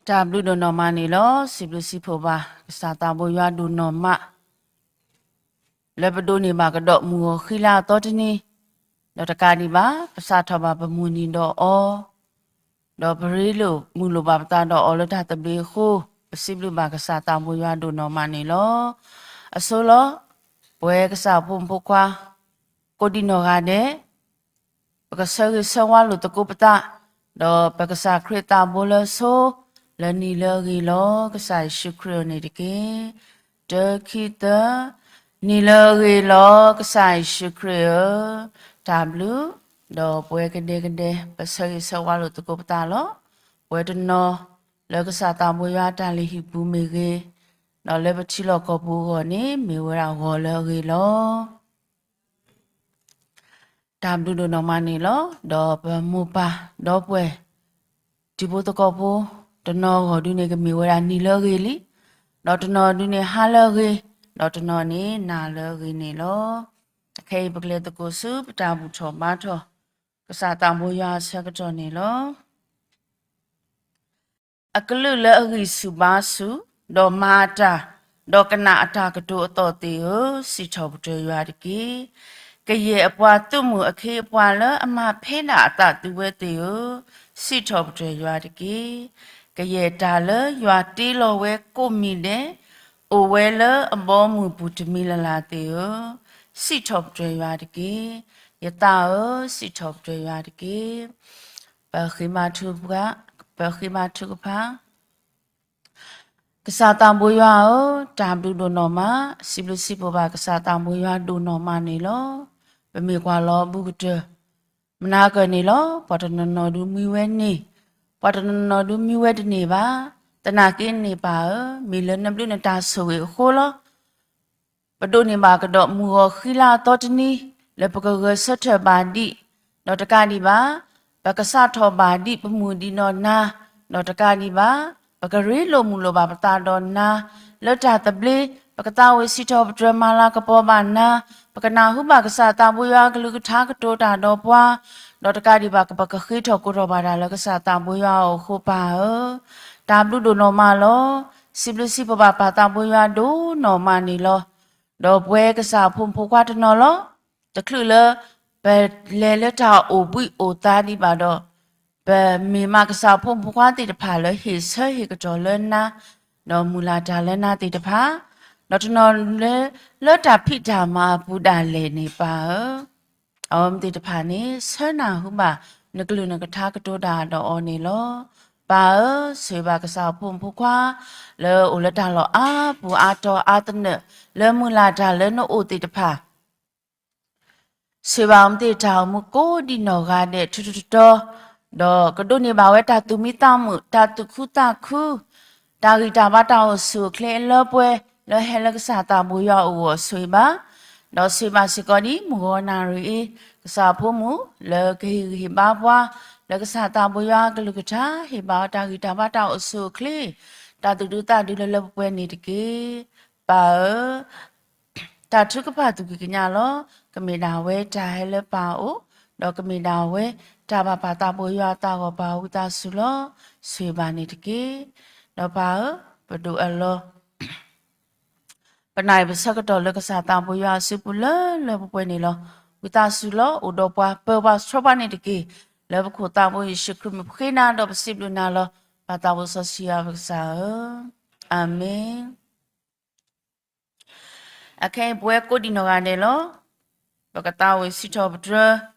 တၢ်ဘျုးဒိၣ်နီၢ်မးန့ၣ်လီၤ. စံးဘျုးစံးဖှိၣ်ဘၣ် ကစၢ်သးဘိယွၤဒိၣ်နီၢ်မး လၢပဒိးန့ၢ်ဘၣ်ကဒီးမုၢ်ဂီၤဃံလၤအသီတနံၤ, ဒီးတကးဒံးဘၣ် ပစးထီၣ်ဘၣ်ပမုၢ်နံၤဒီးအီၤ, ဒီးပရ့လိာ်မုာ်လိာ်ဘၣ်ပသးဒီးအီၤလၢတၢ်သဘျ့အဃိ, ပစံးဘျုးဘၣ်ကစၢ်သးဘိယွၤဒိၣ်နီၢ်မးန့ၣ်လီၤ. အဆိလီၤ, ပဝဲကစၢ်ဖိမုၣ်ဖိခွါ ကိးဒံနီၢ်ဂၤဒဲး ပကဆၢဂ့ၤဆၢဝါလိာ်သကိးပသး, ဒီးပကစၢ်ခရံာ်သးဘိလၢအဆိ, လၢနံၤလၢအဂ့ၤလီၤ ကစၢ်ယ့ၣ်ၡူးခရံာ်ဧၢန့ၣ်တက့ၢ်. တၢ ခံ သၢ, နံၤလၢအဂ့ၤလီၤ ကစၢ်ယ့ၣ်ၡူးခရံာ်ဧၢ, တၢ်ဘျုး, ဒီးပဝဲကဒဲကဒဲ ပဆၢဂ့ၤဆၢဝါလိာ်သကိးပသးလီၤ. ပဝဲတနီၤ လၢကစၢ်သးဘိယွၤအတၢ်လုၢ်ဟံၣ်ပူၤမ့ၢ်ဂ့ၤ, ဒီးလၢပထံလီၢ်ကီၢ်ပူၤအဂီၢ်န့ၣ် မ့ၢ်ဝဲဒၣ်ဂီၤလၢအဂ့ၤလီၤ. တၢ်ဘျုးဒိၣ်နီၢ်မးန့ၣ်လီၤ. ဒီးပမိၢ်ပၢ်ဒီပုၢ်ဝဲၢ် တံၤဖိသကိးဖိ တနီၤအဂီၢ်ဒုန့ၣ် ကမ့ၢ်ဝဲဒၣ်နံၤလၢအဂ့ၤလံ, ဒီးတနီၤဒုန့ၣ်ဟါလၢအဂ့ၤ, ဒီးတနီၤန့ၣ်နၤလၢအဂ့ၤန့ၣ်လီၤ. အခဲအံၤ ပကလဲၤသကိးဆူပတၢ်ဘူၣ်ထီၣ်ဘါထီၣ် ကစၢ်သးဘိယွၤအဆၢကတီၢ်န့ၣ်လီၤ. အကလုာ်လၢအဂံၢ်ဆူၣ်ဘါဆူၣ်, ဒီးမၤအတၢ်, ဒီးကနၣ်အတၢ်ကတိၤအသီၣ်သ့ၣ်ဧၢ, စံးထီၣ်ပတြၢၤယွၤတက့ၢ်. ကယဲၢ်အပှၤသုးမုၢ်အခ့အပှၤလၢအမၤဖဲဒၣ်အသးသုဝဲသ့ၣ်ဧၢ, စံးထီၣ်ပတြၢၤယွၤတက့ၢ်. ကယဲၢ်တၢ်လၢယွၤတ့လီၤဝဲကိးမံၤဒဲး, အိၣ်ဝဲလၢအဘီအမုၢ်ပူၤတမံၤလၢ်လၢ်သ့ၣ်ဧၢ, စံးထီၣ်ပတြၢၤယွၤတက့ၢ်. ယသးဧၢ, စံးထီၣ်ပတြၢၤယွၤတက့ၢ်. ပဃ့မၤထူ, ပဃ့မၤထူကဖၣ် ကစၢ်သးဘိယွၤဧၢ, တၢ်ဘျုးဒိၣ်နီၢ်မး, စံးဘျုးစံးဖှိၣ်ဘၣ်ကစၢ်သးဘိယွၤဒိၣ်နီၢ်မးန့ၣ်လီၤ. ပမ့ၢ်ကွၢ်လီၤအဘူးကတၢၢ် မနၤကၢၢ်န့ၣ်လီၤ. ပှၤတနီၤနီၤဒုမံဝဲန့ၣ်, ပှၤတနီၤနီၤဒုမံဝဲတန့ၢ်ဘၣ်. သနာ်က့န့ၣ်ပၢ်ဧၢ, မ့ၢ်လၢနဘျုးနတၢ်ဆိၣ်ဂ့ၤအဃိလီၤ. ပဒိးန့ၢ်ဘၣ်ကဒီးမုၢ်ဂီၤဃံလၤအသီတနံၤ လၢပကဂဲၤဆၢထၢၣ်ဘၣ်ဒံး, ဒီးတကးဒံးဘၣ် ပကစးထီၣ်ဘၣ်ဒံးပမုၢ်ဒံးဒီးနၤ, ဒီးတကးဒံးဘၣ် ပကရ့လိာ်မုာ်လိာ်ဘၣ်ပသးဒီးနၤ, လၢတၢ်သဘျ့ ပကသးဝံၣ်စံးထီၣ်ပတြၢၤမၤလၤကပီၤဘၣ်နၤ, ပကနၢ်ဟူဘၣ်ကစၢ်သးဘိယွၤအကလုၢ်ကထါကတိၤတၢ်ဒီးပှၤ, ဒီးတကးဒံးဘၣ် ပကဃ့ထီၣ်ကိးထီၣ်ဘၣ်တၢ်လၢကစၢ်သးဘိယွၤအအိၣ်အဃိပၢ်ဧၢ, တၢ်ဘျုးဒိၣ်နီၢ်မးလီၤ. စံးဘျုးစံးဖှိၣ်ဘၣ်ပၢ်သးဘိယွၤဒိၣ်နီၢ်မးန့ၣ်လီၤ. ဒီးပဝဲကစၢ်အဖိမုၣ်ဖိခွါတနီၤလီၤ. တချုးလၢ ပလဲၤလၢတၢ်အိၣ်ဘှံးအိၣ်သါဒံးဘၣ်ဒီး, ပမ့ၢ်မးကစၢ်အဖိမုၣ်ဖိခွါသ့ၣ်တဖၣ်လၢဟ့ၣ်ဆၢဟ့ၣ်ကတီၢ်လၢနၤ, ဒီးမုၢ်လၢ်တၢ်လၢနၤသ့ၣ်တဖၣ်, ဒီးတနီၤလၢ လၢတၢ်ဖံးတၢ်မၤအပူၤဒၣ်လဲာ်န့ၣ်ပၢ်ဧၢ, အဝဲသ့ၣ်တဖၣ်န့ၣ် ဆၢနၢ်ဟူဘၣ် နကလုၢ်နကထါကတိၤတၢ်ဒီးအီၤန့ၣ်လီၤ. ပၢ်ဧၢ, ဆိၣ်ဂ့ၤဘၣ်ကစၢ်အဖိမုၣ်ဖိခွါ လၢအိၣ်လၢတၢ်လီၢ်အါပူၤအါတီၤအါသနၢၣ် လၢမုၢ်လၢ်တၢ်လၢနအိၣ်သ့ၣ်တဖၣ် ဆိၣ်ဂ့ၤဘၣ်အီၤမ့ၢ်သ့ၣ်တၢ်အိၣ်မူကိးဒံးနီၢ်ဂၤဒဲးထူထူတီတီ, ဒီးကဒိးန့ၢ်ဘၣ်ဝဲတၢ်သူၣ်မံသးမုာ် တၢ်သူၣ်ခုသးခု, တၢ်ဂံၢ်တၢ်ဘါတၢ်အိၣ်ဆူၣ်အိၣ်ချ့အလၢပှဲၤ လၢဟဲလၢကစၢ်သးဘိယွၤအအိၣ်အဂီၢ်ဆိၣ်ဂ့ၤဘၣ်, ဒီးဆိၣ်ဂ့ၤဘၣ်စ့ၢ်ကီးဒ်မုၢ်ဂီၤနၣ်ရံၣ်အံၤ ကစၢ်အဖိမုၣ် လၢကဟ့ၣ်ဂံၢ်ဟ့ၣ်ဘါပှၤ လၢကစၢ်သးဘိယွၤအကလုၢ်ကထါ ဟ့ၣ်ဘၣ်အီၤတၢ်ဂံၢ်တၢ်ဘါတၢ်အိၣ်ဆူၣ်အိၣ်ချ့ တၢ်သူၣ်ဒူသးဒူလၢလၢပှဲၤပှဲၤန့ၣ်တက့ၢ်. ပၢ်ဧၢ, တၢ်ထုကဖၣ်သူၣ်ကံၢ်ကညါလီၤ. ကမ့ၢ်ဒၣ်ဝဲတၢ်ဟဲလၢပၢ်အအိၣ်, ဒီးကမ့ၢ်ဒၣ်ဝဲတၢ်ဘၣ်ပၢ်သးဘိယွၤအသးဂီၢ်ပၢ်ဝံသးစူၤလီၤ. ဆိၣ်ဂ့ၤဘၣ်န့ၣ်တက့ၢ်. ဒီးပၢ်ဧၢ, ပဒိးအၢၣ်လီၤ ပနာ်အံၤပဆၢကတီၢ်လၢကစၢ်သးဘိယွၤအစုပူၤလၢလၢပှဲၤပှဲၤန့ၣ်လီၤ. ဝံသးစူၤလီၤ အိၣ်ဒီးပှၤပၢၤပှၤဆှၢပှၤန့ၣ်တက့ၢ်. လၢပခိၣ်သးဘိယ့ၣ်ၡူးခရံာ်မံၤပဃ့နၤဒီးပစံးဘျုးနၤလီၤ. ပၢ်သးဘိစီဆှံယွၤပကစၢ်ဧၢ, အၤမ့ၣ်. အခဲအံၤပဝဲကိးဒံးနီၢ်ဂၤဒဲးလီၤ. ပကသးဝံၣ်စံးထီၣ်ပတြၢၤ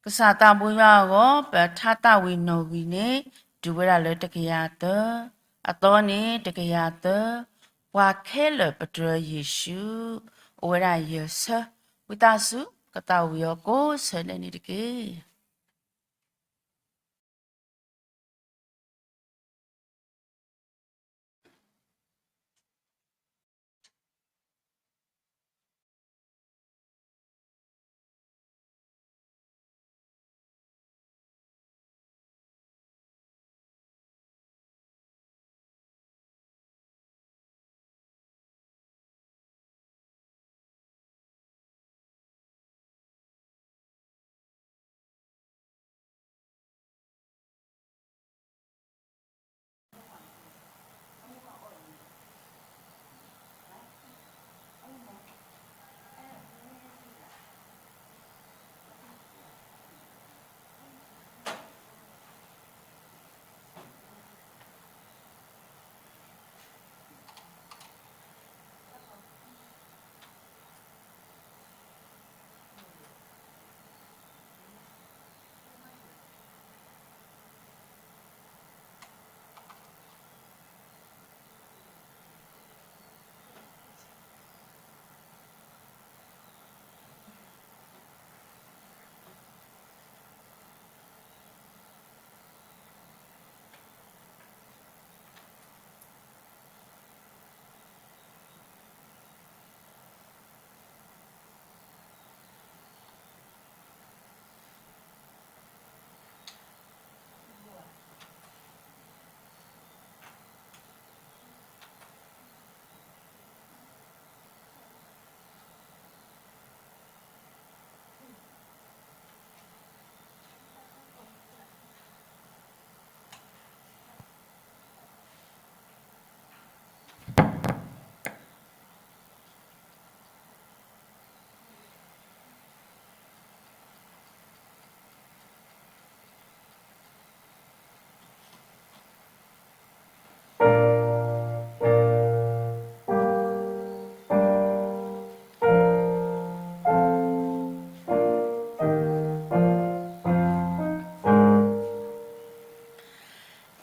ကစၢ်သးဘိယွၤအဂီၢ် ပထါသးဝံၣ်နီၣ်ဂံၢ်န့ၣ် တုၤဝဲဒၣ်လၢတကယၤသၢ, အသီန့ၣ်တကယၤသၢ, ပှၤခဲလၢာ်ပတြၢၤယ့ၣ်ၡူး, အိၣ်ဝဲဒၣ်ယဲၢ်ဆၢ, ဝံသးစူၤ ကသးဝံၣ်အီၤကိးဆၢဒဲးန့ၣ်တက့ၢ်.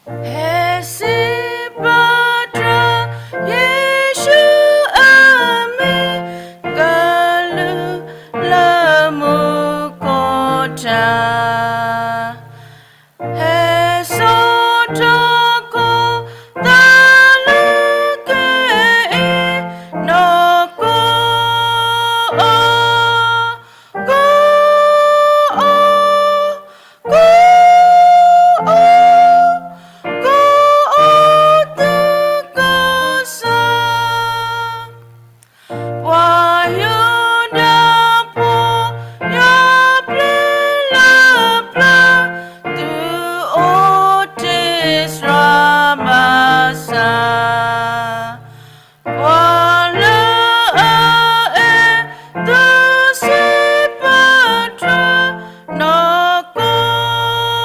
ဟဲစံးပတြၢၤ ယ့ၣ်ၡူးအမံၤ ကလူးလၢမူခိၣ်ထး, ဟဲစိာ်ထီၣ်ကိၣ်သးလၢက့ၤအံၤ နီၢ်ကီၢ်အီၤ, ကီၢ်အီၤ, ကီၢ်အီၤ, ကီၢ်အီၤသုကီၢ်စၢ် ပှၤယူဒၤဖိ ယွၤပျံၤလၢပျၢၤ သုအိၣ်တ့ၢ်စှၤဘၣ်ဆၣ်, ပှၤလၢအအဲၣ်သုစံးပတြၢၤ နီၢ်ကီၢ်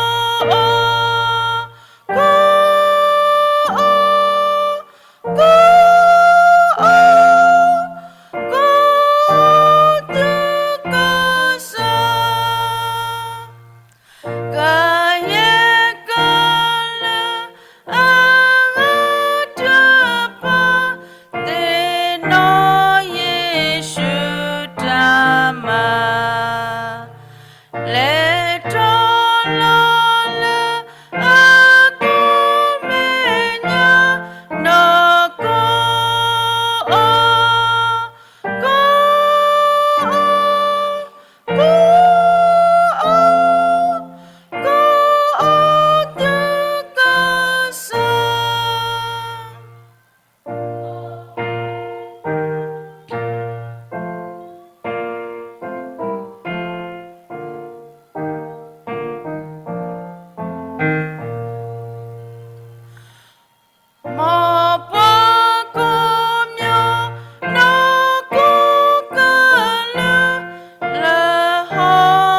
အီၤ, ကီၢ်အီၤ, ကီၢ်အီၤ, ကီၢ်သုကီၢ်စၢ် ကယဲၢ်ကလၢအဂၤတဖၣ် သ့ၣ်နီၣ်ယ့ၣ်ၡူးတၢ်မၤ, လဲၤထီၣ်လီၤလၢအကီၢ်မဲာ်ညါ နီၢ်ကီၢ်အီၤ, ကီၢ်အီၤ, ကီၢ်အီၤ, ကီၢ်အီၤသုကီၢ်စၢ် မ်ပ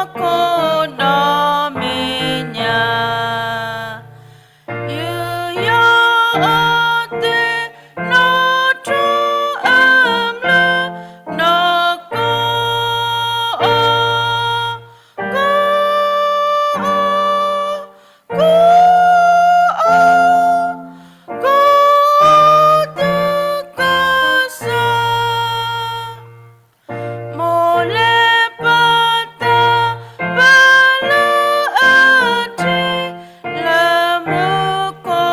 ှၤကိးမံၤ နီၢ်ကီၢ်ကလုာ် လၢဟီၣ်ခိၣ်ဒီဘ့ၣ်ညါ ယူးယီၣ်အီၤသ့ၣ် နီၣ်ထူအမျၢၢ် နီၢ်ကီၢ်အီၤ, ကီၢ်အီၤ, ကီၢ်အီၤ, ကီၢ်အီၤသုကီၢ်စၢ် မိၢ်လဲၤပာ်သးပှၤလၢအထံၣ် လၢမူခိ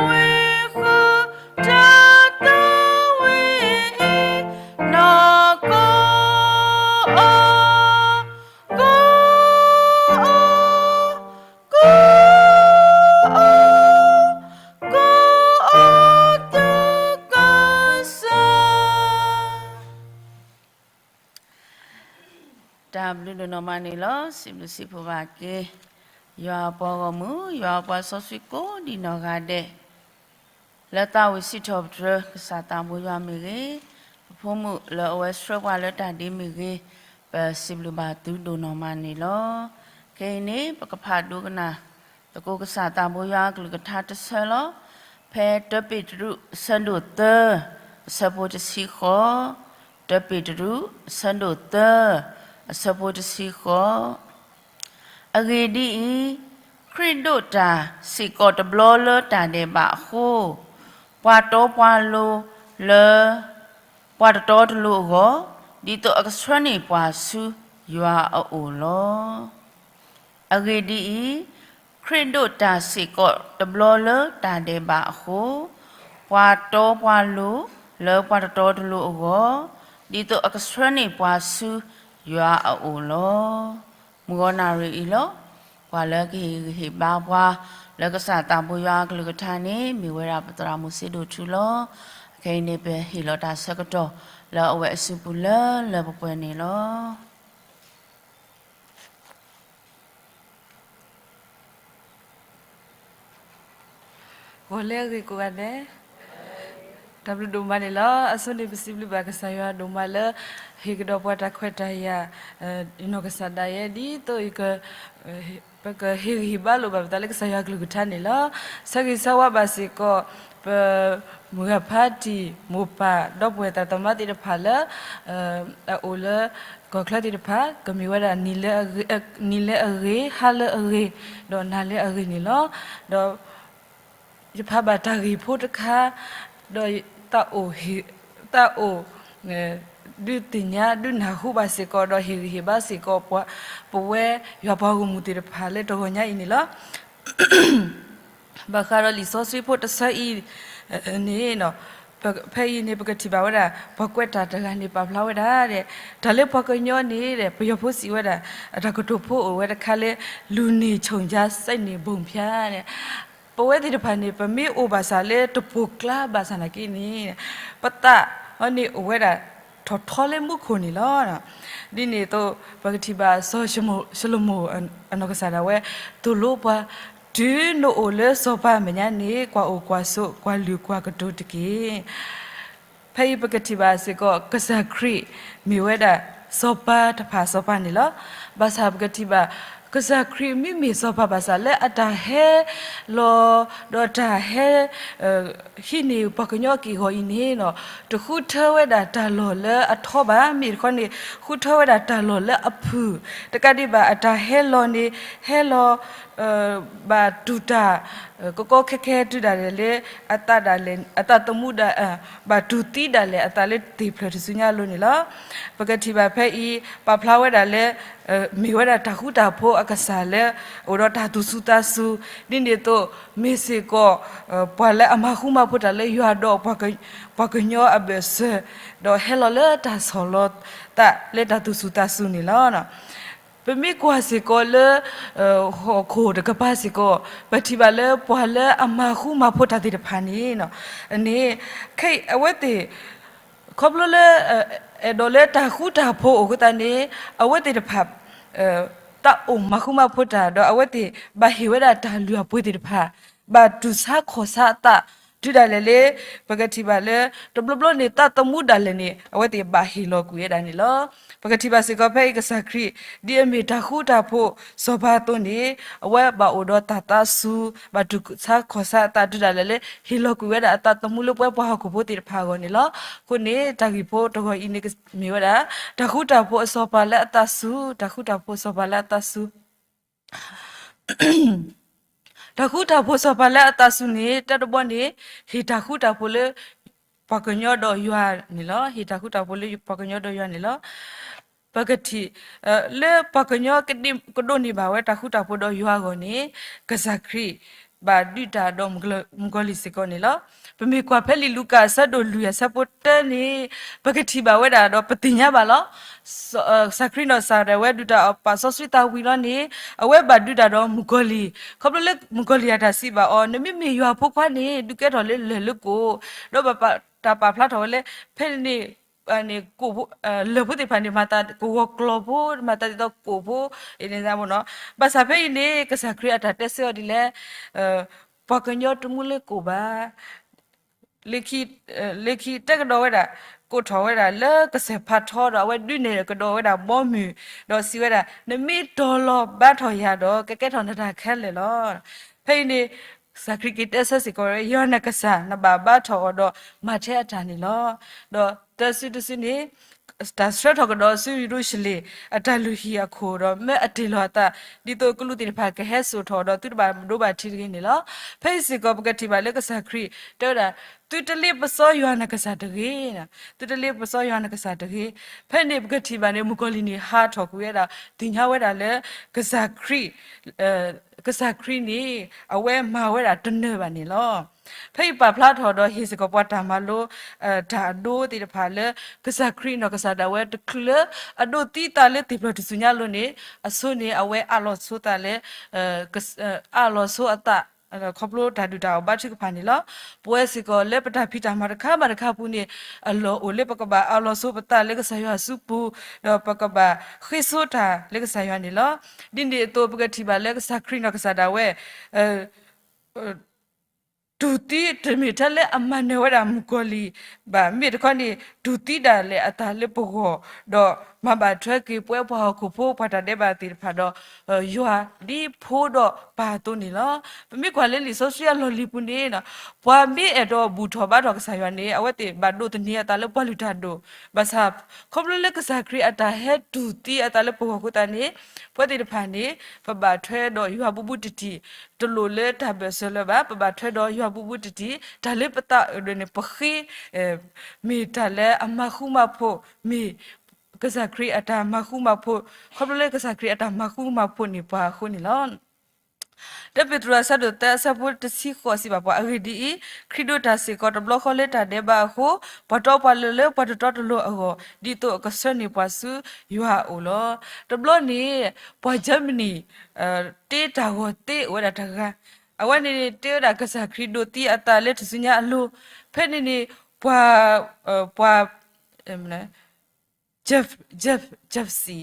ၣ်ဖိအကျါ, မိၢ်သးဝံၣ်ဃုာ်တၢ်သးဝံၣ်အံၤ, နီၢ်ကီၢ်အီၤ, ကီၢ်အီၤ, ကီၢ်အီၤ, ကီၢ်အီၤသုကီၢ်စၢ် တၢ်ဘျုးဒိၣ်နီၢ်မးန့ၣ်လီၤ. စံးဘျုးစံးဖှိၣ်ဘၣ်က့ၤ ယွၤအပှၤဂီၢ်မုၢ် ယွၤအပှၤစီဆှံကိးဒံးနီၢ်ဂၤဒဲး လၢသးဝံၣ်စံးထီၣ်ပတြၢၤ ကစၢ်သးဘိယွၤမ့ၢ်ဂ့ၤ, ပဖိမုၣ်လၢအဝဲဆှၢပှၤလၢတၢ်ဒ့မ့ၢ်ဂ့ၤ, ပစံးဘျုးဘၣ်သုဒိၣ်နီၢ်မးန့ၣ်လီၤ. ခဲအံၤန့ၣ် ပကဖးဒိကနၣ် သကိးကစၢ်သးဘိယွၤအကလုၢ်ကထါတဆၢလီၤ. ဖဲတၢပ့းတရူး အဆၢဒိၣ်သၢ အဆၢဖိတဆံဃိး, တၢပ့းတရူး အဆၢဒိၣ်သၢ အဆၢဖိတဆံဃိး. အဂ့ၢ်ဒ်အံၤ, ခရံာ်ဒိးတၢ်စ့ၢ်ကီးတဘျီလၢတၢ်ဒဲးဘးအဃိ, ပှၤတီပှၤလိၤလၢ ပှၤတတီတလိၤအဂီၢ်, ဒ်သိးအကဆှၢန့ၢ်ပှၤဆူယွၤအအိၣ်လီၤ. အဂ့ၢ်ဒ်အံၤ, ခရံာ်ဒိးတၢ်စ့ၢ်ကီးတဘျီလၢတၢ်ဒဲးဘးအဃိ, ပှၤတီပှၤလိၤလၢပှၤတတီတလိၤအဂီၢ်, ဒ်သိးအကဆှၢန့ၢ်ပှၤဆူယွၤအအိၣ်လီၤ. မုၢ်ဂီၤနၣ်ရံၣ်အံၤလီၤ. ပှၤလၢကဟ့ၣ်ဂံၢ်ဟ့ၣ်ဘါပှၤ လၢကစၢ်သးဘိယွၤအကလုၢ်ကထါန့ၣ် မ့ၢ်ဝဲဒၣ်ပသရၣ်မုၣ်စ့ဒိၣ်ထူလီၤ. အခဲအံၤန့ၣ် ပဟ့ၣ်လီၤတၢ်ဆၢကတီၢ် လၢအဝဲအစုပူၤလၢလၢပှဲၤပှဲၤန့ၣ်လီၤ. ဂီၤလၢအဂ့ၤကိးဂၤဒဲး, တၢ်ဘျုးဒိၣ်မးန့ၣ်လီၤ. အဆိန့ၣ် ပစံးဘျုးဘၣ်ကစၢ်ယွၤဒိၣ်မးလၢ ဟ့ၣ်ကဒီးပှၤတၢ်ခွဲးတၢ်ယာ် နီၢ်ကစၢ်ဒၣ်ယဲ ဒ်သိး ပကဟ့ၣ်ဂံၢ်ဟ့ၣ်ဘါလိာ်ဘၣ်ပသးလၢကစၢ်ယွၤအကလုၢ်ကထါန့ၣ်လီၤ. ဆၢဂ့ၤဆၢဝါဘၣ်စ့ၢ်ကီး ပ မုၢ်ဂၤဖးတံၢ် မိၢ်ပၢ် ဒီပုၢ်ဝဲၢ်သးသမါသ့ၣ်တဖၣ်လၢ အအိၣ်လၢ ကီၢ်ချၢသ့ၣ်တဖၣ် ကမ့ၢ်ဝဲဒၣ် နံၤလၢအဂ့ၤ, ဟါလၢအဂ့ၤ, ဒီးနၤလၢအဂ့ၤန့ၣ်လီၤ. ဒီးယဖးဘၣ်တၢ်ဂ့ၢ်ဖိတခါ, ဒီးသးအိၣ်, သးအိၣ်ဒုးသ့ၣ်ညါ ဒုးနၢ်ဟူဘၣ်စ့ၢ်ကီး ဒီးဟ့ၣ်ဂံၢ်ဟ့ၣ်ဘါစ့ၢ်ကီး ပဝဲယွၤပှၤဂီၢ်မုၢ်သ့ၣ်တဖၣ်လၢတဂီၤညါအံၤန့ၣ်လီၤ. ဘၣ်ဃးဒီးလံာ်စီဆှံဖိတဆၢအံၤန့ၣ်, ဖဲအံၤန့ၣ် ပကထံၣ်ဘၣ်ဝဲဒၣ် ပှၤကွဲးတၢ်တဂၤန့ၣ် ပာ်ဖျါဝဲဒၣ် တၢ်လၢပှၤကညီန့ၣ် ပယီၤဖိစံးဝဲဒၣ် အတၢ်ကတိၤဖိအိၣ်ဝဲတခါလၢ လူနေကြရာ စိတ်နေပုံဖြတ် ပဝဲသ့ၣ်တဖၣ်န့ၣ် ပမ့ၢ်အိၣ်ဘၣ်ဆၣ်လၢတပိာ်ကျါဘၣ်ဆၣ်နာ်က့န့ၣ် ပသးန့ၣ်အိၣ်ဝဲဒၣ် ထီၣ်ထီလၢမူခိၣ်န့ၣ်လီၤ. ဒ်န့ၣ်အသိး ပကထံၣ်ဘၣ်စီၤၡလိၤမိၣ်အနီၢ်ကစၢ်ဒၣ်ဝဲ သိၣ်လိပှၤ, တုၤနအိၣ်လၢစီၤပၤမဲာ်ညါန့ၣ် ကွၢ်အိၣ်ကွၢ်ဆိး ကွၢ်လုၢ်ကွၢ်ကတိၤတက့ၢ်. ဖဲအံၤပကထံၣ်ဘၣ်စ့ၢ်ကီး ကစၢ်ခရံာ်မ့ၢ်ဝဲဒၣ် စီၤပၤတဖၣ်စီၤပၤန့ၣ်လီၤ. ဘၣ်ဆၣ်ပကထံၣ်ဘၣ် ကစၢ်ခရံာ်မ့မ့ၢ်စီၤပၤဘၣ်ဆၣ်လၢအတၢ်ဟဲလီၤ ဒီးတၢ်ဟဲ ဟံးန့ၢ်ပှၤကညီအက့ၢ်အဂီၤအံၤန့ၣ် တဃုထၢဝဲဒၣ်တၢ်လီၢ်လၢအထီဘၣ်, မ့ၢ်တခီန့ၣ် ဃုထၢဝဲဒၣ်တၢ်လီၢ်လၢအဖုၣ်, တကးဒံးဘၣ် အတၢ်ဟဲလီၤန့ၣ် ဟဲလီၤ ဘၣ်တူၢ်တၢ် ကကီခဲခဲတုၤဒၣ်လဲာ်လၢ အသးဒၣ်လဲာ် အသးသမူဒၣ် ဘၣ်တူၢ်သံဒၣ်လဲာ်အသးလၢသ့ၣ်ဖျၢၣ်တစုညါအလိၤန့ၣ်လီၤ. ပကထံၣ်ဘၣ်ဖဲအံၤ ပာ်ဖျါဝဲဒၣ်လၢ မ့ၢ်ဝဲဒၣ်တၢ်ဃူတၢ်ဖိးအကစၢ်လၢ အိၣ်ဒီးတၢ်သူၣ်စူၤသးစူၤ, ဒ်န့ၣ်အသိး မ့ၢ်စ့ၢ်ကီး ပှၤလၢအမၤဃူမၤဖိးတၢ်လၢယွၤဒီး ပှၤကညီအဘၢၣ်စၢၤ, ဒီးဟဲလီၤလၢတၢ်ဆီၣ်လီၤသးလၢတၢ်သူၣ်စူၤသးစူၤန့ၣ်လီၤ. ပမ့ၢ်ကွၢ်စ့ၢ်ကီးလၢ ဟီၣ်ခိၣ်တကပၤစ့ၢ်ကီး ပထံၣ်ဘၣ်လၢပှၤလၢအမၤဃူမၤဖိးတၢ်သ့ၣ်တဖၣ်န့ၣ် န့ၣ် ခဲအံၤအဝဲသ့ၣ် ခီဖျိလၢ အဲၣ်ဒိးလၢတၢ်ဃူတၢ်ဖိးအိၣ်အဃိသတးန့ၣ် အဝဲသ့ၣ်တဖၣ် သးအိၣ်မၤဃူမၤဖိးတၢ် ဒီးအဝဲသ့ၣ်ဘၣ်ဟ့ၣ်ဝဲဒၣ်တၢ်လုၢ်အပှ့ၤသ့ၣ်တဖၣ် ဘၣ်တူၢ်ဆါခီၣ်ဆါအသး တုၤဒၣ်လဲာ်လၢ ပကထံၣ်ဘၣ်လၢ တဘျီဘျီန့ၣ် သးသမူဒၣ်လဲာ်န့ၣ် အဝဲသ့ၣ်ဘၣ်ဟ့ၣ်လီၤကွံာ်ဝဲဒၣ်န့ၣ်လီၤ. ပကထံၣ်ဘၣ်စ့ၢ်ကီးဖဲအံၤကစၢ်ခရံာ် ဒ်အမ့ၢ်တၢ်ဃူတၢ်ဖိးစီၤပၤအသိးန့ၣ် အဝဲဘၣ်အိၣ်ဒီးတၢ်သးစူၤ ဘၣ်တူၢ်ဆါခီၣ်ဆါအသး တုၤဒၣ်လဲာ်လၢ ဟ့ၣ်လီၤကွံာ်ဝဲဒၣ်အသးသမူလၢပဝဲပှၤဟီၣ်ခိၣ်ဖိသ့ၣ်တဖၣ်အဂီၢ်န့ၣ်လီၤ. အဃိန့ၣ် တၢ်ဂ့ၢ်ဖိတဂီၤအံၤန့ၣ် မ့ၢ်ဝဲဒၣ် တၢ်ဃူတၢ်ဖိးအစီၤပၤလၢအသးစူၤ, တၢ်ဃူတၢ်ဖိးစီၤပၤလၢအသးစူၤ တၢ်ဃူတၢ်ဖိးစီၤပၤလၢအသးစူၤန့ၣ် တၢ်တဘီန့ၣ် ဟ့ၣ်တၢ်ဃူတၢ်ဖိးလၢ ပှၤကညီဒီးယွၤန့ၣ်လီၤ. ဟ့ၣ်တၢ်ဃူတၢ်ဖိးလၢပှၤကညီဒီးယွၤန့ၣ်လီၤ. ပကထံၣ် လၢပှၤကညီကဒိးန့ၢ်ဘၣ်ဝဲတၢ်ဃူတၢ်ဖိးဒီးယွၤအဂီၢ်န့ၣ် ကစၢ်ခရံာ် ဘၣ်ဒုးတၢ်ဒီးမုၣ်ကီၤလံၢ်စ့ၢ်ကီးန့ၣ်လီၤ. ပမ့ၢ်ကွၢ်ဖဲလံာ်လူၤကၣ်အဆၢဒိၣ်လွံၢ်အဆၢဖိတၢန့ၣ် ပကထံၣ်ဘၣ်ဝဲဒၣ်ဒီးပသ့ၣ်ညါဘၣ်လီၤ. ကစၢ်ခရံာ်နီၢ်ကစၢ်ဒၣ်ဝဲဒုးတၢ်အီၣ်ပာ်စီဆှံသးဝံၤလီၤန့ၣ် အဝဲဘၣ်ဒုးတၢ်ဒီးမုၣ်ကီၤလံၢ်, ခီဖျိလၢမုၣ်ကီၤလံၢ်အတၢ်စံးဘၣ်အီၤ နမ့မ့ၢ်ယွၤဖိခွါန့ၣ် ဒုးကဲထီၣ်လၢလၢၢ်လၢကိၣ်, ဒီးဘၣ်တၢ်ပာ်ဖျါထီၣ်ဝဲလၢ ဖဲန့ၣ် လၢၢ်ဖိသ့ၣ်တဖၣ်န့ၣ် မၤသးကဝီၤကျီၢ်ဖိ မၤသးဒ်သိးကိၣ်ဖိ အန့ၣ်မနီၤ. ဘၣ်ဆၣ်ဖဲအံၤန့ၣ် ကစၢ်ခရံာ်အတၢ်တဲဆၢအီၤဒ်လဲၣ်, ပှၤကညီတမူလၢကိၣ်ဘၣ် လၢခံ လၢခံတဲကဒီးဝဲဒၣ် ကိးထီၣ်ဝဲဒၣ်လၢကစၢၢ်ဖးထီဒီး အဝဲဒုးနဲၣ်ကဒီးဝဲဒၣ်ဘီမုၢ်, ဒီးစံးဝဲဒၣ် နမ့ၢ်တီၤလီၤဘါထီၣ်ယၤဒီး ကကဲထီၣ်နတၢ်ခဲလၢာ်လီၤ. ဖဲအံၤန့ၣ် ကစၢ်ခရံာ်က့ၤတဲဆၢစ့ၢ်ကီး ယွၤနကစၢ် နဘၣ်ဘါထီၣ်အီၤဒီးမၤထဲအတၢ်န့ၣ်လီၤ. ဒီးတၢ်စုတစုန့ၣ် တၢ်ဆှၢထီၣ်ကဒီးဆူယရူၤၡလ့ၣ် အတၢ်လုၢ်ဟံၣ်အခိၣ်ဒီး မၢအတ့ၢ်လီၤအသး ဒ်သိးကလူးသ့ၣ်တဖၣ်ကဟဲစိာ်ထီၣ်ဒီး သုတဘၣ်ဒိဘၣ်ထံးတဂ့ၤန့ၣ်လီၤ. ဖဲအံၤစ့ၢ်ကီး ပကထံၣ်ဘၣ်လၢကစၢ်ခရံာ် တဲဝဲဒၣ် သုတလ့ပစီယွၤနကစၢ်တဂ့ၤ, သုတလ့ပစီယွၤနကစၢ်တဂ့ၤ. ဖဲန့ၣ်ပကထံၣ်ဘၣ်န့ၣ် မုၣ်ကီၤလံၢ်န့ၣ် ဟးထီၣ်ကွံာ်ဝဲဒၣ် သ့ၣ်ညါဝဲဒၣ်လၢ ကစၢ်ခရံာ် ကစၢ်ခရံာ်န့ၣ် အဝဲမၤဝဲဒၣ်တနၢၤဘၣ်န့ၣ်လီၤ. ဖဲအံၤပာ်ဖျါထီၣ်ဒီးဟ့ၣ်စ့ၢ်ကီးပှၤတၢ်မၤလိ တၢ်အဒိသ့ၣ်တဖၣ်လၢ ကစၢ်ခရံာ်နီၢ်ကစၢ်ဒၣ်ဝဲတချုးလၢ အဒိးသံအသးလၢသ့ၣ်ဖျၢၣ်တစုညါအလိၤန့ၣ် အဆိန့ၣ် အဝဲအးလီၤဆိသးလၢ အးလီၤဆိအသး ခီဖျိတၢ်ဒုၣ်တၢ်အီၣ်ဘါထုကဖၣ်န့ၣ်လီၤ. ပဝဲစ့ၢ်ကီးလၢပတၢ်ဖံးတၢ်မၤတခါဘၣ်တခါပူၤန့ၣ် အလီၢ်အိၣ်လၢပကဘၣ်အးလီၤဆိပသးလၢကစၢ်ယွၤအစုပူၤ, ဒီးပကဘၣ်ဃ့ဆိတၢ်လၢကစၢ်ယွၤန့ၣ်လီၤ. ဒ်န့ၣ်အသိး ပကထံၣ်ဘၣ်လၢကစၢ်ခရံာ်နီၢ်ကစၢ်ဒၣ်ဝဲ တူၢ်သံတမ့ၢ်ထဲလၢအမၤနၢၤဝဲဒၣ်မုၣ်ကီၤလံၢ်ဘၣ်, မ့ၢ်တခီန့ၣ် တူၢ်သံဒၣ်လဲာ်အသးလၢပဂီၢ်, ဒီး မၤဘၣ်ထွဲက့ၤပဝဲပှၤဟီၣ်ခိၣ်ဖိ ပှၤတၢ်ဒဲးဘးသ့ၣ်တဖၣ်ဒီး ယွၤဒ်ဖိဒီးပၢ်အသိးန့ၣ်လီၤ. ပမ့ၢ်ကွၢ်လၢလံာ်စီဆှံအလီၢ်လံၤပူၤန့ၣ် ပှၤမ့ၢ်အဲၣ်ဒိးဘူၣ်ထီၣ်ဘါထီၣ်ကစၢ်ယွၤန့ၣ် အဝဲသ့ၣ်ဘၣ်ဒိးသန့ၤအသးလၢပှၤလုၢ်တၢ်ဒိၣ်, ဘၣ်ဆၣ် ခီဖျိလၢကစၢ်ခရံာ်အတၢ်ဟဲတူၢ်သံအသးလၢပဂီၢ်အဃိသတးန့ၣ် ပဝဲသ့ၣ်တဖၣ်န့ၣ် ပဘၣ်ထွဲဒီးယွၤဘူးဘူးတံၢ်တံၢ်, တလိၣ်လၢတၢ်ဘၢၣ်စၢၤလၢၤဘၣ်, ပဘၣ်ထွဲဒီးယွၤဘူးဘူးတံၢ်တံၢ်, တၢ်လၢပသးအုးဒီးန့ၣ် ပဃ့ မ့ၢ်တၢ်လၢအမၤဃူမၤဖိး, မ့ၢ်ကစၢ်ခရံာ်အတၢ်မၤဃူမၤဖိး, ခီဖျိလၢကစၢ်ခရံာ်အတၢ်မၤဃူမၤဖိးန့ၢ်ပှၤအဃိန့ၣ်လီၤ. တၢပ့းတရူးအဆၢဒိၣ်သၢအဆၢဖိတဆံဃိးစံးဘၣ်ပှၤ, အဂ့ၢ်ဒ်အံၤ, ခရံာ်ဒိးတၢ်စ့ၢ်ကီးတဘျီဃီလၢတၢ်ဒဲးဘးအဃိ, ပှၤတီပှၤလိၤလၢပှၤတတီတလိၤအဂီၢ်, ဒ်သိးအကဆှၢန့ၢ်ပှၤဆူယွၤအအိၣ်လီၤ. တဘျီန့ၣ် ပှၤ Germany တ့တၢ်ဂီၤသ့အိၣ်ဝဲဒၣ်တဂၤ, အဝဲန့ၣ်န့ၣ် တ့ဝဲဒၣ်ကစၢ်ခရံာ်ဒိးသံအသးလၢထူၣ်စုညါအလိၤ, ဖဲန့ၣ်န့ၣ် ပှၤ ပှၤ Jeff, Jeff, Gypsy,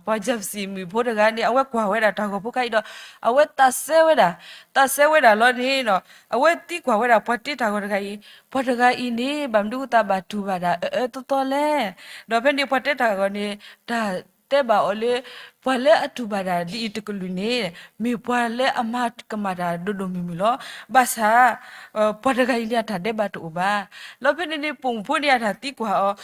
ပှၤ Gypsy မုၣ်ဖိတဂၤန့ၣ် အဝဲကွၢ်ဝဲဒၣ်တၢ်ဂီၤဖိခါအံၤဒီး အဝဲသးစဲဝဲဒၣ်, သးစဲဝဲဒၣ်လီၤန့ၣ်ဒီး အဝဲသံကွၢ်ဝဲဒၣ်ပှၤတ့တၢ်ဂီၤတဂၤအံၤ, ပှၤတဂၤအံၤန့ၣ် ဘၣ်မနုၤဃိသးဘၣ်တူၢ်ဘၣ်ဒၣ်အၢအၢသီသီလဲၣ်. ဒီးဖဲန့ၣ်ပှၤတ့တၢ်ဂီၤန့ၣ် တၢ်တဲဘၣ်အီၤလၢ ပှၤလၢအတူၢ်ဘၣ်ဒၣ်ဒ်အံၤတကလုာ်န့ၣ် မ့ၢ်ပှၤလၢအမၤကမၣ်တၢ်ဒိၣ်ဒိၣ်မုၢ်မုၢ်လီၤ. ဘၣ်ဆၣ် ပှၤတဂၤအံၤန့ၣ် အတၢ်ဒဲးဘးတအိၣ်ဘၣ်. လီၤဖဲန့ၣ်န့ၣ် ပိာ်မုၣ်ဖိန့ၣ်အတၢ်သံကွၢ်အီၤ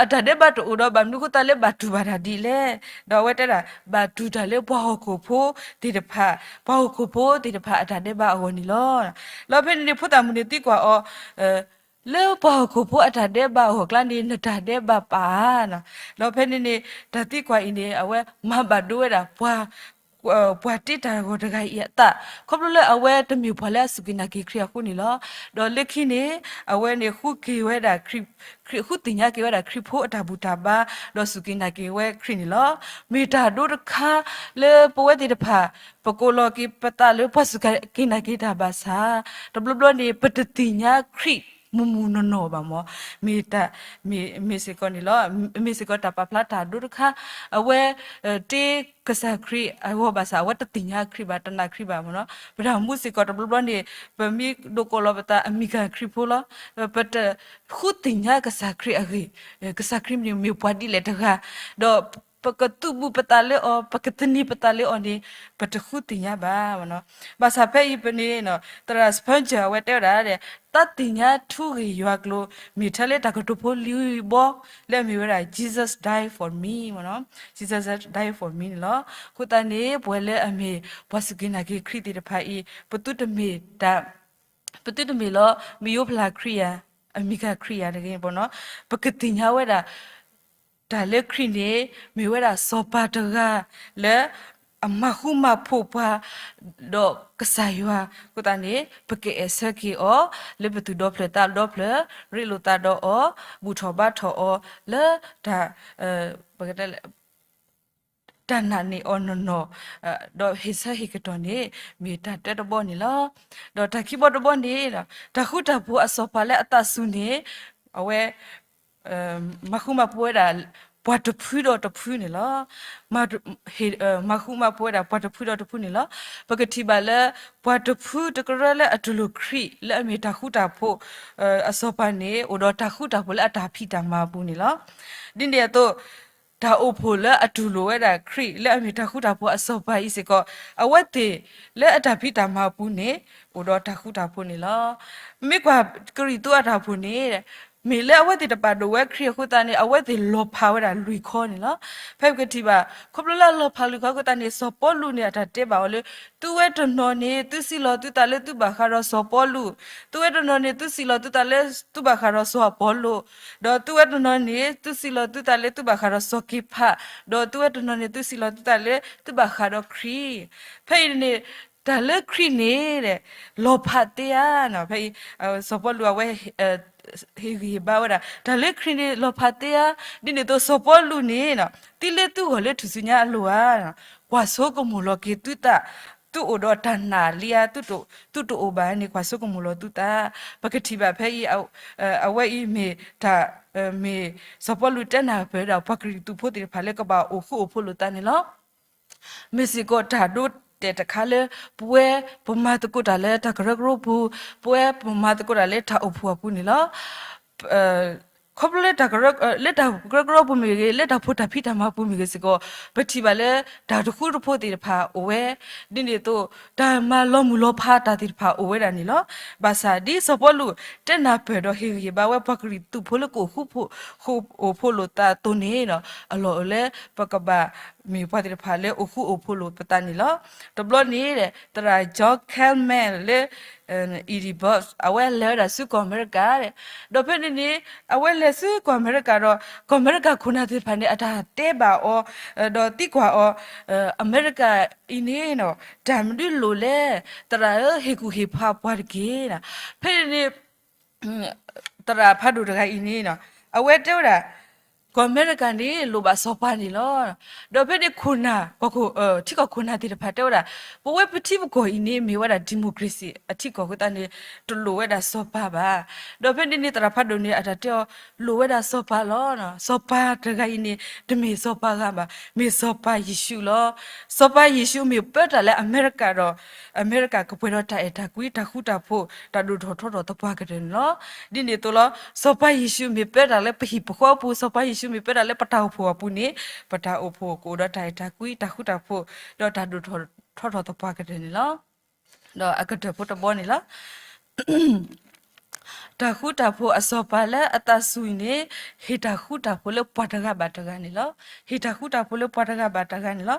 အတၢ်ဒဲးဘးတအိၣ်ဒီး ဘၣ်မနုၤဃိသတးလၢဘၣ်တူၢ်ဘၣ်တၢ်ဒ်လဲၣ်. ဒီးအဝဲတဲဒၣ် ဘၣ်တူၢ်တၢ်လၢပှၤဟီၣ်ခိၣ်ဖိသ့ၣ်တဖၣ်, ပှၤဟီၣ်ခိၣ်ဖိသ့ၣ်တဖၣ်အတၢ်ဒဲးဘးအဂီၢ်န့ၣ်လီၤ. လီၤဖဲန့ၣ်န့ၣ် ဖိသၣ်မုၣ်န့ၣ်သံကွၢ်အီၤ လၢပှၤဟီၣ်ခိၣ်ဖိအတၢ်ဒဲးဘးအဂီၢ်ကျါန့ၣ် နတၢ်ဒဲးဘးပာ်ဧါ. လီၤဖဲန့ၣ်န့ၣ် တၢ်သံကွၢ်အံၤန့ၣ် အဝဲမၤဘၣ်ဒိဝဲဒၣ်ပှၤ ပှၤတ့တၢ်ဂီၤတဂၤအံၤအသး, ခီဖျိလၢအဝဲတမ့ၢ်ပှၤလၢအစူၢ်က့ၤနာ်က့ၤခရံာ်အဃိန့ၣ်လီၤ. ဒီးလၢခံန့ၣ် အဝဲန့ၣ်ဃုက့ၤဝဲဒၣ် ဃုသ့ၣ်ညါက့ၤဝဲဒၣ်ခရံာ်ဖိအတၢ်ဘူၣ်တၢ်ဘါ, ဒီးစူၢ်က့ၤနာ်က့ၤဝဲခရံာ်န့ၣ်လီၤ. မ့ၢ်တၢ်ဒိတခါလၢပဝဲသ့ၣ်တဖၣ် ပကိးလီၤက့ၤပသးလၢပှၤစူၢ်က့ၤနာ်က့ၤတၢ်ဘၣ်ဆၣ်, တဘျီဘျီန့ၣ် ပတသ့ၣ်ညါခရံာ်မုၢ်မုၢ်နီၢ်နီၢ်ဘၣ်မၢ်, မ့ၢ်တၢ် မ့ၢ် မ့ၢ်စ့ၢ်ကီးန့ၣ်လီၤ. မ့ၢ်စ့ၢ်ကီးတၢ်ပာ်ဖျါတၢ်ဒိတခါ, အဝဲ တ့ကစၢ်ခရံာ်အဂီၢ်ဘၣ်ဆၣ် အဝဲတသ့ၣ်ညါခရံာ်ဘၣ်, တနာ်ခရံာ်ဘၣ်မၢ်နီၤ. ပတၢ်မူစ့ၢ်ကီးတဘျီဘျီန့ၣ် ပမ့ၢ်ဒိးကိးလီၤပသးအမံၤကၤခရံာ်ဖိလီၤ. ပတဃုသ့ၣ်ညါကစၢ်ခရံာ်အဂ့ၢ်, ကစၢ်ခရံာ်မ့ၢ်မ့ၢ်ပှၤဒ်လဲၣ်တဂၤ, ဒီးပကသုးဘူးပသးလၢအီၤ, ပကသန့ၤပသးလၢအီၤန့ၣ် ပတဃုသ့ၣ်ညါဘၣ်မၢ်နီၤ. ဘၣ်ဆၣ်ဖဲအံၤပန့ၣ် သရၣ် Spurgeon အဝဲတဲဝဲဒၣ်, တၢ်သ့ၣ်ညါထူဂ့ၢ်ယွၤကျိၤ မ့ၢ်ထဲလၢတၢ်ကတိၤဖိလံာ်ဘီ လၢအမ့ၢ်ဝဲဒၣ် Jesus died for me မၢ်နီၤ. Jesus died for me န့ၣ်လီၤ. အဃိသတးန့ၣ် ပဝဲလၢအမ့ၢ်ပှၤစူၢ်က့ၤနာ်က့ၤခရံာ်သ့ၣ်တဖၣ်အံၤ ပသုတမ့ၢ်တၢ် ပသုတမ့ၢ်လၢ မ့ၢ်ယိဖျါခရံာ်ယၤ, အမံၤကၤခရံာ်ယၤတဂ့ၤမၢ်နီၤ. ပကသ့ၣ်ညါဝဲဒၣ် တၢ်လၢခရံာ်န့ၣ် မ့ၢ်ဝဲဒၣ်စီၤပၤတဂၤလၢ အမၤဃူမၤဖိးပှၤ ဒီးကစၢ်ယွၤအဃိသတးန့ၣ် ပကအဲၣ်ဆၢက့ၤအီၤ လၢပသူၣ်ဒီဖျၢၣ်သးဒီဖျၢၣ်, ရ့လိာ်သးဒီးအီၤ, ဘူၣ်ထီၣ်ဘါထီၣ်အီၤလၢတၢ် တၢ်နာ်န့ၢ်အီၤနီၢ်နီၢ်, ဒီးဟ့ၣ်ဆၢဟ့ၣ်ကတီၢ်န့ၣ် မ့ၢ်တၢ်တၢတဘီန့ၣ်လီၤ. ဒီးတၢ်ခံဘီတဘီန့ၣ် တၢ်ဃူတၢ်ဖိးအစီၤပၤလၢအသးစူၤန့ၣ် အဝဲ မၤဃူမၤဖိးဝဲဒၣ် ပှၤတဖုဒီးတဖုန့ၣ်လီၤ. မၤဃူမၤဖိးဝဲဒၣ်ပှၤတဖုဒီးတဖုန့ၣ်လီၤ. ပကထံၣ်ဘၣ်လၢ ပှၤတဖုတကရၢလၢအတူၢ်လိာ်ခရံာ်လၢအမ့ၢ်တၢ်ဃူတၢ်ဖိး အစီၤပၤန့ၣ် အိၣ်ဒီးတၢ်ဃူတၢ်ဖိးလၢအတၢ်ဖံးတၢ်မၤအပူၤန့ၣ်လီၤ. ဒ်န့ၣ်အသိး တၢ်အိၣ်ဖှိၣ်လၢအတူၢ်လိာ်ဝဲဒၣ်ခရံာ်လၢအမ့ၢ်တၢ်ဃူတၢ်ဖိးအစီၤပၤအံၤစ့ၢ်ကီး အဝဲသ့ၣ်လၢအတၢ်ဖံးတၢ်မၤအပူၤန့ၣ် အိၣ်ဒီးတၢ်ဃူတၢ်ဖိးန့ၣ်လီၤ. မ့ၢ်ကွၢ်ကရံၣ်သူးအတၢ်အိၣ်ဖှိၣ်န့ၣ် မ့ၢ်လၢအဝဲသ့ၣ်တပာ်ဒိၣ်ဝဲခရံာ်အဃိသတးန့ၣ် အဝဲသ့ၣ်လီၤဖးဝဲဒၣ်လွံၢ်ခီန့ၣ်လီၤ. ဖဲပကထံၣ်ဘၣ် ခီဖျိလၢအလီၤဖးလွံၢ်ခီအဃိသတးန့ၣ် စီၤပီလူးန့ၣ် အတၢ်တဲဘၣ်အီၤလၢ သုဝဲတနီၤန့ၣ် သုစံးလီၤသုသးလၢသုဘၣ်ဃးဒီးစီၤပီလူး, သုဝဲတနီၤန့ၣ် သုစံးလီၤသုသးလၢသုဘၣ်ဃးဒီးစီၤအပီလိၣ်, ဒီးသုဝဲတနီၤန့ၣ် သုစံးလီၤသုသးလၢသုဘၣ်ဃးဒီးစီၤက့ၤဖး, ဒီးသုဝဲတနီၤန့ၣ် သုစံးလီၤသုသးလၢသုဘၣ်ဃးဒီးခရံာ်. ဖဲအံၤန့ၣ် တၢ်လၢခရံာ်န့ၣ် လီၤဖးသ့ဧါ. ဖဲအံၤ စီၤပီလူးအဝဲ ဟ့ၣ်ဂံၢ်ဟ့ၣ်ဘါဝဲဒၣ် တၢ်လၢခရံာ်န့ၣ် လီၤဖးသ့ဧါ. ဒ်န့ၣ်အသိး စီၤပီလူးန့ၣ် သုလၢသုဂီၢ်လၢထူၣ်စုညါအလိၤဧါ, ကွၢ်ဆိကမိၣ်လီၤက့ၤသုသး, သုအိၣ်ဒီးတၢ်နာ်လံဧါ, သုတအိၣ်ဘၣ်န့ၣ် ကွၢ်ဆိကမိၣ်လီၤသုသး. ပကထံၣ်ဘၣ်ဖဲအံၤ အဝဲအံၤမ့ၢ်တၢ် မ့ၢ်စီၤပီလူးတဲနၢ်ပၢၢ်ဝဲဒၣ် ပှၤကရံၣ်သူးဖိသ့ၣ်တဖၣ်လၢကဘၣ်အိၣ်ဃူအိၣ်ဖိးလိာ်သးန့ၣ်လီၤ. မ့ၢ်စ့ၢ်ကီးတၢ်ဒိတဲာ်တခါလၢ ပဝဲပမၤသကိးတၢ်လၢတၢ်ကရၢကရိပူၤ, ပဝဲပမၤသကိးတၢ်လၢတၢ်အိၣ်ဖှိၣ်အပူၤန့ၣ်လီၤ. ခီဖျိလၢတၢ်ကရၢ လၢတၢ်ကရၢကရိပူၤမ့ၢ်ဂ့ၤ, လၢတၢ်ဖိတၢ်ဖံးတၢ်မၤပူၤမ့ၢ်ဂ့ၤစ့ၢ်ကီး, ပထံၣ်ဘၣ်လၢ တၢ်တဃူတဖိးသ့ၣ်တဖၣ်အိၣ်ဝဲ, ဒ်န့ၣ်အသိး တၢ်မၤလီၤမုၢ်လီၤဖးတၢ်သ့ၣ်တဖၣ်အိၣ်ဝဲဒၣ်န့ၣ်လီၤ. ဘၣ်ဆၣ်ဒ်စီၤပီလူး တဲနၢ်ပၢၢ်ဒီးဟ့ၣ်ဂံၢ်ဟ့ၣ်ဘါဝဲပှၤကရံၣ်သူးဖိလၢကအိၣ်ဃူ အိၣ်ဖိးလိာ်သးအသိးန့ၣ်, အလီၢ်အိၣ်လၢ ပကဘၣ်မ့ၢ်ပှၤသ့ၣ်တဖၣ်လၢအိၣ်ဃူအိၣ်ဖိးလိာ်ပသးန့ၣ်လီၤ. တဘျီန့ၣ် သရၣ် John Coleman လၢ Edinburgh အဝဲလဲၤဝဲဒၣ်ဆူကီၢ်အမဲရကၤ, ဒီးဖဲန့ၣ်န့ၣ် အဝဲလဲၤဆူကီၢ်အမဲရကၤဒီး ကီၢ်အမဲရကၤခိၣ်နၢ်သ့ၣ်တဖၣ်န့ၣ် အတၢ်တဲဘၣ်အီၤ ဒီးသံကွၢ်အီၤ, အမဲရကၤအံၤန့ၣ် တၢ်မနုၤလိၣ်လဲၣ်, သရၣ်ဧၢ ဟ့ၣ်ကူၣ်ဟ့ၣ်ဖးပှၤတက့ၢ်. ဖဲန့ၣ်န့ၣ် သရၣ်ဖးဒိၣ်တဂၤအံၤန့ၣ် အဝဲတဲဝဲဒၣ် ကီၢ်အမဲရကၤန့ၣ် လိၣ်ဘၣ်စီၤပၤန့ၣ်လီၤ. ဒီးဖဲန့ၣ်ခိၣ်နၢ် ထံကီၢ်ခိၣ်နၢ်သ့ၣ်တဖၣ်တဲဝဲဒၣ် ပဝဲပထံပကီၢ်အံၤန့ၣ် မ့ၢ်ဝဲဒၣ် democracy အထံကီၢ်အဃိသတးန့ၣ် တလိၣ်ဝဲဒၣ်စီၤပၤဘၣ်. ဒီးဖဲန့ၣ်န့ၣ် သရၣ်ဖးဒိၣ်န့ၣ်အတၢ်တဲအီၤ လိၣ်ဝဲဒၣ်စီၤပၤလီၤ. စီၤပၤတဂၤအံၤန့ၣ် တမ့ၢ်စီၤပၤဂၤဘၣ်, မ့ၢ်စီၤပၤယ့ၣ်ၡူးလီၤ. စီၤပၤယ့ၣ်ၡူးမ့ၢ်ပၢတၢ်လၢအမဲရကၤဒီး အမဲရကၤကပှဲၤဒီးတၢ်အဲၣ်တၢ်ကွံ တၢ်ဃူတၢ်ဖိး တၢ်ဒိၣ်ထီၣ်ထီထီၣ်သပှၢ်ကတၢၢ်န့ၣ်လီၤ. ဒ်န့ၣ်အသိးလီၤ စီၤပၤယ့ၣ်ၡူးမ့ၢ်ပၢတၢ်လၢပဟံၣ်ပဃီအပူၤ, စီၤပၤယ့ၣ်ၡူးမ့ၢ်ပၢတၢ်လၢပတၢ်အိၣ်ဖှိၣ်အပူၤန့ၣ် ပတၢ်အိၣ်ဖှိၣ်ကအိၣ်ဒီးတၢ်အဲၣ်တၢ်ကွံ တၢ်ဃူတၢ်ဖိး ဒီးတၢ်ဒိၣ်ထီၣ်ထီထီၣ်သပှၢ်ကတၢၢ်န့ၣ်လီၤ. ဒီးအကတၢၢ်ဖိတဘီန့ၣ်လီၤ. တၢ်ဃူတၢ်ဖိးအစီၤပၤလၢအသးစူၤအံၤန့ၣ် ဟ့ၣ်တၢ်ဃူတၢ်ဖိးလၢပှၤတဂၤဘၣ်တဂၤန့ၣ်လီၤ. ဟ့ၣ်တၢ်ဃူတၢ်ဖိးလၢပှၤတဂၤဘၣ်တဂၤန့ၣ်လီၤ.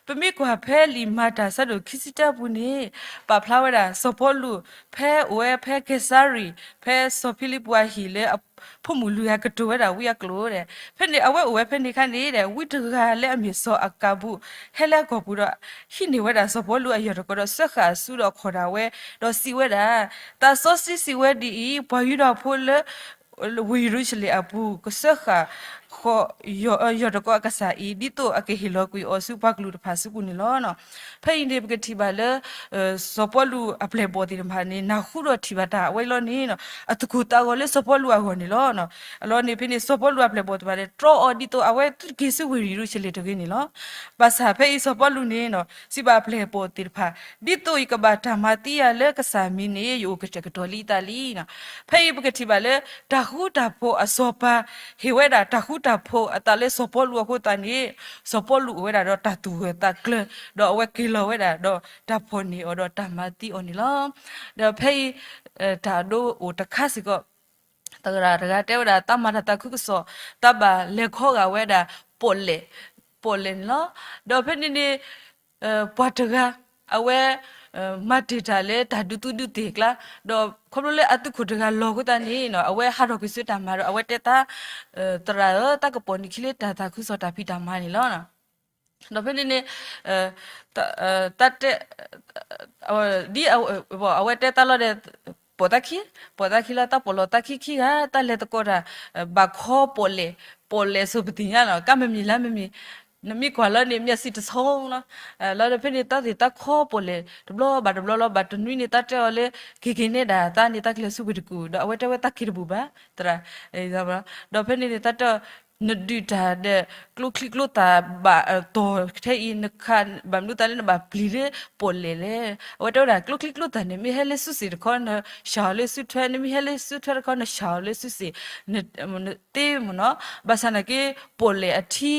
ပမ့ၢ်ကွၢ်ဖဲလံာ်မၤတၢ်ဆၢဒိၣ်ခံဆံတၢအပူၤန့ၣ် ပာ်ဖျါဝဲဒၣ် စီၤပီလူး ဖဲအိၣ်ဝဲဖဲကဲစၤရံၤ ဖဲစီၤဖံလံးပူးအဟံၣ်လၢ အဖိမုၣ်လွံၢ်ဂၤကတိၤဝဲဒၣ်ဝံအကျိာ်ဒီး ဖဲန့ၣ် အဝဲအိၣ်ဝဲဖဲန့ၣ်အခါန့ၣ်ဒီး ဝံတဂၤလၢအမ့ၢ်စီၤအကၤဘူၣ် ဟဲလၢအကီၢ်ပူၤဒီး ဟံးန့ၢ်ဝဲဒၣ်စီၤပီလူးအယီၢ်တကီးဒီး စၢဃာ်အစုဒီးခီၣ်ဒၣ်ဝဲ, ဒီးစံးဝဲဒၣ်, သးစီဆှံစံးဝဲဒ်အံၤ, ပှၤယူဒၤဖိလၢ ဝ့ၢ်ယရူၤၡလ့ၣ်အပူၤ ကစၢဃာ် ဃီ ယီၢ်တကီးအကစၢ်အံၤ ဒ်သိးအကဟ့ၣ်လီၤကွံာ်အီၤဆူပှၤကလုာ်တဖၣ်စုပူၤန့ၣ်လီၤ. ဖဲအံၤန့ၣ် ပကထံၣ်ဘၣ်လၢ စီၤပီလူးအပျဲၢ်ဘီၣ်သ့ၣ်တဖၣ်န့ၣ် နၢ်ဟူဒီးထံၣ်ဘၣ်တၢ်ဝဲလီၤန့ၣ် အသူၣ်ကိၢ်သးဂီၤလၢစီၤပီလူးအဂီၢ်န့ၣ်လီၤ. အလီၢ်န့ၣ်ဖဲန့ၣ် စီၤပီလူးအပျဲၢ်ဘီၣ်သ့ၣ်တဖၣ်န့ၣ် တြီအီၤဒ်သိးအဝဲသုတက့ၤဆူဝ့ၢ်ယရူၤၡလ့ၣ်တဂ့ၤန့ၣ်လီၤ. ဘၣ်ဆၣ်ဖဲအံၤစီၤပီလူးန့ၣ် စံးဘၣ်အပျဲၢ်ဘီၣ်သ့ၣ်တဖၣ်, ဒ်သိးယကဘၣ်တၢ်မၤသံယၤလၢကစၢ်မံၤန့ၣ် ယအိၣ်ကတဲာ်ကတီၤလံအသးလံ. ဖဲအံၤပကထံၣ်ဘၣ်လၢ တၢ်ဃူတၢ်ဖိးအစီၤပၤ ဟ့ၣ်ဝဲဒၣ်တၢ်ဃူတၢ်ဖိးအသးလၢစီၤပီလူးအဃိသတးန့ၣ် စီၤပီလူးအိၣ်ဝဲဒၣ်ဒီးတၢ်သူၣ်ဂၢၢ်သးကျၢၤ ဒီးအဝဲက့ၤလီၤဝဲဒၣ်ဒီးတၢ်ဖီၣ်န့ၢ်အီၤဒီးတၢ်မၤသံအီၤန့ၣ်လီၤ. ဒီးဖဲအံၤ တၢ်ဒိအိၣ်တခါစ့ၢ်ကီး သရၣ်တဂၤတဲဝဲဒၣ် တၢ်မၤတၢ်သးခုကစီၣ် တၢ်ဘၣ်လဲၤခီဂာ်ဝဲဒၣ် ပီၣ်လဲၣ်, ပီၣ်လဲၣ်န့ၣ်လီၤ. ဒီးဖဲန့ၣ်န့ၣ် ပှၤတဂၤ အဝဲ မၤတ့ၢ်တၢ်လၢတၢ်ဒုးသူဒုးသ့ၣ်အကျါ, ဒီးခီဖျိလၢအသုးခိၣ်တဂၤလီၤအဃိသတးန့ၣ် အဝဲဟးထီၣ်ကွံာ်ဆူတၢ်မၤဒီး အဝဲတဲတၢ်, သရၣ်ဧၢ, တၢ်ကပီၣ်န့ၢ်ခံလၢတၢ်သးခုကစီၣ်တၢ်ဖံးတၢ်မၤန့ၣ်လီၤ. ဒီးဖဲန့ၣ်န့ၣ် တၢ်တဲ ဒ် အဝဲတဲတၢ်လီၤဒီး ပိာ်သးခံ, ပိာ်သးခံလီၤ, တၢ်ပိာ်လီၤသးခံခံဂၤ တၢ်လဲၤသကိးတၢ် ဘၣ်ခီပီၣ်လဲၣ်, ပီၣ်လဲၣ်ဆိးပသ့ၣ်ညါလီၤ, ကါမမံၤလါမမံၤ, နမ့ၢ်ကွၢ်လီၤန့ၣ် မျက်စိတစ်ဆုံးလီၤ. လီၤဒီးဖဲန့ၣ် တၢ်သ့ၣ်တၢ်ခီပီၣ်လဲၣ် တဘျီဘၣ်တဘျီလီၤ, ဘၣ်တနွံန့ၣ် တၢ်တဲအီၤလၢ က့ၤက့ၤနဲဒၣ်သးန့ၣ် တၢ်ကလဲၤဆူဝ့ၢ်တကူၣ်, ဒီးအဝဲတဲဝဲတၢ်က့ၤတဘူၣ်ဘၣ်, သရၣ် ဒီးဖဲန့ၣ်န့ၣ် တၢ်တဲအီၤ နဒုးတၢ်ဒီး ကျိချံကျိသၣ်ဘၣ်တီၢ်ထဲအံၤ နခး ဘၣ်မနုၤသးလၢနဘၣ်ပျံၤလၢပီၣ်လဲၣ်လဲၣ်. အဝဲတဲဝဲဒၣ် ကျိချံကျိသၣ်န့ၣ် မ့ၢ်ဟဲလၢစုစ့ၣ်တခီ နဆှၢအီၤလၢစုထွဲ, နမ့ၢ်ဟဲလၢစုထွဲတခီ နဆှၢအီၤလၢစုစ့ၣ် နသ့မ့ၢ်နီၤ. ဘၣ်ဆၣ်နာ်က့ ပီၣ်လဲၣ်အထံ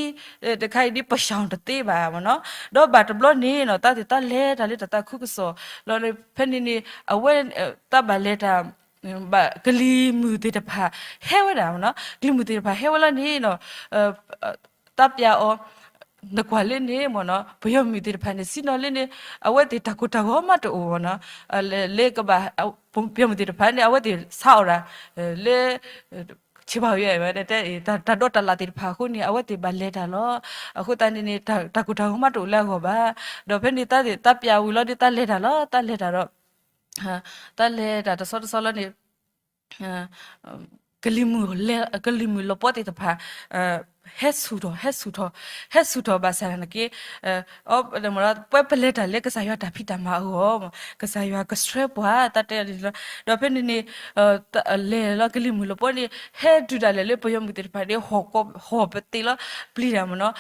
တခါအံၤဒ် ပဆှၢတသ့ဘၣ်မ့ၢ်နီၤ. ဒီးဘၣ်တဘျီန့ၣ်နီၤ တၢ်သ့ၣ်တၢ်လဲၤတၢ်လၢတၢ်သးခုကစီၣ်လီၤ. ဖဲန့ၣ်န့ၣ် အဝဲ တၢ်ဘၣ်လဲၤတၢ် ဘၣ်ကလံၤမုၢ်သ့ၣ်တဖၣ် ဟဲဝဲဒၣ်မ့ၢ်နီၤ, ကလံၤမုၢ်သ့ၣ်တဖၣ်ဟဲဝဲလီၤန့ၣ်နီၤ တၢ်ပျးအီၤ နကွၢ်လၢန့ၣ်မ့ၢ်နီၤ ပယီၤမုၣ်သ့ၣ်တဖၣ်န့ၣ် စံၣ်နီၤလၢန့ၣ် အဝဲသ့ၣ်တၢ်ကိၢ်တၢ်ဂီၤမးတအိၣ်မ့ၢ်နီၤ. လၢကဘၣ် ပယီၤမုၣ်သ့ၣ်တဖၣ်န့ၣ် အဝဲသ့ၣ်ဆါအီၣ်ဒၣ် လၢ ဆ့ဘၣ်ဝဲ တၢ်ဒိးတၢ်လၣ်သ့ၣ်တဖၣ်အဃိန့ၣ် အဝဲသ့ၣ်ဘၣ်လဲၤတၢ်လီၤ. အဃိသတးန့ၣ်န့ၣ် တၢ်ကိၢ်တၢ်ဂီၤမးတအိၣ်လၢအဂီၢ်ဘၣ်. ဒီးဖဲန့ၣ်တၢ်သ့ၣ်တၢ်ပျးဝံၤလီၤဒီး တၢ်လဲၤတၢ်လီၤ, တၢ်လဲၤတၢ်ဒီး တၢ်လဲၤတၢ်တဆီတဆီလီၤန့ၣ် ကလံၤမုၢ် ကလံၤမုၢ်လီၤပှီၢ်သ့ၣ်တဖၣ် ဟဲဆူၣ်ထီၣ် ဟဲဆူၣ်ထီၣ် ဟဲဆူၣ်ထီၣ်ဘၣ်ဆၣ်သနာ်က့ ပဝဲပလဲၤတၢ်လၢကစၢ်ယွၤတၢ်ဖံးတၢ်မၤအဂီၢ်, ကစၢ်ယွၤကဆှၢပှၤတၢ်တဲဒ်န့ၣ်လီၤ. ဒီးဖဲန့ၣ်န့ၣ် လဲၤလီၤကလံၤမုၢ်လပီန့ၣ် ဟဲတုၤဒၣ်လဲာ်လၢပယီၤမုၢ်သ့ၣ်တဖၣ်န့ၣ် ဟီၣ်ပသ့ၣ်လီၤ ပျံၤတၢ်မ့ၢ်နီၤ,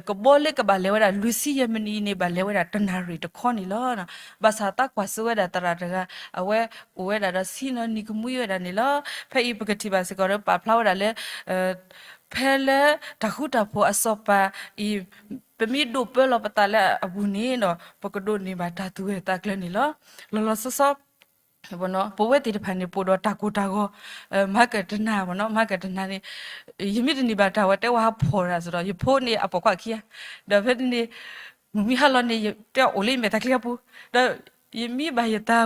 ကဘီလၢကဘၣ်လဲၤဝဲဒၣ် လွံၢ်ဆံယဲၢ်မံးနံးအံၤန့ၣ် ဘၣ်လဲၤဝဲဒၣ်တနၣ်ရံၣ်တခီန့ၣ်လီၤ. ဘၣ်ဆၣ်သးကွၢ်စိဝဲဒၣ်သရၣ်တဂၤ အဝဲအိၣ်ဝဲဒၣ်ဒီးဆံးနီၤနံၤကမှံဝဲဒၣ်န့ၣ်လီၤ. ဖဲအံၤပကထံၣ်ဘၣ်စ့ၢ်ကီးဒီးပာ်ဖျါဝဲဒၣ်လၢ ဖဲလၢတၢ်ဃူတၢ်ဖိးအစီၤပၤအံၤ ပမ့ၢ်ဒိးပၢလီၤပသးလၢအပူၤန့ၣ်ဒီး ပကဒိးန့ၢ်ဘၣ်တၢ်သူၣ်ဂၢၢ်သးကျၢၤန့ၣ်လီၤ. လီၤလီၤဆီဆီ ပဝဲသ့ၣ်တဖၣ်န့ၣ် ပအိၣ်ဒီးတၢ်ကိၢ်တၢ်ဂီၤ မၤကတနၢ်မ့ၢ်နီၤ, မၤကတနၢ်န့ၣ် ယမ့ၢ်တန့ၢ်ဘၣ်တၢ်ဝဲတဲဝဲဟးဖီၣ်တၢ်စ့ၢ်ဒီး ယဖိန့ၣ်အပိာ်ခွါခံဂၤ, ဒီးဖဲန့ၣ်န့ၣ် မုၢ်မံဟါလီၤန့ၣ် ယတဲအိၣ်လၢယမဲာ်သၣ်ချံအပူၤ, ဒီးယမံဘၣ်ယသး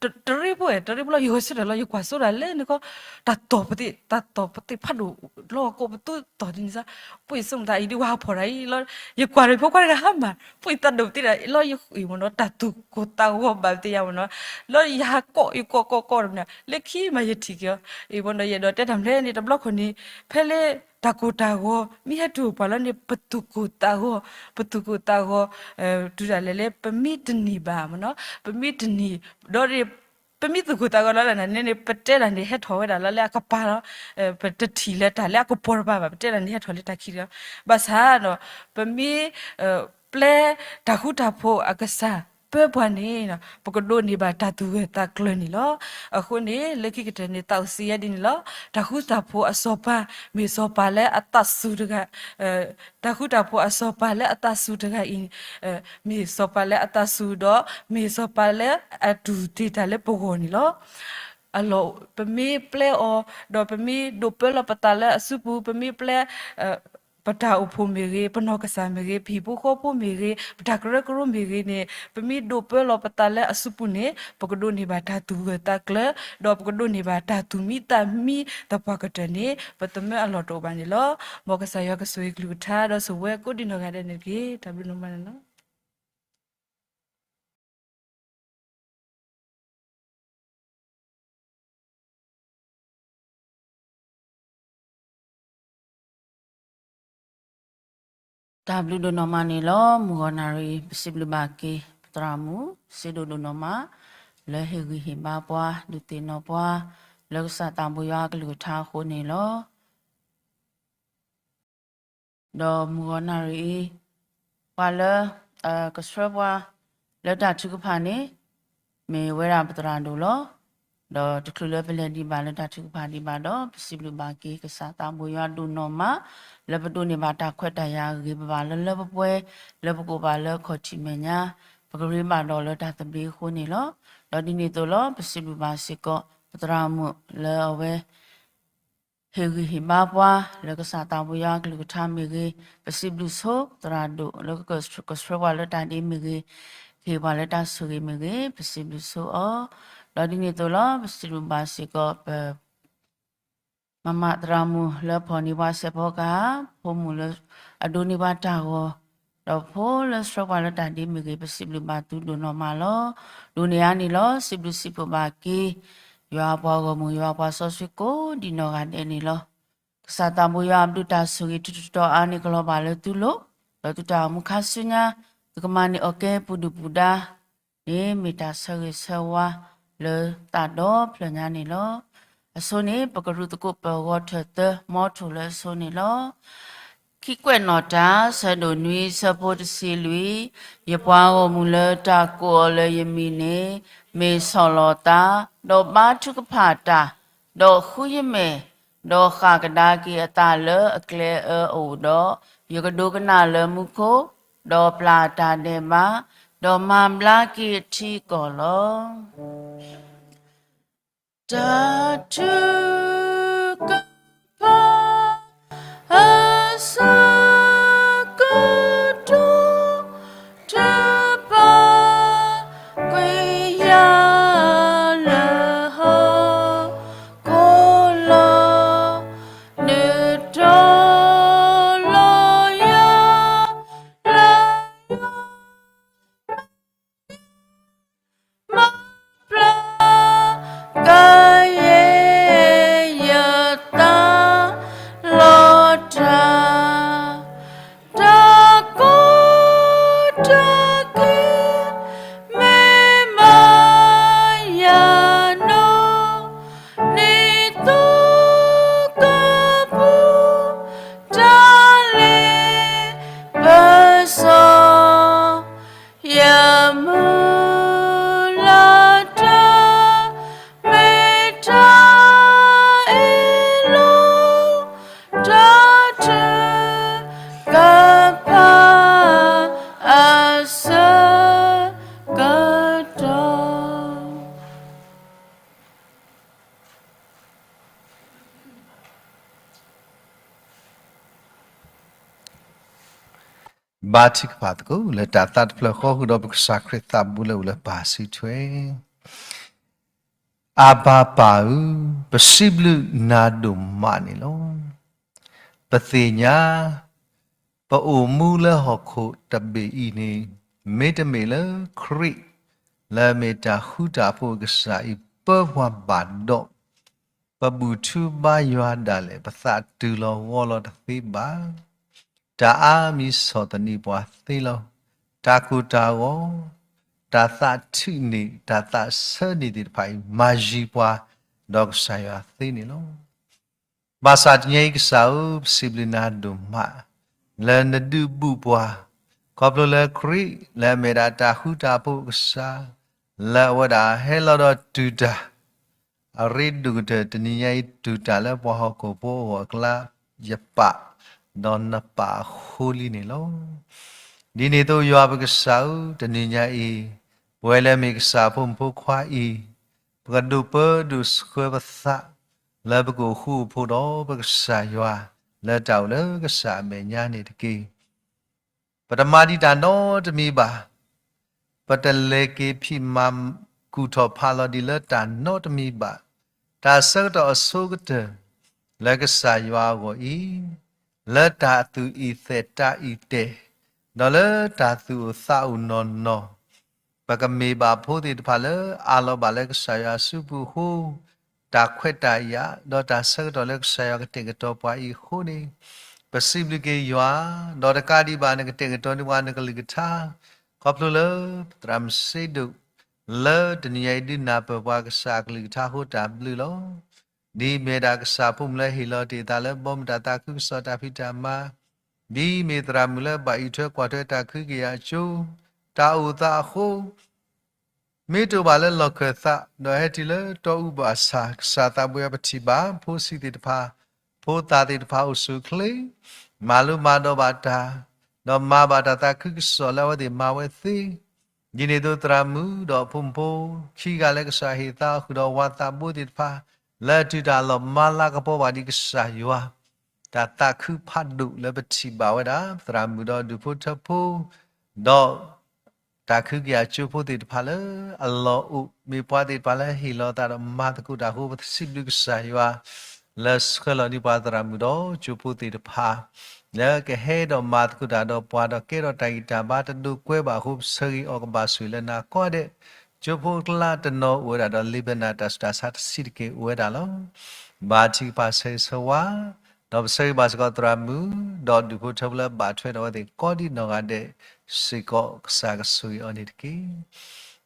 တရ့ဖိ တရ့ဖိလီၤ ယဂီၤဆၢထၢၣ်လီၤ ယကွၢ်စိဒၣ်လဲၣ်န့ၣ်ခီ တၢ်တီၢ်ပသ့ၣ် တၢ်တီၢ်ပသ့ၣ်ဖးဒိၣ် လီၤကိးပသူတီၢ်ဒ်န့ၣ်စ့ၢ်, ပှ့ၤဆိကမိၣ်သးအံၤဒ်ဝဲဟးဖီၣ်တၢ်အံၤလီၤ, ယကွၢ်ဒီးဖိခွါတဂၤဟါမၢ် ပှ့ၤသးဒိၣ်ပသ့ၣ်ဒၣ်လီၤ ယဃ့ၢ်မ့ၢ်နီၤ တၢ်သူၣ်ကိၢ်သးဂီၤဘၣ်ပသ့ၣ်ယါမ့ၢ်နီၤ, လီၤယဟးကိးယကိးကိးကိးတမ့ၢ် လၢခံမးယထံၣ်က့ၤအီၤ အံၤမ့ၢ်နီၤ ယအဲၣ်ဒိးတဲတၢ်မနုၤလဲၣ်န့ၣ် တဘျီခိၣ်န့ၣ် ဖဲလၢတၢ်ကိၢ်တၢ်ဂီၤ မ့ၢ်ဟဲတုၤအိၣ်ပှၤလီၤန့ၣ် ပသူၣ်ကိၢ်သးဂီၤ ပသူၣ်ကိၢ်သးဂီၤ တုၤဒၣ်လဲာ်လၢပမ့ၢ်တန့ၢ်ဘၣ်မ့ၢ်နီၤ ပမ့ၢ်တန့ၢ် ဒီး ပမ့ၢ်သူၣ်ကိၢ်သးဂီၤလီၤလၢနၤန့ၣ် ပတဲတၢ်န့ၣ်ဟဲထီၣ်ဝဲဒၣ်လီၤလၢအကပၤလီၤ, ပတထံၣ်လၢတၢ်လၢအကပီၤတပၤဘၣ် ပတဲတၢ်န့ၣ်ဟဲထီၣ်လၢတၢ်ခံးတဂၤ, ဘၣ်ဆၣ်ဒီး ပမ့ၢ် ပျဲတၢ်ဃူတၢ်ဖိးအကစၢ်ပၢပှၤန့ၣ် ပကဒိးန့ၢ်ဘၣ်တၢ်သူၣ်ဂၢၢ်သးကျၢၤန့ၣ်လီၤ. အဃိန့ၣ် လၢခံကတၢၢ်န့ၣ် သးအိၣ်စံးယဲဒ်န့ၣ်လီၤ. တၢ်ဃူတၢ်ဖိးအစီၤပၤ မ့ၢ်စီၤပၤလၢအသးစူၤတဂၤ တၢ်ဃူတၢ်ဖိးအစီၤပၤလၢအသးစူၤတဂၤအံၤ မ့ၢ်စီၤပၤလၢအသးစူၤဒီး မ့ၢ်စီၤပၤလၢအတူၢ်တ့ၢ်တၢ်လၢပဂီၢ်န့ၣ်လီၤ. အလီၢ် ပမ့ၢ်ပျဲအီၤ ဒီးပမ့ၢ်ဒိးပၢလီၤပသးလၢအစုပူၤ ပမ့ၢ်ပျဲ ပတၢ်အိၣ်ဖှိၣ်မ့ၢ်ဂ့ၤ, ပနီၢ်ကစၢ်မ့ၢ်ဂ့ၤ, ပဟံၣ်ဖိဃီဖိမ့ၢ်ဂ့ၤ, ပတၢ်ကရၢကရိမ့ၢ်ဂ့ၤန့ၣ် ပမ့ၢ်ဒိးပၢလီၤပသးလၢအစုပူၤန့ၣ် ပကဒိးန့ၢ်ဘၣ်တၢ်သူၣ်ဂၢၢ်သးကျၢၤ ဒီးပကဒိးန့ၢ်ဘၣ်တၢ်သူၣ်မံသးမံသပှၢ်ကတၢၢ်န့ၣ် ပသမၢအလီၢ်တအိၣ်ဘၣ်န့ၣ်လီၤ. မ်ကစၢ်ယွၤကဆိၣ်ဂ့ၤကလုၢ်ကထါ ဒီးဆိၣ်ဝဲကိးဒံနီၢ်ဂၤဒဲးန့ၣ်တက့ၢ်. တၢ်ဘျုးဒိၣ်မးန့ၣ်လီၤ. တၢ်ဘျုးဒိၣ်နီၢ်မးန့ၣ်လီၤ. မုၢ်ဂီၤနၣ်ရံၣ် ပစံးဘျုးဘၣ်က့ၤ ပသရၣ်မုၣ် စ့ဒိၣ်ဒိၣ်နီၢ်မး လၢဟ့ၣ်ဂံၢ်ဟ့ၣ်ဘါပှၤ ဒုးသ့ၣ်နီၣ်ပှၤ လၢကစၢ်သးဘိယွၤအကလုၢ်ကထါအဃိန့ၣ်လီၤ. ဒီးမုၢ်ဂီၤနၣ်ရံၣ်အံၤ ပှၤလၢ ကဆှၢပှၤ လၢတၢ်ထုကဖၣ်န့ၣ် မ့ၢ်ဝဲဒၣ်ပသရၣ်ဒိၣ်လီၤ. ဒီးတချုးလၢပလဲၤဒံးဘၣ်လၢတၢ်ထုကဖၣ်ဒံးဘၣ်ဒီး ပစံးဘျုးဘၣ်က့ၤကစၢ်သးဘိယွၤဒိၣ်နီၢ်မး လၢပဒိးန့ၢ်ဘၣ်တၢ်ခွဲးတၢ်ယာ်ဂ့ၤဂ့ၤဘၣ်ဘၣ်လၢလၢပှဲၤပှဲၤ လၢပကအိၣ်ဘၣ်လၢခီၣ်ထံးမဲာ်ညါ ပကရ့ဘၣ်ဒီးလၢတၢ်သဘျ့အဃိန့ၣ်လီၤ. ဒီးဒ်န့ၣ်အသိးလီၤ ပစံးဘျုးဘၣ်စ့ၢ်ကီး ပသရၣ်မုၣ်လၢအဝဲ ဟ့ၣ်ဂံၢ်ဟ့ၣ်ဘါပှၤ လၢကစၢ်သးဘိယွၤအကလုၢ်ကထါမ့ၢ်ဂ့ၤ, ပစံးဘျုးဆိသရၣ်ဒိၣ် လၢကကဆှၢပှၤလၢတၢ်ဒ့မ့ၢ်ဂ့ၤ, ဟ့ၣ်ပှၤလၢတၢ်ဆိၣ်ဂ့ၤမ့ၢ်ဂ့ၤ, ပစံးဘျုးဆိအီၤ, ဒီးဒ်န့ၣ်အသိးလီၤ ပစံးဘျုးဘၣ်စ့ၢ်ကီး ပ မၤမၤသရၣ်မုၣ်လၢဖီၣ်န့ၢ်ပှၤစဲးဖီကဟၣ်, ဖိမုၣ်လၢအဒိးန့ၢ်ပှၤတၢ်ဂီၤ, ဒီးဖိလၢဆှၢပှၤလၢတၢ်ဒ့မ့ၢ်ဂ့ၤ, ပစံးဘျုးဘၣ်သုဒိၣ်နီၢ်မးလီၤ. ဒိးန့ၢ်အါန့ၣ်လီၤ စံးဘျုးစံးဖှိၣ်ဘၣ်က့ၤ ယွၤအပှၤဂီၢ်မုၢ် ယွၤအပှၤစီဆှံကိးဒံနီၢ်ဂၤဒဲးန့ၣ်လီၤ. ကစၢ်သးဘိယွၤအဘျုးတၢ်ဆိၣ်ဂ့ၤထူးထူးတီၤတီၤအါန့ၣ် ကလီၤဘၣ်လၢသုလိၤ, ဒီးသုတၢ်အိၣ်မူခါဆူညါ သုကမၤန့ၢ်အီၣ်ကဲပူၤဒုၣ်ပူၤဒါ န့ၣ်မ့ၢ်တၢ်ဆၢဂ့ၤဆၢဝါလၢသးဒီဖျၢၣ်ညါန့ၣ်လီၤ. အဆိန့ၣ် ပကရူၢ်သကိးပၢၤဂီၤထၢၣ်သၢ မီထိၣ်လၢအဆိန့ၣ်လီၤ. ခံကွဲးနီၣ်တၢ် ဆၢဒိၣ်နွံ ဆၢဖိတဆံလွံၢ်, ယပှၤဂီၢ်မုၢ်လၢတၢ်ကိးအီၤလၢယမံၤန့ၣ် မ့ၢ်ဆီၣ်လီၤသး, ဒီးဘါထုကဖၣ်တၢ်, ဒီးဃုယမဲာ်, ဒီးဃၣ်ကဒါက့ၤအသးလၢအကျဲအၢအအိၣ်ဒီး, ယကဒိကနၣ်လၢမူခိၣ်, ဒီးပျၢ်အတၢ်ဒဲးဘး, ဒီးမၤဘျါက့ၤအထံအကီၢ်လီၤ. တၢ်ထုကဖၣ် အဆၢကတီၢ် တဘၣ်ကွံာ်ယၤလၢဟီၣ် ကိၣ်လီၤ နုာ်တီၤလီၤယၤ လၢယွၤ မၤပျၢ်ကယဲၢ် ဘါထုကဖၣ်သကိးလၢတၢ်သးတဖျၢၣ်ဃီဃုာ်ဒီး ပကစၢ်ခရံာ်သးဘိလၢအိၣ်လၢပၢ်စုထွဲ အၤဘၤပၢ်ဧၢ, ပစံးဘျုးနၤဒိၣ်မးန့ၣ်လီၤ. ပသ့ၣ်ညါ ပအိၣ်မူလၢဟီၣ်ခိၣ်တဘ့ၣ်အံၤန့ၣ် မ့တမ့ၢ်လၢခရံာ် လၢအမ့ၢ်တၢ်ဃူတၢ်ဖိးအကစၢ်အံၤ ပၢပှၤဘၣ်ဒီး ပဘူၣ်ထူဘါယွၤဒၣ်လဲာ် ပသးတုၤလီၤဂီၤလီၤတသ့ဘၣ်. တၢ်အါမံၤဆီၣ်သနံးပှၤသ့လီၤ. တၢ်ကိၢ်တၢ်ဂီၤ, တၢ်သးထုးန့ၢ်, တၢ်သးဆၢန့ၢ်သ့ၣ်တဖၣ်အံၤ မၤယံၤပှၤဒီးကစၢ်ယွၤသ့န့ၣ်လီၤ. ဘၣ်ဆၣ်တနံၤအံၤကစၢ်ဧၢ, ပစံးဘျုးနၤဒိၣ်မး လၢနဒုးဘူးပှၤ ခီဖျိလၢခရံာ် လၢအမ့ၢ်ဒၣ်တၢ်ဃူတၢ်ဖိးအကစၢ် လၢအဝဲဒၣ်ဟဲလီၤဒီးတူၢ်တၢ် အရ့ဒိၣ်ကတၢၢ် တနံၤညါအံၤတူၢ်တၢ်လၢပှၤဟီၣ်ခိၣ်ဖိအဂီၢ်အကျါ ယပာ် ဒီးနပာ်အဃိလံန့ၣ်လီၤ. ဒ်န့ၣ်အသိးယွၤပကစၢ်ဧၢ, တနံၤညါအံၤ ပဝဲလၢမ့ၢ်ကစၢ်ဖိမုၣ်ဖိခွါအံၤ ပကဒိးပၢဒိးဆှၢပသး လၢပကအိၣ်ဃူအိၣ်ဖိးဒီးပကစၢ်ယွၤ လၢတၢ်အိၣ်လၢကစၢ်အမဲာ်ညါန့ၣ်တက့ၢ်. ပတမၤဒံးတၢ်နီတမံၤဘၣ်. ပတလဲၤက့ၤဖံးမၤကူၣ်ထီၣ်ဖးလီၤဒံးလၢတၢ်နီတမံၤဘၣ်. တၢ်ဆၢကတီၢ်အဆိကတၢၢ် လၢကစၢ်ယွၤအဂီၢ်အံၤ, လၢတၢ်သူၣ်အံၣ်သဲးတၢ်အံၣ်တဲာ်, ဒီးလၢတၢ်သူၣ်အိၣ်သးအိၣ်နီၢ်နီၢ် ပကမ့ၢ်ဘၣ်ဖိသ့ၣ်တဖၣ်လၢအးလီၤဘၣ်လၢကစၢ်ယွၤအစုပူၤအဃိ, တၢ်ခွဲးတၢ်ယာ် ဒီးတၢ်ဆၢကတီၢ်လၢကစၢ်ယွၤကတဲာ်ကတီၤပှၤအံၤအဃိန့ၣ်, ပစံးဘျုးက့ၤယွၤ, ဒီးတကးဒံးဘၣ်နကတဲာ်ကတီၤန့ၢ်ပှၤနကလုၢ်ကထါ, ခီဖျိလၢ သရၣ်မုၣ်စ့ဒိၣ် လၢတနံၤညါအံၤဒုးနၢ်ပၢၢ်ပှၤကစၢ်အကလုၢ်ကထါအဃိတၢ်ဘျုးလီၤ. ဒ်မ့ၢ်ဒၣ်ကစၢ်ဖိမုၣ်လၢဟ့ၣ်လီၤတ့ၢ်အသးလၢဘီမုၢ်တၢ်သးခုကစီၣ်တၢ်ဖံးတၢ်မၤ, ဒ်မ့ၢ်သရၣ်မုၣ်လၢဘၣ်အံးထွဲကွၢ်ထွဲတၢ်ခုကယၤအကၠိ, တၢ်အိၣ်သးအဃိ မ့ၢ်တအိၣ်ဘၣ်လၢလီၢ်ခၢၣ်သး ဒီးဟဲတုၤလၢတီအူဘၣ်ဆၣ် ကစၢ်သးဘိယွၤပထံၣ်ဘၣ် ဖိဆံးသ့ၣ်တဖၣ်, ဖိသၣ်သ့ၣ်တဖၣ်အိၣ်ဆူၣ်အိၣ်ချ့, မၤလိမၤဒိးဘၣ်တၢ်, ဒီးမၤဘၣ်တၢ်သးခုကစီၣ်လၢအဝဲသ့ၣ်မၤဝဲသ့, ဒ်န့ၣ်အသိးသရၣ်မုၣ်ဒီးဖိမုၣ်ဖိခံဂၤလၢကစၢ်ဟ့ၣ်သါအီၤဃုာ်ဒီးဝၤသးဘိသ့ၣ်တဖၣ်, လၢအတုၤတၢ်လီၤမၤလၤကပီၤဘၣ်ဒံးကစၢ်ယွၤ တၢ်သးခုဖးဒိၣ်လၢပထံၣ်ဘၣ်ဝဲဒၣ် သရၣ်မုၣ်ဒီးဒူၣ်ဖိထၢဖိ, ဒီး တၢ်ခုကယၤကၠိဖိသ့ၣ်တဖၣ်လၢအလီၢ်အိၣ် မ့ၢ်ပှၤသ့ၣ်တဖၣ်လၢဟ့ၣ်လီၤသးဒီးမၤသကိးတၢ်အဃိ ပစံးဘျုးကစၢ်ယွၤ လၢဆှၢလီၤန့ၢ်ပှၤသရၣ်မုၣ်ဒီးကၠိဖိသ့ၣ်တဖၣ် လၢကဟဲဒီးမၤသကိးတၢ်ဒီးပှၤဒီးကဲထီၣ်တၢ်ဂံၢ်တၢ်ဘါတဒိးကွဲဘၣ်အဃိ ပဆၢဂ့ၤအီၤကဘၣ်ဆိၣ်ဂ့ၤလၢနၤကိးဂၤဒဲး, ကၠိဖိအကျါတနီၤအိၣ်ဝဲဒၣ်ဒီး လ့ဘနၣ်တၢ်ဆူးတၢ်ဆါတဆံးတက့ၢ်အိၣ်ဝဲဒၣ်လီၤ. ဘါထုကဖၣ်ဆၢဂ့ၤဆၢဝါ ဒီးပဆၢဂ့ၤဘၣ်စ့ၢ်ကီးသရၣ်မုၣ် ဒီးဒူၣ်ဖိထၢဖိလၢဘၣ်ထွဲဒီးအဝဲသ့ၣ်ကိးဒံးနီၢ်ဂၤဒဲးစ့ၢ်ကီး ကစၢ်ကဆိၣ်ဂ့ၤအီၤန့ၣ်တက့ၢ်.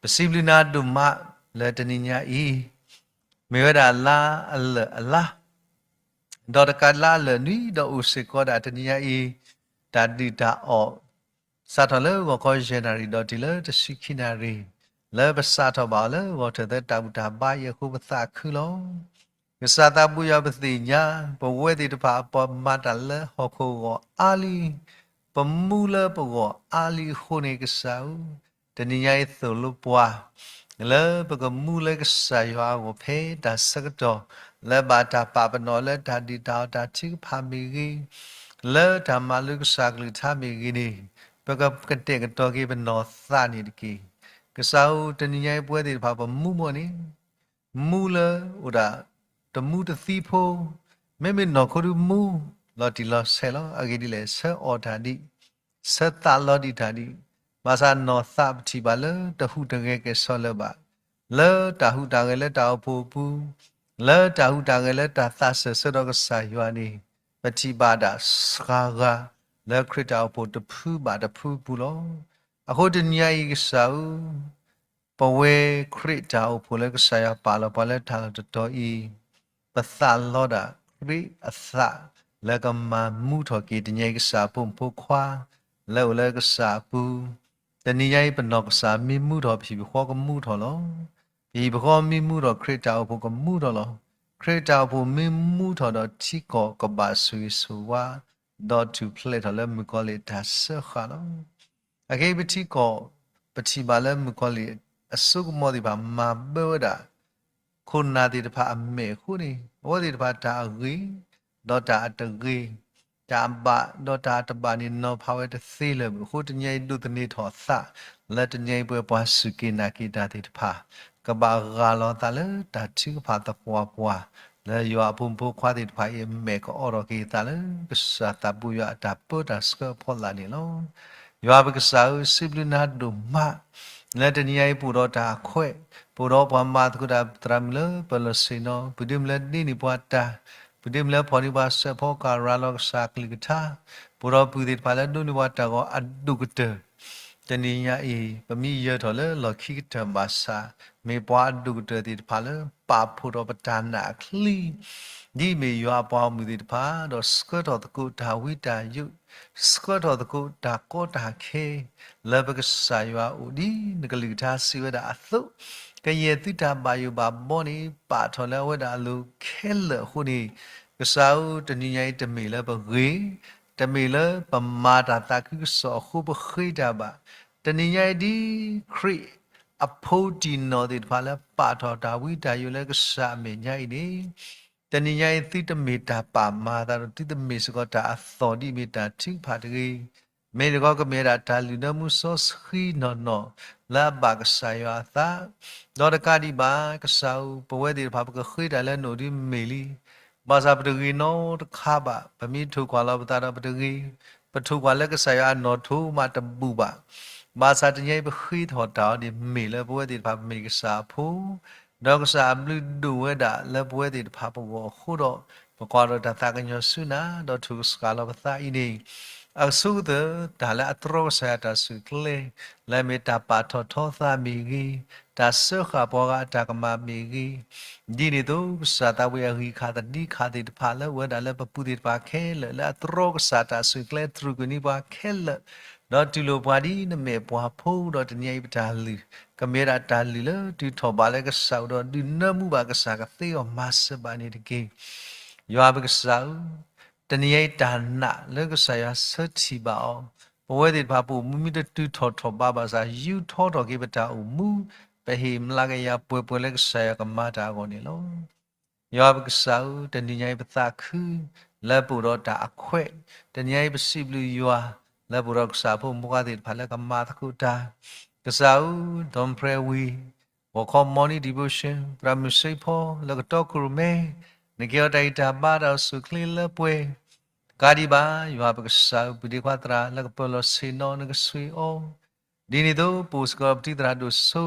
ပစံးဘျုးနၤဒိၣ်မးလၢတနံၤညါအံၤ မ့ၢ်ဝဲဒၣ်လါအလၢာ်အလါ ဒီးတကးလါအလၢာ်နွံ ဒီးအိၣ်စ့ၢ်ကီးဒၣ်တနံၤညါအံၤ တၢ်ဒုၣ်တၢ်အီၣ် စးထီၣ်လၢဂီၤခီယဲၢ်နၣ်ရံၣ်ဒီးတုၤလၢတဆံခံနၣ်ရံၣ် လၢပစးထီၣ်ဘၣ်အီၤလၢဂီၤထၢၣ်သၢတၢ်ဘူၣ်တၢ်ဘါအံၤအဃိ ပသးခုလီၤ. ကစၢ်သးဘိယွၤပသ့ၣ်ညါ ပဝဲသ့ၣ်တဖၣ်ပမၤတၢ်လၢဟီၣ်ခိၣ်ဂီၢ်အါလံ, ပမူလၢပဂီၢ်အါလံအဃိန့ၣ် ကစၢ်ဧၢ, တနံၤညါအံၤသိၣ်လိပှၤ လၢပကမူလၢကစၢ်ယွၤအဂီၢ်ဖဲတၢ်ဆၢကတီၢ် လၢဘၣ်တၢ်ပာ်ပနီၣ်လၢတၢ်ဒုၣ်တၢ်အီၣ်တၢ်ထုကဖၣ်မ့ၢ်ဂ့ၤ, လၢတၢ်မၤလိကစၢ်ကလုၢ်ကထါမ့ၢ်ဂ့ၤန့ၣ် ပကကတဲာ်ကတီၤက့ၤပနီၢ်သးန့ၣ်တက့ၢ်. ကစၢ်ဧၢ, တနံၤညါအံၤပဝဲသ့ၣ်တဖၣ်ပမူမီၢ်န့ၣ် မူလၢအိၣ်ဒၣ်တမူတသံဖိ, မ့မ့ၢ်နီၢ်ခိဒုမူ လီၤတံၢ်လီၤဆဲးလီၤ. အဂ့ၢ်ဒ်လဲၣ်, ဆၢအီၣ်တၢ်ဒံး, ဆၢသးလီၤဒံးတၢ်ဒံး, ဘၣ်ဆၣ်နီၢ်သးပထံၣ်ဘၣ်လၢတဟူးတဂဲၤကဲၣ်ဆိးလၢၤဘၣ်, လၢတၢ်ဟူးတၢ်ဂဲၤလၢတၢ်အိၣ်ဖှိၣ်အပူၤ, လၢတၢ်ဟူးတၢ်ဂဲၤလၢတၢ်သးစၢၢ်ဆၢဒီးကစၢ်ယွၤန့ၣ် ပထံၣ်ဘၣ်ဒၣ်စှၤဂၤ လၢခရံာ်တၢ်အိၣ်ဖှိၣ်တဖုဘၣ်တဖုအပူၤလီၤ. အဃိတနံၤညါအံၤကစၢ်ဧၢ, ပဝဲခရံာ်တၢ်အိၣ်ဖှိၣ်လၢကစၢ်ယွၤပာ်လီၤပှၤလၢတၢ်လီၢ်တတီၤအံၤ, ပသးလီဒၣ်ခရံာ်အသးလၢကမၤမူထီၣ်က့ၤ တနံၤအံၤကစၢ်အဖိမုၣ်ဖိခွါ လၢအိၣ်လၢကစၢ်အပူၤ, တနံၤညါအံၤပနီၢ်ကစၢ်မ့ၢ်မူထီၣ် ပဟံၣ်ပဃီကမူထီၣ်လီၤ. ပဟံၣ်ပဃီမ့ၢ်မူထီၣ် ခရံာ်တၢ်အိၣ်ဖှိၣ်ကမူထီၣ်လီၤ. ခရံာ်တၢ်အိၣ်ဖှိၣ်မ့ၢ်မူထီၣ်ဒီးထံကီၢ်ကဘၣ်ဆိၣ်ဂ့ၤဆိၣ်ဝါ ဒီးထူၣ်ဖျဲးထီၣ်လၢမုၣ်ကီၤလံၢ်တၢ်စၢဃာ်လီၤ. အခဲအံၤပထံကီၢ် ပထံၣ်ဘၣ်လၢမုၣ်ကီၤလံၢ်အစိကမီၤသ့ၣ်တဖၣ်မၤဘၢဝဲဒၣ် ခိၣ်နၢ်သ့ၣ်တဖၣ်အမဲာ်အဃိန့ၣ် အဝဲသ့ၣ်တဖၣ်တၢ်အဂ့ၤ ဒီးတၢ်အတဂ့ၤ တၢ်ဘၣ်ဒီးတၢ်တဘၣ်န့ၣ် နီၤဖးဝဲတသ့လၢၤဘၣ်. အဃိတနံၤအံၤဒိးသန့ၤထီၣ်အသး လၢတနံၤအံၤပဝဲပှၤစူၢ်က့ၤနာ်က့ၤတၢ်သ့ၣ်တဖၣ် ကဘၣ်ဂၢ်လီၤသးလၢတၢ်ထုကဖၣ်သပှၢ်ပှၢ် လၢယွၤအဖိမုၣ်ဖိခွါသ့ၣ်တဖၣ်အံၤအမဲာ် ကအိးထီၣ်က့ၤသးလၢကစၢ်သးပူၤယွၤအတၢ်ပၢတၢ်ဆှၢအဖီလာ်န့ၣ်လီၤ. ယွၤပကစၢ်ဧၢ, စံးဘျုးနၤဒိၣ်မး လၢတနံၤညါအံၤ ပအိၣ်ဒီးတၢ်အခွဲး, ပအိၣ်ဒီးပှၤမၤသကိးတၢ်သရၣ်မုၣ်လၢပၢၤလီၢ်ဆ့ၣ်နီၤ, ပဒုးမ့ၢ်လၢဒ့န့ၢ်ပှၤတၢ်, ပဒုးမ့ၢ်လၢဖီၣ်န့ၢ်ပှၤစဲးဖီကၤရၤလီၤကစၢ်အကလုၢ်ကထါ, ပအိၣ်ဒီးပုၢ်သ့ၣ်တဖၣ်လၢဒိးန့ၢ်ပှၤတၢ်ဂီၤအဒိၣ်ကတၢၢ်, တနံၤညါအံၤ ပမ့ၢ်ယၢၤထီၣ်လၢလီၢ်ခံကတၢၢ်ဘၣ်ဆၣ်, မ့ၢ်ပှၤအဒိၣ်ကတၢၢ်သ့ၣ်တဖၣ်လၢပာ်ဖှိၣ်ထီၣ်ပတၢ်နာ်အချံ ဒ်မ့ၢ်ယွၤအပှၤဂီၢ်မုၢ်သ့ၣ်တဖၣ်, ဒီးဆှၢထီၣ်သကိးတၢ်ဝံတၢ်ယိး, ဆှၢထီၣ်သကိးတၢ်ကီတၢ်ခဲ လၢပကစၢ်ယွၤအအိၣ်ဒ်နကလုၢ်ကထါစံးဝဲဒၣ်အသိး, ကယဲၢ်သုတၢ်ဘၣ်ယိၣ်ဘၣ်ဘီန့ၣ် ပာ်ထီၣ်လၢအဝဲဒၣ်အလိၤခဲလၢာ်အဃိန့ၣ်, ကစၢ်ဧၢ, တနံၤညါအံၤတမ့ၢ်လၢပဂ့ၤ, တမ့ၢ်လၢပမၤတၢ်သးခုကစီၣ်အဃိပဃ့တၢ်ဘၣ်, တနံၤညါအံၤဒ်ခရံာ် အဖိတံၢ်နီၢ်သ့ၣ်တဖၣ်လၢပာ်ထီၣ်တၢ်ဝံတၢ်ယိးလၢကစၢ်အမဲာ်ညါအံၤန့ၣ်, တနံၤညါအံၤသုတမ့ၢ်တၢ်ပာ်မၤအသးဒီး သုတမ့ၢ်စ့ၢ်ကီးတၢ်အသီၣ်ဒ်အမ့ၢ်တၢ်ထုကဖၣ်တဂ့ၤ, မ့ၢ်တခီကမ့ၢ်ဝဲဒၣ်တၢ်လုၢ်နၢမူစီဆှံနီၢ်နီၢ် လၢအဘၣ်ကစၢ်ယွၤအသး, ဒီးတကးဒံးဘၣ် ကစၢ်ဧၢ, ပဝဲသ့ၣ်တဖၣ်ပကဃ့တၢ်လၢနအိၣ်ဒ်မ့ၢ်လံ ဘၣ်ဆၣ်ပတဂ့ၤနီတခါဘၣ်, ပမ့ၢ်ထိၣ်ကွၢ်လီၤပသးဒီးပတဂ့ၤ, ပထိၣ်ကွၢ်လၢကစၢ်ယွၤအနီၣ်ထိးမးတဘူၣ်ဘၣ်. ဘၣ်ဆၣ်တနံၤအံၤပဃ့ထီၣ်တၢ်အီၤန့ၣ် မ့ၢ်လၢပဝဲသ့ၣ်တဖၣ်ပမ့ၢ်ကစၢ်အဖိ, ဒီးကစၢ်အဘျုးဒိၣ်ဝဲဒၣ်လၢပဝဲသ့ၣ်တဖၣ်ပဂီၢ်အဃိဒီး, ပကွၢ်ဒီးတၢ်သးကညီၤဆူနၤ ဒီးထိၣ်ကစှၤလီၤပသးအံၤန့ၣ်, အဆိကတၢၢ်တၢ်လၢအတြီကစၢ်ယွၤတၢ်ဆူၣ်ကျဲ လၢအမ့ၢ်တၢ်ပာ်ထီၣ်ထီသးမ့ၢ်ဂ့ၤ, တၢ်စၢဃာ်ပှၤဂၤအတၢ်ကမၣ်မ့ၢ်ဂ့ၤ, ဒ်န့ၣ်အသိး ကစၢ်သးဝံအဂံၢ်ခါသဒံခါသ့ၣ်တဖၣ်လၢအဝဲဒၣ်လၢပပူၤသ့ၣ်တဖၣ်ခဲလၢာ် လၢအတြီကစၢ်တၢ်ဆူၣ်ကျဲ တြူာ်ကွံာ်န့ၢ်ပှၤခဲလၢာ်, ဒီးတူၢ်လိာ်ပှၤဒ်နမဲာ်ပှၤဖိဒီးတနံၤအံၤပတၢ်လုၢ်, ကမ့ၢ်ဝဲဒၣ်တၢ်လုၢ်လၢတုၤထီၣ်ဘးလၢကစၢ်အိၣ်ဒီးဒုးနၢမူဘၣ်ကစၢ်ကသ့အီၤမၤစၢၤဘၣ်န့ၣ်တက့ၢ်. ယွၤပကစၢ်ဧၢ, တနံၤအံၤတၢ်နာ်လၢကစၢ်ယွၤဆၢထံၣ်ဘၣ်အီၤ, ပဝဲသ့ၣ်တဖၣ်ပအိၣ်မူမ့ၢ်တတုၤထီၣ်ထီၣ်ဘးဘၣ်ဆၣ် ယူထီထီၣ်က့ၤပတၢ်အိၣ်မူ, ပဟ့ၣ်မျးကယၤပှဲၤပှဲၤလၢကစၢ်ယွၤကမၤတၢ်အဂီၢ်န့ၣ်လီၤ. ယွၤပကစၢ်ဧၢ, တနံၤညါအံၤပသးခု လၢပအိၣ်ဒီးတၢ်အခွဲး, တနံၤညါအံၤပစံးဘျုးယွၤ လၢပအိၣ်ဒီးကစၢ်ဖိမုၣ်ဖိခွါသ့ၣ်တဖၣ်လၢကမၤသကိးတၢ်, ကစၢ်ဧၢ, ဒီမုၣ်ဖျဲဝံၤ ဂီၤခီ morning devotion သရၣ်မုၣ်စ့ဖီ လၢကတီခိၣ်ရိၣ်မဲ, နကဲအီၤတၢ်ဂံၢ်တၢ်ဘါတၢ်အိၣ်ဆူၣ်အိၣ်ချ့လၢပှဲၤ, တကးဒံးဘၣ် ယွၤပကစၢ်ဧၢ, ပုၢ်ဒ့ခွါသရၣ်လၢကပၢၤလီၢ်ဆ့ၣ်နီၤ နကဆှံအီၤ, ဒ်န့ၣ်အသိး ပအိၣ်စ့ၢ်ကီးဒီးပတံၤသရၣ်ဒိၣ်စိ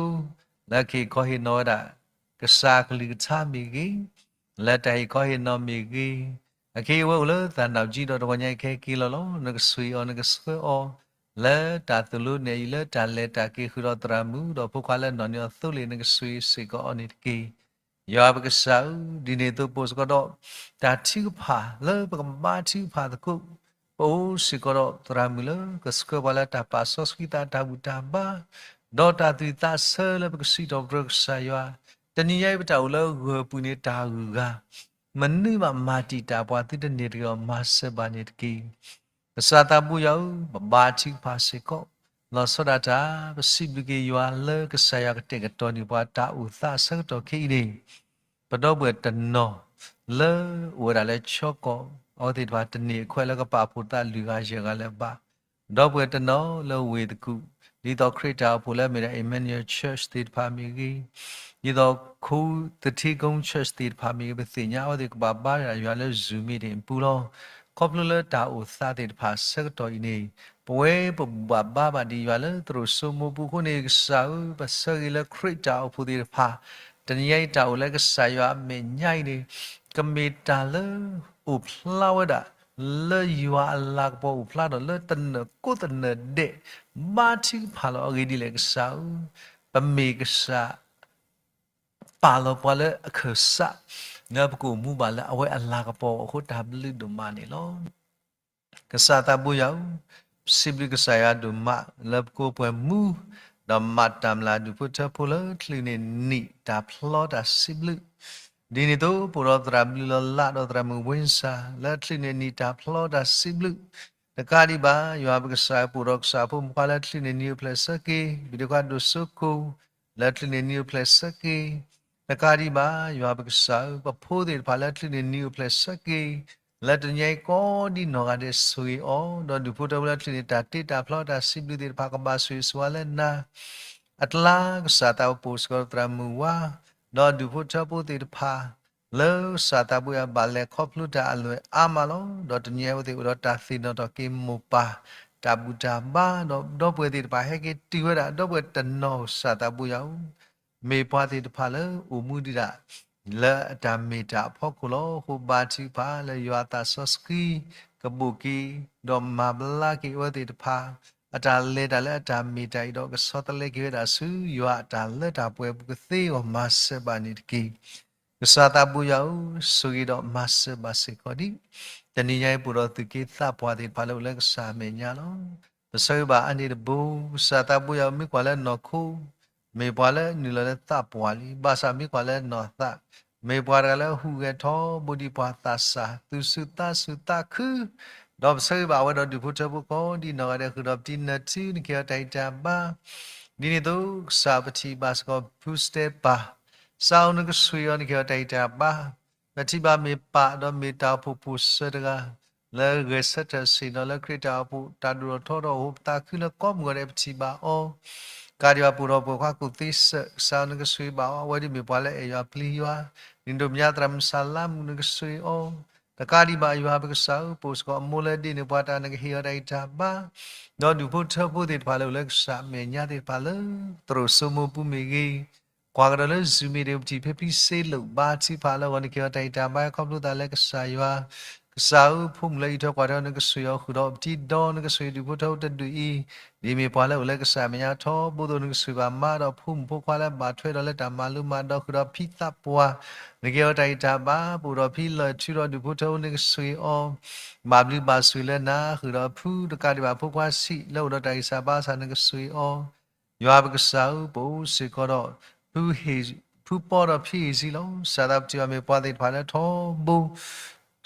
လၢကဟ့ၣ်ခီဟ့ၣ်နီၤဝဲဒၣ် ကစၢ်အကလုၢ်ကထါမ့ၢ်ဂ့ၤ, လၢတၢ်ဟ့ၣ်ခီဟ့ၣ်နီၤမ့ၢ်ဂ့ၤ, အခဲအံၤအဝဲအိၣ်လၢသးနီၣ်ကံဒီးတဂီၤညါအံၤခဲက့ၤလီၤလီၤ, နကဆှံအီၤ နကဆှၢအီၤ, လၢတၢ်သိၣ်လိနဲၣ်အံၤ လၢတၢ်လဲၤတၢ်က့ၤဃုာ်ဒီးသရၣ်မုၣ် ဒီးဖိခွါလၢနီၢ်နီၢ်အသိးလံ နကဆှံစ့ၢ်ကီးအီၤန့ၣ်တက့ၢ်. ယွၤပကစၢ်ဧၢ, ဒ်န့ၣ်အသိးပအိၣ်စ့ၢ်ကီးဒီး တၢ်ထုကဖၣ်လၢပကဘါထုကဖၣ်သကိး, ပအိၣ်စ့ၢ်ကီးဒီးသရၣ်မုၣ်လၢကဆှၢပှၤလၢတၢ်ပာ်စီဆှံသးတၢ်ဘူၣ်တၢ်ဘါ, ဒီးတၢ်သူၣ်သးဆၢလၢပကစံးထီၣ်ပတြၢၤကစၢ်ယွၤ, တနံၤညါအံၤပတၢ်အိၣ်လၢဂၢၢ်ပူၤန့ၣ်တၢ်ဂုၤဂၤ, မနုၤမးမၤတံာ်တာ်ပှၤသုတန့ၢ်တဂ့ၤအီၤမၤစၢၤဘၣ်န့ၣ်တက့ၢ်. ကစၢ်သးဘိယွၤဧၢ, ပဘါထုကဖၣ်စ့ၢ်ကီး, လီၤဆီဒၣ်တၢ် ပစံးဘျုးက့ၤယွၤလၢကစၢ်ယွၤကတဲာ်ကတီၤန့ၢ်ပှၤတၢ်အိၣ်သးအဆၢကတီၢ်ခဲအံၤန့ၣ်, ပဒီပုၢ်ဝဲၢ်တနီၤ လၢအိၣ်ဝဲဒၣ်လၢချီကီၢ် အဝဲသ့ၣ်တဖၣ်တန့ၢ်အခွဲးလၢကပာ်ဖှိၣ်သးလွံၢ်ဂၤယဲၢ်ဂၤလၢၤဘၣ်, ဒီပုၢ်ဝဲၢ်တနီၤလၢဝ့ၢ်သကူၣ်, ဒ်သိးခရံာ်တၢ်အိၣ်ဖှိၣ်လၢအမ့ၢ်ဒၣ် Emmanuel Church သ့ၣ်တဖၣ်မ့ၢ်ဂ့ၤ, ဒ်သိး ခူသထ့ကိ Church သ့ၣ်တဖၣ်မ့ၢ်ဂ့ၤ, ပသ့ၣ်ညါအဝဲသ့ၣ်ကဘၣ်ဘါယွၤလၢ Zoom meeting အပူၤလီၤ. ခီဖျိလၢတၢ်အိၣ်သးသ့ၣ်တဖၣ်ဆၢကတီၢ်အံၤန့ၣ်, ပဝဲပဘၣ်ဘါဘၣ်ဒံးယွၤလၢသရိာ်စိမိၤပူၤအဃိန့ၣ် ကစၢ်ဧၢ, ပဆၢဂ့ၤလၢခရံာ်တၢ်အိၣ်ဖှိၣ်သ့ၣ်တဖၣ်, တနံၤညါအံၤတၢ်အိၣ်လၢကစၢ်ယွၤအမဲာ်ညါအံၤန့ၣ်, ကမ့ၢ်တၢ်လၢအိၣ်ဖျါဝဲဒၣ် လၢယွၤအလၤကပီၤအိၣ်ဖျါဒီး လၢတနၢၤကိးသနၢၤဒဲး ဘါထုကဖၣ်လီၤအဂ့ၢ်ဒ်လဲၣ်ကစၢ်ဧၢ, ပမ့ၢ်ကစၢ် ပာ်လီၤပှၤလၢအခၢၣ်စး, လၢပကအိၣ်မူဘၣ်လၢအဝဲအလၤကပီၤအဃိ တၢ်ဘျုးဒိၣ်မးန့ၣ်လီၤ. ကစၢ်သးဘိယွၤဧၢ, စံးဘျုးကစၢ်ယွၤဒိၣ်မးလၢပကိးပှဲၤမူ, ဒီးမၤတၢ်မျၢ်ဒူၣ်ဖိထၢဖိလၢ ချုးန့ၢ်နံၣ်တၢ်ဖျီတၢ်စံးဘျုး, ဒ်န့ၣ်အသိး ပအိၣ်ဒီးသရၣ်ဘျုးလီၤလးဒီးသရၣ်မုၣ်ဝ့စၢ် လၢချုးန့ၢ်နံၣ်တၢ်ဖျီတၢ်စံးဘျုး, တကးဒံးဘၣ် ယွၤပကစၢ်ပအိၣ်ဒီးကစၢ်ဖိမုၣ်ဖိခွါလၢ ချုးန့ၢ်နံၣ်အိၣ်ဖျဲၣ်ဆၢက့ၤ, ဘုဒိၣ်ခွါဒိၣ်စိခိၣ် လၢချုးန့ၢ်နံၣ်အိၣ်ဖျဲၣ်ဆၢက့ၤ, တကးဒံးဘၣ် ယွၤပကစၢ်ဧၢ, ပဖိသ့ၣ်တဖၣ်လၢချုးန့ၢ်နံၣ်အိၣ်ဖျဲၣ်ဆၢက့ၤ, လၢတနံၤအံၤကိးဒံနီၢ်ဂၤဒဲးဆိၣ်ဂ့ၤအီၤ, ဒီးဒူၣ်ဖိထၢဖိလၢအချုးန့ၣ် တၢ်တ့တၢ်ဖျီတၢ်စံးဘျုးသ့ၣ်တဖၣ် ကဘၣ်ဆိၣ်ဂ့ၤဆိၣ်ဝါလၢနၤ အကျါ ကစၢ်သးပှၢ် ပအိၣ်စ့ၢ်ကီးသရၣ်မုၣ်ဝါ, ဒီးဒူၣ်ဖိထၢဖိသ့ၣ်တဖၣ် လၢကစၢ်သးပှၢ်ယွၤဘၣ်လဲၤခီဖျိတၢ်အလွဲၢ်အါမးလီၤ. ဒီးတနံၤအံၤအဝဲသ့ၣ်အိၣ်ဒီးတၢ်သ့ၣ်နီၣ်ထီၣ်က့ၤမိၢ်ပၢ် တၢ်ဘူၣ်တၢ်ဘါ, ဒီးဒီပုၢ်ဝဲၢ်သ့ၣ်တဖၣ်ဟဲက့ၤတုၤဝဲဒၣ် ဒီပုၢ်ဝဲၢ်တနီၤ ကစၢ်သးပှၢ်ယွၤဧၢ မ့ၢ်ပှၤသ့ၣ်တဖၣ်လၢအိၣ်မူဒံးဒၣ် လၢအတၢ်မ့ၢ်တၢ်အဖီခိၣ်လီၤ. အဃိဘါထုကဖၣ်လၢယွၤအသးစီဆှံ ကဘိၣ်က့ၤ ဒီးမၤဘျါက့ၤအဝဲသ့ၣ်တဖၣ် အတၢ်လဲၤတၢ်လၢအတၢ်မ့ၢ်တၢ်အံၤဒီး ကဆီတလဲက့ၤဝဲဒၣ်ဆူ ယွၤအတၢ်လၢတၢ်ပှဲၤအပူၤကသ့အဂီၢ် မၤစၢၤဘၣ်န့ၣ်တက့ၢ်. ကစၢ်သးပှၢ်ယွၤဧၢ, ဆိၣ်ဂ့ၤဒီးမၤစၢၤဘၣ်စ့ၢ်ကီးဒံး တနံၤညါအံၤ ပအိၣ်ဒီးသုးက့သးပှၢ်သ့ၣ်တဖၣ်လၢအိၣ်လၢကစၢ်အမဲာ်ညါလီၤ. ပဆၢဂ့ၤဘၣ်အါန့ၢ်တဘိ, ကစၢ်သးပှၢ်ယွၤဧၢ, မ့ၢ်ကွၢ်လၢနီၢ်ခိ မ့ၢ်ပှၤလၢနုာ်လီၤလၢသးပှၢ်လံ, ဘၣ်ဆၣ်မ့ၢ်ကွၢ်လၢနီၢ်သး မ့ၢ်ပှၤတဂၤလၢဟူးဂဲၤထီဘိဒံးပှၤသးစၢ်, သူၣ်ဆူၣ်သးဆူၣ်သးခု, ဒီးပဆၢဂ့ၤဘၣ်အဝဲဒီးဒူၣ်ဖိထၢဖိကိးဒံနီၢ်ဂၤဒဲး ဃုာ်ဒီးပတံနၢၤထံ နကဟ့ၣ်အီၤတၢ်ဂံၢ်တၢ်ဘါ, ဒ်န့ၣ်အသိး ကစၢ်ပထံၣ်ဘၣ်စ့ၢ်ကီး ဖုစတဲပၢ်, ကစၢ်ဧၢ နကဆိၣ်ဂ့ၤအီၤ နကဟ့ၣ်အီၤတၢ်ဂံၢ်တၢ်ဘါ, ပထံၣ်ဘၣ်မ့ၢ်ပၢ်ဒီးမ့ၢ်တၢ်အိၣ်ဖှိၣ်ဖိၣ်စၢၤတဂၤ လၢဂဲၤဆၢထၢၣ်ဆ့ၣ်နီၤလၢခရံာ်တၢ်အိၣ်ဖှိၣ် တၢ်ဒိၣ်ထီၣ်ထီထီၣ်အဃိ ပသးခုလၢကိးမုၢ်ဂီၤဒဲး ပထံၣ်ဘၣ်အီၤ, တကးဒံးဘၣ် ပအိၣ်ဒီးပှၤခွါကူၣ်သ့စၢး ကစၢ်ဧၢ နကဆိၣ်ဂ့ၤဘၣ်အီၤ, အဝဲဒၣ်မ့ၢ်ပှၤလၢအဲၣ်ယွၤပျံၤယွၤ, ဒ်န့ၣ်အသိးမဲာ်ညါသရၣ်မုၣ်စၤလါမူး နကဆိၣ်ဂ့ၤအီၤ, တကးဒံးဘၣ် ယွၤပကစၢ်ဧၢ, ပအိၣ်စ့ၢ်ကီးအမိၢ်လၢဒ့ၣ်န့ၢ်ပှၤတၢ် နကဟ့ၣ်အီၤတၢ်ဂံၢ်တၢ်ဘါ, ဒီးဒူၣ်ဖိထၢဖိသ့ၣ်တဖၣ်လၢအိၣ်လၢကစၢ်အမဲာ်ညါသ့ၣ်တဖၣ်လၢ သရိာ်စိမိးပူၤမ့ၢ်ဂ့ၤ, ကွၢ်ကဒီးလၢ Zoom မ့ၢ်ဂ့ၤ ပထံၣ်ဖဲဖံစ့လိာ် ဘါထုကဖၣ်လၢအဂီၢ် နကဟ့ၣ်အီၤတၢ်ဂံၢ်တၢ်ဘါ ခီဖျိသးလၢကစၢ်ယွၤ, ကစၢ်ဧၢ ဖိမုၣ်လၢအံးထွဲကွၢ်ထွဲ နကဆိၣ်ဂ့ၤအီၤ ဃုာ်ဒီးပတံဒီး နကဆိၣ်ဂ့ၤဒူၣ်ဖိထၢဖိတဒူၣ်အံၤ, ဒ်မ့ၢ်ပှၤလၢအိၣ်လၢကစၢ်အမဲာ်ညါထီဘိအသိး နကဆိၣ်ဂ့ၤဘၣ်မါဒီးဖိမုၣ်ဖိခွါလၢဘၣ်ထွဲဒီးလၢတၢ်မၤလိမၤဒိး ဃုာ်ဒီးဖံသးပှၢ်, နကဟ့ၣ်အီၤတၢ်ဂံၢ်တၢ်ဘါ, ပအိၣ်ဒီးဖံလၢၢ်ထူဒီးဒူၣ်ဖိထၢဖိ နကဆိၣ်ဂ့ၤအီၤ ဘၣ်ဘျုးဘၣ်ဆိၣ်ဂ့ၤလၢနၤ, ဃုာ်ဒီးဖုတကးဒံးဘၣ် ဖိခွါဆံးလၢအိၣ်ဒီးတၢ်ဂံၢ်စၢ်ဘါစၢ် နကဆိၣ်ဂ့ၤအီၤ, ယွၤပကစၢ်ဧၢ, ပအိၣ်စ့ၢ်ကီးဒီး ဖုပီဒီးဖံအ့ၣ်စံလီၤ. ကစၢ်သးပထံၣ်ဘၣ်မ့ၢ်ပှၤသ့ၣ်တဖၣ်လၢထီဘိ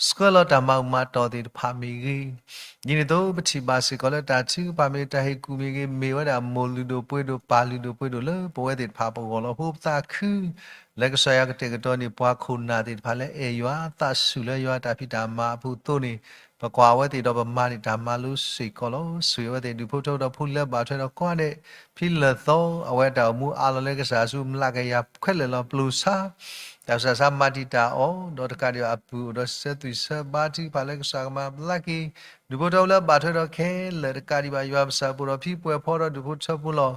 ဆှၢလီၤတၢ်မၤအုၣ်မၤတီၢ်သ့ၣ်တဖၣ်မ့ၢ်ဂ့ၤ, ဒ်န့ၣ်အသိး ပထံၣ်ဘၣ်စ့ၢ်ကီးလၢတၢ်ထုကဖၣ်မ့ၢ်ဂ့ၤ တၢ်ဟ့ၣ်ကူၣ်မ့ၢ်ဂ့ၤ မ့ၢ်ဝဲဒၣ်မိၢ်လုၢ်ဒိၣ်ပှ့ၤဒိၣ် ပၢ်လုၢ်ဒိၣ်ပှ့ၤဒိၣ်လၢပဝဲသ့ၣ်တဖၣ်ပဂီၢ်လီၤ. အဃိပသးခု လၢကစၢ်ယွၤကတဲာ်ကတီၤန့ၢ် ပှၤခိၣ်နၢ်သ့ၣ်တဖၣ်လၢအဲၣ်ယွၤ သးဆူၣ်လၢယွၤတၢ်ဖံးတၢ်မၤအပူၤအသိးန့ၣ် ပကွၢ်အဝဲသ့ၣ်ဒီးပမၤန့ၢ်တၢ်မၤလိစ့ၢ်ကီးလီၤ. ဆိၣ်ဂ့ၤအဝဲသ့ၣ် ဒူၣ်ဖိထၢဖိဒီးဖိလၢဘၣ်ထွဲဒီးကိးဂၤဒဲး ဖဲလၢာ်သီ အဝဲတၢ်အိၣ်မူအါလီၤလၢကစၢ်ဆူ မျးကယၤခဲလၢာ်လီၤ ပျိၢ်ဆါ တၢ်ဆူးတၢ်ဆါ မၤတံာ်တာ်အီၤ ဒီးတကးဒံးဘၣ်အပုၢ်အိၣ်ဒီးဆၢသွံၣ်ဆၢဘါထုကဖၣ်လၢကစၢ်ကမၤဘျါက့ၤ ဒူၣ်ဖိထၢဖိလၢဘၣ်ထွဲဒီးခဲလၢာ် တကးဒံးဘၣ် ယွၤပကစၢ်ပအိၣ်ဒီးဖံပှဲၤဖီဒီးဒူၣ်ဖိထၢဖိလီၤ.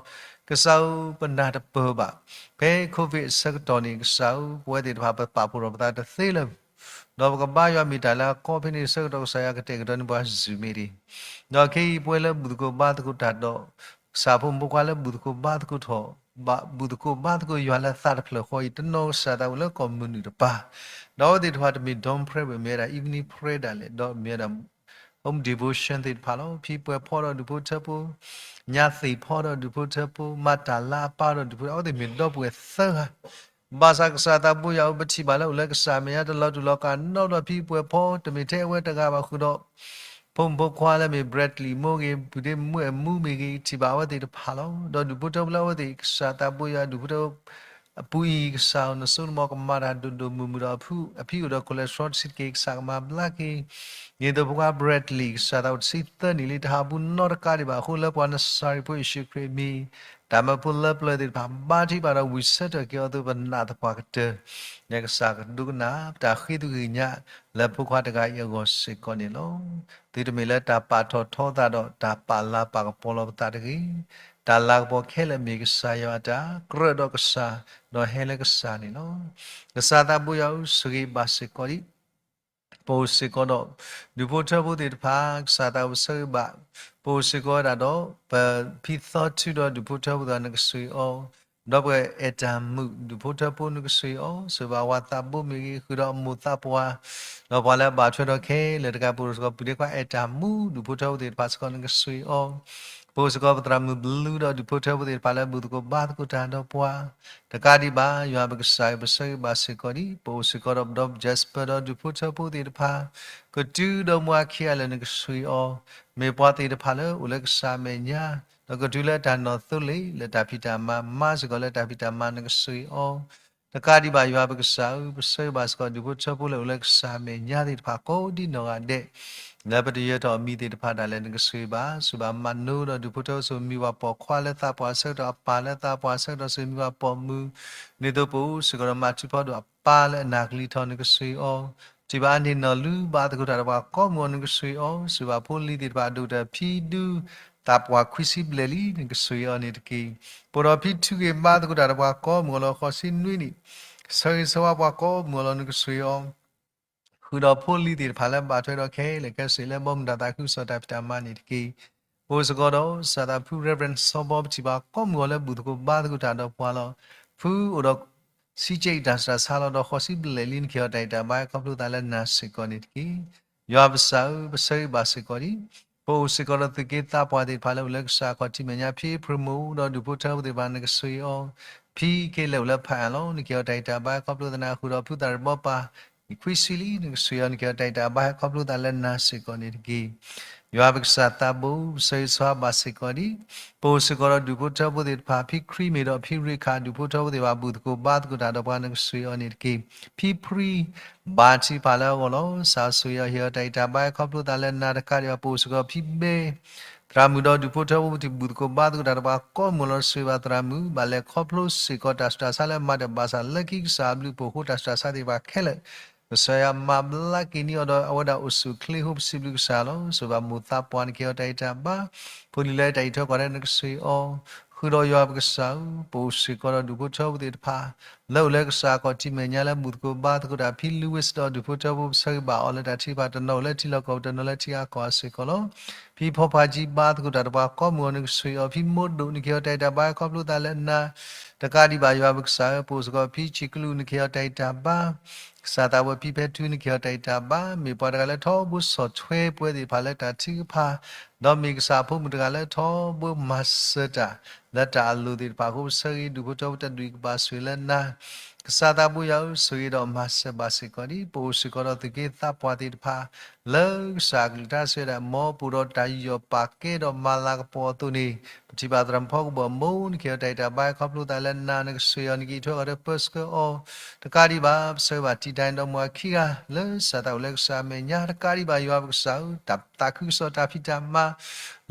ကစၢ်ဧၢ ပနၢ်တပၢၢ်ဘၣ် ဖဲ COVID အဆၢကတီၢ်န့ၣ် ကစၢ်ဧၢ ပဝဲသ့ၣ်တဖၣ်ပပာ်ဖှိၣ်ထီၣ်ပသးတသ့လၢၤ ဒီးပကဘါယွၤမ့ၢ်တၢ်လၢအကီဖဲန့ၣ် ဆၢကတီၢ်ကစၢ်ယွၤကတဲာ်ကတီၤန့ၢ်ပှၤ Zoom မ့ၢ်ဂ့ၤ, ဒီးခဲအံၤပဝဲလၢဘူၣ်သကိးဘါသကိးတၢ်ဒီး ကစၢ်ဖိမုၣ်ဖိခွါလၢဘူၣ်သကိးဘါသကိးထီၣ်, ဘူၣ်သကိးဘါသကိးယွၤလၢသးတဖျၢၣ်ဃီအံၤ တနီၤကစၢ်သးအိၣ်လၢကီၢ်မုၢ်နုာ်တပၤ, ဒီးအဝဲသ့ၣ်တဖၣ်တမ့ၢ် dawn prayer ဘၣ် မ့ၢ်ဝဲဒၣ် evening prayer ဒၣ်လဲာ် ဒီးမ့ၢ်ဝဲဒၣ် home devotion သ့ၣ်တဖၣ်လီၤ. ဖံပှဲၤဖီဒီးဒူၣ်ဖိထၢဖိ, ညါသ့ၣ်ဖီဒီးဒူၣ်ဖိထၢဖိ, မၤတၢ်လၢအပၢ်ဒီးဒူၣ်ဖိ, အဝဲသ့ၣ်မ့ၢ်ဒီပုၢ်ဝဲၢ်သၢဂၤ ဘၣ်ဆၣ်ကစၢ်သးဘိယွၤဧၢ ပထံၣ်ဘၣ်လၢအိၣ်လၢကစၢ်အမဲာ်ညါတလီၤတူာ်လီၤကာ်နီတဘျီ ဖံပှဲၤဖီ တမ့ၢ်ထဲအဝဲတဂၤဘၣ်ဃုာ်ဒီး ဖိမုၣ်ဖိခွါလၢမ့ၢ် Bradley မိၢ်ဂ့ၤ ပုၢ်ဒ့မုၣ်အဲၣ်မူမ့ၢ်ဂ့ၤ ထံၣ်ဘၣ်အဝဲသ့ၣ်တဖၣ်လီၤ. ဒီးဒူၣ်ဖိထၢဖိလၢအဝဲသ့ၣ် ကစၢ်သးဘိယွၤ ဒူၣ်ဖိထၢဖိ အပူၤအံၤ ကစၢ်ဧၢ နစိနမီၤကမၤတၢ်ဒိၣ်ဒိၣ်မုၢ်မုၢ်ဒီးအဖံ အဖံအိၣ်ဒီး cholesterol တဆံးတက့ၢ် ကစၢ်ကမၤဘျါက့ၤ ဒ်သိးဖိခွါ Bradley ကစၢ်သးအိၣ်တဆံသၢနံၣ်လံ တဟးဘူးနီတကးဒံးဘၣ်အဃိ လၢပှၤနစၤရ့းဖိယ့ၣ်ၡူးခရံာ်အမံၤ တၢ်မၢဖိလၢပျၢၤသ့ၣ်တဖၣ် ဘါထုကဖၣ်ဒီးဝံၣ်ဆၢထၢၣ်က့ၤအီၤအသိး ပနာ်သပှၢ်ကတၢၢ် လၢကစၢ်ကဒိကနၣ် ပတၢ်ဃ့သုးဂ့ၤညါ လၢဖိခွါတဂၤအံၤအဂီၢ်စ့ၢ်ကီးန့ၣ်လီၤ. သုတမ့ၢ်လၢတၢ်ပာ်ထီၣ်ထီသးဒီး တၢ်ပာ်လၤပာ်ကပီၤလီၤပသးတဂ့ၤ. တၢ်လၤကပီၤခဲလၢာ်မ့ၢ်ကစၢ်ယွၤအတၢ် ကြၢးဒီးကစၢ် ဒီးဟဲလၢကစၢ်န့ၣ်လီၤ. ကစၢ်သးဘိယွၤဧၢ ဆိၣ်ဂ့ၤဘၣ်စ့ၢ်ကီးဒံး ပအိၣ်စ့ၢ်ကီးဒီး ဒူၣ်ဖိထၢဖိသ့ၣ်တဖၣ် ကစၢ်သးအိၣ်ပဆၢဂ့ၤဘၣ်, ပအိၣ်စ့ၢ်ကီးဝဲဒၣ်ဒီး ပဖံသီထုဒီးဒူၣ်ဖိထၢဖိသ့ၣ်တဖၣ် နကဆိၣ်ဂ့ၤအီၤ, ဒီပုၢ်ဝဲၢ်အဲၣ်တၢ်မုၣ် ဒူၣ်ဖိထၢဖိ နကဆိၣ်ဂ့ၤအီၤ, ဆိၣ်ဂ့ၤဘၣ်ဝၤသးဘိမ့ၢ်ဂ့ၤ ဃုာ်ဒီးအမိၢ်သးပှၢ် ဒီးပှၤလၢအဘၣ်ထွဲဒီးခဲလၢာ်တကး ပအိၣ်စ့ၢ်ကီး ပုၢ်ဒ့ခွါအဲၣ်တၢ်မူ ဒူၣ်ဖိထၢဖိသ့ၣ်တဖၣ်စ့ၢ်ကီး နကဆိၣ်ဂ့ၤအီၤ, ပအိၣ်စ့ၢ်ကီးပသရၣ်မုၣ်ဘလူးဒီးဒူၣ်ဖိထၢဖိသ့ၣ်တဖၣ်လၢဘူၣ်သကိးဘါသကိးတၢ်ဒီးပှၤ တကးဒံးဘၣ် ယွၤပကစၢ်ဧၢ ပဆၢဂ့ၤဘၣ်စ့ၢ်ကီးဒံး ပအိၣ်စ့ၢ်ကီးဒီးပဒီပုၢ် Jasper ဒီးဒူၣ်ဖိထၢဖိသ့ၣ်တဖၣ် ကတုၤဒီးမုၢ်အခံအလၢာ် နကဆိၣ်ဂ့ၤအီၤ, မ့ၢ်ပှၤသ့ၣ်တဖၣ်လၢအိၣ်လၢကစၢ်အမဲာ်ညါ ဒီးကတုၤလၢတၢ်နီၢ်သိလ့ၣ် လၢတၢ်ဖံးတၢ်မၤ မၤစ့ၢ်ကီးလၢတၢ်ဖံးတၢ်မၤ နကဆိၣ်ဂ့ၤအီၤ, တ တကးဒံးဘၣ်ယွၤပကစၢ်ဧၢ, ပဆၢဂ့ၤဘၣ်စ့ၢ်ကီးဒူၣ်ဖိထၢဖိလၢအိၣ်လၢကစၢ်အမဲာ်ညါသ့ၣ်တဖၣ်ကိးဒံနီၢ်ဂၤဒဲး, လၢပတယၢၤထီၣ်အမံၤသ့ၣ်တဖၣ်ဒၣ်လဲာ်နကဆိၣ်ဂ့ၤဘၣ်, ဆိၣ်ဂ့ၤဘၣ်မၤနိဒီးဒူၣ်ဖိထၢဖိဆိၣ်ဂ့ၤမံၤပှၤပိာ်ခွါလၢသးပှၢ်ဆၢကတီၢ်, အပၢ်လၢသးပှၢ်ဆၢကတီၢ်ဆိၣ်ဂ့ၤမံၤပှၤပိာ်မုၣ်, ဒ်သိးပအိၣ်စ့ၢ်ကီးဒီးမၤထူဖီဒိၣ်အပၢ်လၢအနၢ်ကလံၤထီၣ်နကဆိၣ်ဂ့ၤအီၤ, ထံၣ်ဘၣ်အန့ၢ်နီၢ်လုၢ်ဘၣ်သကိးတၢ်ဒီးပှၤကိးမုၢ်အီၤနကဆိၣ်ဂ့ၤအီၤ, ဆိၣ်ဂ့ၤဘၣ်ဖိလံၤသ့ၣ်တဖၣ်အဒိၣ်ကတၢၢ်ဖံဒူ သးပှၢ်ခွံဆံဘျဲၣ်လံနကဆိၣ်ဂ့ၤအီၤန့ၣ်တက့ၢ်. ပအိၣ်ဒီးဖံထုးဂ့ၤဘါသကိးတၢ်ဒီးပှၤကိးမုၢ်အီၤလၢဃိးဆံနွံနံၣ်, ဆၢဂ့ၤဆၢဝါပှၤကိးမုၢ်အီၤလၢနကဆိၣ်ဂ့ၤအီၤ, ဃုာ်ဒီးဖိလံၤသ့ၣ်တဖၣ်လၢဘၣ်ထွဲဒီးခဲလၢာ်ခဲဆ့လၢဘီမုၢ်တၢ်သးခုကစီၣ်တၢ်ဖံးတၢ်မၤန့ၣ်တက့ၢ်. ပအိၣ်စ့ၢ်ကီးဒီးစၢ်သးဖု Reverend စီၤဘီ ပထံၣ်ဘၣ်ကိးမုၢ်အီၤလၢဘူၣ်သကိးဘါသကိးတၢ်ဒီးပှၤလီၤ. ဖုအိၣ်ဒီး စံးကဲးအံၤတၢ်စှၤဆါလီၤဒီးဃိးဆံဘျဲၣ်လံနကဟ့ၣ်အီၤတၢ်အံၣ်တၢ်ဘါဟဲခီဖျိသးလၢနၤစ့ၢ်ကီးန့ၣ်တက့ၢ်. ယွၤပကစၢ်ဧၢ, ပဆၢဂ့ၤဘၣ်စ့ၢ်ကီးဒံး ပအိၣ်စ့ၢ်ကီးဒီးသုးက့သးပှၢ်သ့ၣ်တဖၣ်လၢအိၣ်လၢကစၢ်အခီၣ်ထံးမဲာ်ညါ, ဖံအ့ဖြ့ၣ်မိၢ်ဒီးဒူၣ်ဖိထၢဖိသ့ၣ်တဖၣ်နကဆိၣ်ဂ့ၤအီၤ, ဖံက့လၢအိၣ်လၢဖးအၣ်လီၤ နကဟ့ၣ်အီၤတၢ်အံၣ်တၢ်ဘါဟဲခီဖျိသးနၤ, ဃုာ်ဒီးဖုသၣ်ရံၣ်ဘီပၢ် ခွံဆံလံ နကဆိၣ်ဂ့ၤအီၤ နကဟ့ၣ်အီၤတၢ်အံၣ်တၢ်ဘါဟဲခီဖျိသးလၢနၤစ့ၢ်ကီးန့ၣ်တက့ၢ်. ယွၤပကစၢ်သးဘိ ပဆၢဂ့ၤဆၢဝါဘၣ်စ့ၢ်ကီးဒံး ပအိၣ်စ့ၢ်ကီးဒီးဒူၣ်ဖိထၢဖိသ့ၣ်တဖၣ်, ဖံခရံာ်မ့ၢ်ဒီးဖံရ့ခၣ် ဒူၣ်ဖိထၢဖိသ့ၣ်တဖၣ်ဘူၣ်သကိးဘါသကိးတၢ်ဒီးပှၤနကဆိၣ်ဂ့ၤအီၤန့ၣ်တက့ၢ်. ဖံဖရံ ဘါထုကဖၣ်လၢအဂီၢ်လီၤ. ကစၢ်ဆိၣ်ဂ့ၤအီၤ ဟ့ၣ်အီၤတၢ်အံၣ်တၢ်ဘါဟဲခီဖျိသးလၢနၤ, တကးဒံးဘၣ် ပအိၣ်စ့ၢ်ကီးဖံဘဲ သရၣ်မုၣ်ဒီးဒူၣ်ဖိထၢဖိ ပထံၣ်ဘူၣ်သကိးဘါသကိးတၢ်ဒီးပှၤကိးမုၢ်အီၤလီၤ. ဆိၣ်ဂ့ၤဘၣ်သရၣ်မုၣ် ဘၣ်လဲၤခီဖျိစ့ၢ်ကီးတၢ်ဆူးတၢ်ဆါလၢအမၤတၢ်ဘၣ်ဆၣ် လၢခံကစၢ်အဘျုးအဖှိၣ်အဃိ တၢ်ဆူးတၢ်ဆါသ့ၣ်တဖၣ်ခဲလၢာ် ကစၢ်ယွၤမၤဘျါက့ၤန့ၢ်အီၤဒီးအဝဲဒၣ်အိၣ်ဆူၣ်အိၣ်ချ့အဃိ ပစံးဘျုးကစၢ်လီၤ. ဆိၣ်ဂ့ၤဘၣ်မိၢ်သးပှၢ် နကဟ့ၣ်အီၤတၢ်အံၣ်တၢ်ဘါ, ဖိလံၤလၢတၢ်အံးထွဲကွၢ်ထွဲနကဆိၣ်ဂ့ၤအီၤ, ဃုာ်ဒီးယွၤပကစၢ်ဧၢ, ပအိၣ်စ့ၢ်ကီးဒီးဒူၣ်ဖိထၢဖိသ့ၣ်တဖၣ် လၢအိၣ်လၢကစၢ်အခီၣ်ထံးမဲာ်ညါလၢဘူၣ်သကိးဘါသကိးတၢ်, ဖံလူဝံးဒီးဒူၣ်ဖိထၢဖိ ပဆၢဂ့ၤဘၣ်အီၤလၢတၢ်ထုကဖၣ်တနီၤအိၣ်လၢထံလီၢ်ကီၢ်ပူၤ တနီၤလၢထံဂၤကီၢ်ဂၤစ့ၢ်ကီးလီၤ. ဖံဖီဖးကၠံဘါသကိးတၢ်ဒီးပှၤကိးမုၢ်အီၤ နကဆိၣ်ဂ့ၤအီၤ, ဖံမိၢ်ဒိၣ် နကဟ့ၣ်အီၤတၢ်အံၣ်တၢ်ဘါဟဲခီဖျိသးလၢနၤ, တကးဒံးဘၣ်ယွၤပကစၢ်ဧၢ, ပအိၣ်စ့ၢ်ကီးဖံဆံးကလူး နကဟ့ၣ်အီၤတၢ်အံၣ်တၢ်ဘါ, ကစၢ်သးဝဲဖံဖဲထူ နကဟ့ၣ်အီၤတၢ်အံၣ်တၢ်ဘါ, မ့ၢ်ပှၤတဂၤလၢထီဘိဆီၣ်ထွဲပဝဲသ့ၣ်တဖၣ်လၢတၢ်ထုကဖၣ်, ဒီးမ့ၢ်ကစၢ်အဖိမုၣ်တဂၤလၢထီဘိမၤစၢၤတၢ် လၢတၢ်အလိၤသ့ၣ်တဖၣ်အဃိ ပဆၢဂ့ၤဒူၣ်ဖိထၢဖိတဒူၣ်အံၤကဘၣ်ဆိၣ်ဂ့ၤလၢနၤ, ကစၢ်သးဘိယွၤဧၢ, ဆိၣ်ဂ့ၤဒီးမၤစၢၤဘၣ်စ့ၢ်ကီးဒံး ပအိၣ်စ့ၢ်ကီးဒီးသုးက့သးပှၢ်သ့ၣ်တဖၣ် လၢကစၢ်အကလုၢ်ကထါစံးဝဲဒၣ် မ်ပအိၣ်ဒီးတၢ်ယူးယီၣ်ပာ်ကဲဒီးမၤလၤကပီၤအသိးန့ၣ်, ပထံၣ်ဘၣ်သရၣ်မုၣ်ဖီကဘီၣ်မိၢ် နကဟ့ၣ်အီၤတၢ်အံၣ်တၢ်ဘါဟဲခီဖျိသးလၢနၤ, နကဆိၣ်ဂ့ၤအီၤ နကအံးထွဲဃီၤဒီးပၢဆှၢအီၤ, တကးဒံးဘၣ် ပဆၢဂ့ၤဘၣ်တံၤဒၣ်အံၤဒီးမိၢ်အခံဂၤ လၢစၢ်သးအိၣ်လၢကစၢ်အမဲာ်ညါ, တကးဒံးဘၣ်ယွၤပကစၢ်ဧၢ, တၢ်သးခုကစီၣ်တၢ်ဖံးတၢ်မၤ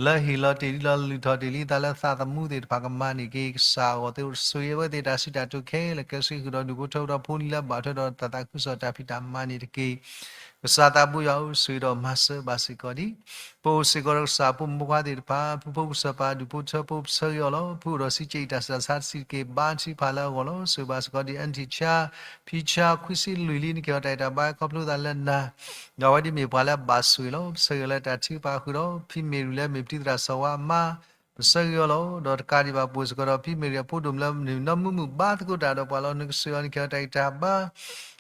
လၢဟ့ၣ်လီၤတ့ၢ်ဒံးလီၤလုၢ်ထီၣ်တ့ၢ်လံသးလၢသးသမူသ့ၣ်တဖၣ်ကမၤန့ၢ်က့ၤ, ကစၢ်အဂီၢ်သ့ၣ်အိၣ်ဆိၣ်ဂ့ၤအဝဲသ့ၣ်တၢ်စံးတၢ်ကတိၤခဲလၢာ်ခဲဆ့ ဃုာ်ဒီးဒူၣ်ဖိထၢဖိဒီးဖိလံၤလၢအဘၣ်ထွဲဒီးတၢ်သးခုကစီၣ်တၢ်ဖံးတၢ်မၤန့ၣ်တက့ၢ်. ကစၢ်သးဘိယွၤဧၢ, ဆိၣ်ဂ့ၤဒီးမၤစၢၤဘၣ်စ့ၢ်ကီးဒံး ပအိၣ်စ့ၢ်ကီးဒီးကစၢ်အဖိမုၣ်ဖိခွါသ့ၣ်တဖၣ်, ဖုဖိကစၢ်ပၢ်ဒူၣ်ဖိထၢဖိ ပဆၢဂ့ၤအီၤလီၤ. ဖုအိၣ်ဒီးစံးကဲးအံၤတၢ်စှၤဆါတဆံးတက့ၢ် ဘါထုကဖၣ်လၢအဂီၢ်လီၤ. ဆိၣ်ဂ့ၤဘၣ်စ့ၢ်ကီးဒံး aunty ဆါ, ဖံဆါ ခွံဆံလွံၢ်လံ နကဟ့ၣ်အီၤတၢ်အံၣ်တၢ်ဘါဟဲခီဖျိသးလၢနၤ, ဒီးအဝဲဒၣ်မ့ၢ်ပှၤလၢအဘၣ်ဆိၣ်ဂ့ၤလီၤ. ပဆၢဂ့ၤလၢတၢ်ထုကဖၣ်ဃုာ်ဒီး ဖံမ့ၢ်ရံၤလၢမ့ၢ်ပတံၤသရၣ်စီၤဝါအမါ ပဆၢဂ့ၤအီၤလီၤ. ဒီးတကးဒံးဘၣ် ပအိၣ်စ့ၢ်ကီးဒီးဖံမ့ၢ်ရံၤအဖိဒိၣ်မုၣ်လၢမုၢ်နီၢ်မုာ်မုာ်ဘါသကိးတၢ်ဒီးပှၤလီၤ. နကဆိၣ်ဂ့ၤအီၤ နကဟ့ၣ်အီၤတၢ်အံၣ်တၢ်ဘါ, ဟ့ၣ်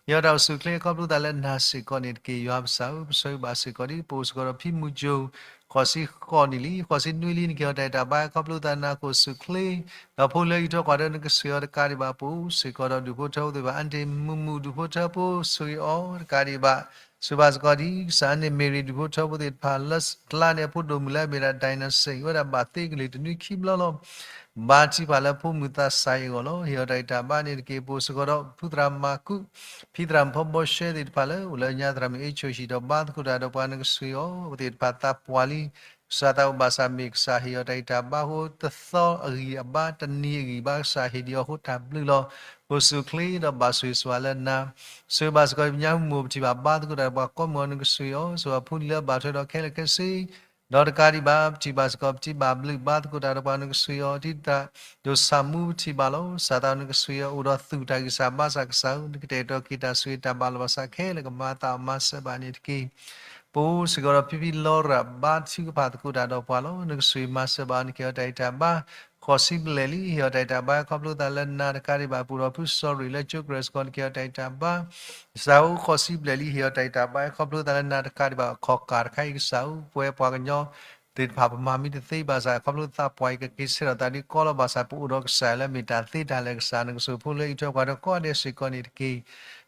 အီၤတၢ်အိၣ်ဆူၣ်အိၣ်ချ့ခီဖျိသးလၢနၤစ့ၢ်ကီးန့ၣ်တက့ၢ်. ယွၤပကစၢ်ဧၢ, ပဆၢဂ့ၤဘၣ်စ့ၢ်ကီးဒံး ပအိၣ်စ့ၢ်ကီးဒီးဖံမုၢ်ကၠိ ဃိးဆံဃိးနံၣ်လံ, ဃိးဆံနွံလံ နကဟ့ၣ်အီၤတၢ်အံၣ်တၢ်ဘါဟဲခီဖျိသးလၢနၤ ကအိၣ်ဆူၣ်အိၣ်ချ့, ဒီးဖိလံၤလၢအံးထွဲကွၢ်ထွဲ နကဆိၣ်ဂ့ၤအီၤ တကးဒံးဘၣ် ပအိၣ်စ့ၢ်ကီးဒီးဒူၣ်ဖိထၢဖိသ့ၣ်တဖၣ် aunty မုၢ်မုၢ်ဒူၣ်ဖိထၢဖိ ဆိၣ်ဂ့ၤအီၤ တကးဒံးဘၣ် ဆိၣ်ဂ့ၤဘၣ်စ့ၢ်ကီးဒံး ကစၢ်အန့ၣ်မ့ၢ်ရံၤဒူၣ်ဖိထၢဖိသ့ၣ်တဖၣ် လၢကျါန့ၣ်အဖိဒိၣ်မုၣ်လၢအမ့ၢ်ဒၣ် ဒိၣ်နၣ်စ့ၣ် ဝဲဒၣ်ဘၣ်သ့ကလံၤတနွံခံဘျီလီၤ. ဘါထုကဖၣ်လၢဖိမုၣ်သးစၢ်အံၤအဂီၢ်လီၤ. ဟ့ၣ်အီၤတၢ်အံၣ်တၢ်ဘါန့ၣ်တက့ၢ်. ပအိၣ်စ့ၢ်ကီးဒီးဖုသရၣ်မၤကူး, ဖံသရၣ်မုၣ်ဖီဘီရှဲသ့ၣ်တဖၣ်လၢ အိၣ်လၢညါသရၣ်မုၣ်အ့ၣ်ဆိၣ်ဟံၣ် ဒီးဘါသကိးတၢ်ဒီးပှၤ နကဆိၣ်ဂ့ၤအီၤ, အဝဲသ့ၣ်တဖၣ်သးပှၢ်လံ ကစၢ်သးအိၣ်ဘၣ်ဆၣ်မ့ၢ်ကစၢ်ဟ့ၣ်အီၤတၢ်အံၣ်တၢ်ဘါအဃိ တသီအဂံၢ်အဘါ တနံၤအဂံၢ်ဘါ ကစၢ်ဟ့ၣ်ဒံးအီၤအဃိတၢ်ဘျုးလီၤ. ပအိၣ်ဆူၣ်အိၣ်ချ့ဒီးဘၣ်ဆိၣ်ဂ့ၤဆိၣ်ဝါလၢနၤ, ဆိၣ်ဂ့ၤဘၣ်စ့ၢ်ကီး ပညါမုၢ်မိၢ် ပထံၣ်ဘၣ်ဘါသကိးတၢ်ဒီးပှၤကိးမုၢ်အီၤ နကဆိၣ်ဂ့ၤအီၤ, ဆိၣ်ဂ့ၤဘၣ်ဖိလံၤလၢအဘၣ်ထွဲဒီးခဲလၢာ်ခဲဆ့ ဒီးတကးဒံးဘၣ် ပထံၣ်ဘၣ်စ့ၢ်ကီး ပထံၣ်ဘၣ်ဘျုးဘါသကိးတၢ်ဒီးပှၤ နကဆိၣ်ဂ့ၤအီၤ, ဒ်သိးဒိၣ်ဆၣ်မူ ပထံၣ်ဘၣ်လီၤ. ကစၢ်သးနကဆိၣ်ဂ့ၤအီၤ အိၣ်ဒီးသူၣ်တၢ်ဂံၢ်စၢ်ဘါစၢ် ကစၢ်ဧၢ, နကတဲာ်ကတီၤက့ၤတၢ်ဆိၣ်ဂ့ၤတၢ်ဘၣ်လီၤဘၣ်ဆၣ်ခဲလၢာ် ကမၤသးမၤစၢၤဘၣ်န့ၣ်တက့ၢ်. ပအိၣ်စ့ၢ်ကီးဒီးဖံဖံလီၤရၣ် ဘါထုကဖၣ်သကိးတၢ်ဒီးပှၤလီၤ. နကဆိၣ်ဂ့ၤမၤစၢၤဘၣ် နကဟ့ၣ်အီၤတၢ်အံၣ်တၢ်ဘါ ဃိးဆံဘျဲၣ်လံ, ဟ့ၣ်အီၤတၢ်အံၣ်တၢ်ဘါ ခီဖျိသးလၢနၤ, တကးဒံးဘၣ် ပအိၣ်ဒီးဖုစီၤရံၣ်လၢကၠိကရၢၢ်စ့ၢ်ကီး နကဟ့ၣ်အီၤတၢ်အံၣ်တၢ်ဘါ ကစၢ်ဧၢ, ဃိးဆံဘျဲၣ်လံ, ဟ့ၣ်အီၤတၢ်အံၣ်တၢ်ဘါ ခီဖျိသးလၢနၤ, တကးဒံးဘၣ် ခီၣ်ကၢ်တခါအံၤ ကစၢ်ဧၢ, ပဝဲပှၤကညီသ့ၣ်တဖၣ် ပမၤမံတသ့ဘၣ်ဆၣ် ခီဖျိသးပှၢ်အံၤ ကက့ၤဆဲးထီၣ်သးဒ်ကီလီၤဘၣ်ဆၣ် ပအိၣ်ဒီးကစၢ်လၢမ့ၢ်တၢ်သ့တၢ်လၢာ်ကစၢ်, နကဆိၣ်ဂ့ၤဖိလံၤလၢအံးထွဲကွၢ်ထွဲကိးဂၤဒဲးစ့ၢ်ကီးန့ၣ်တက့ၢ်.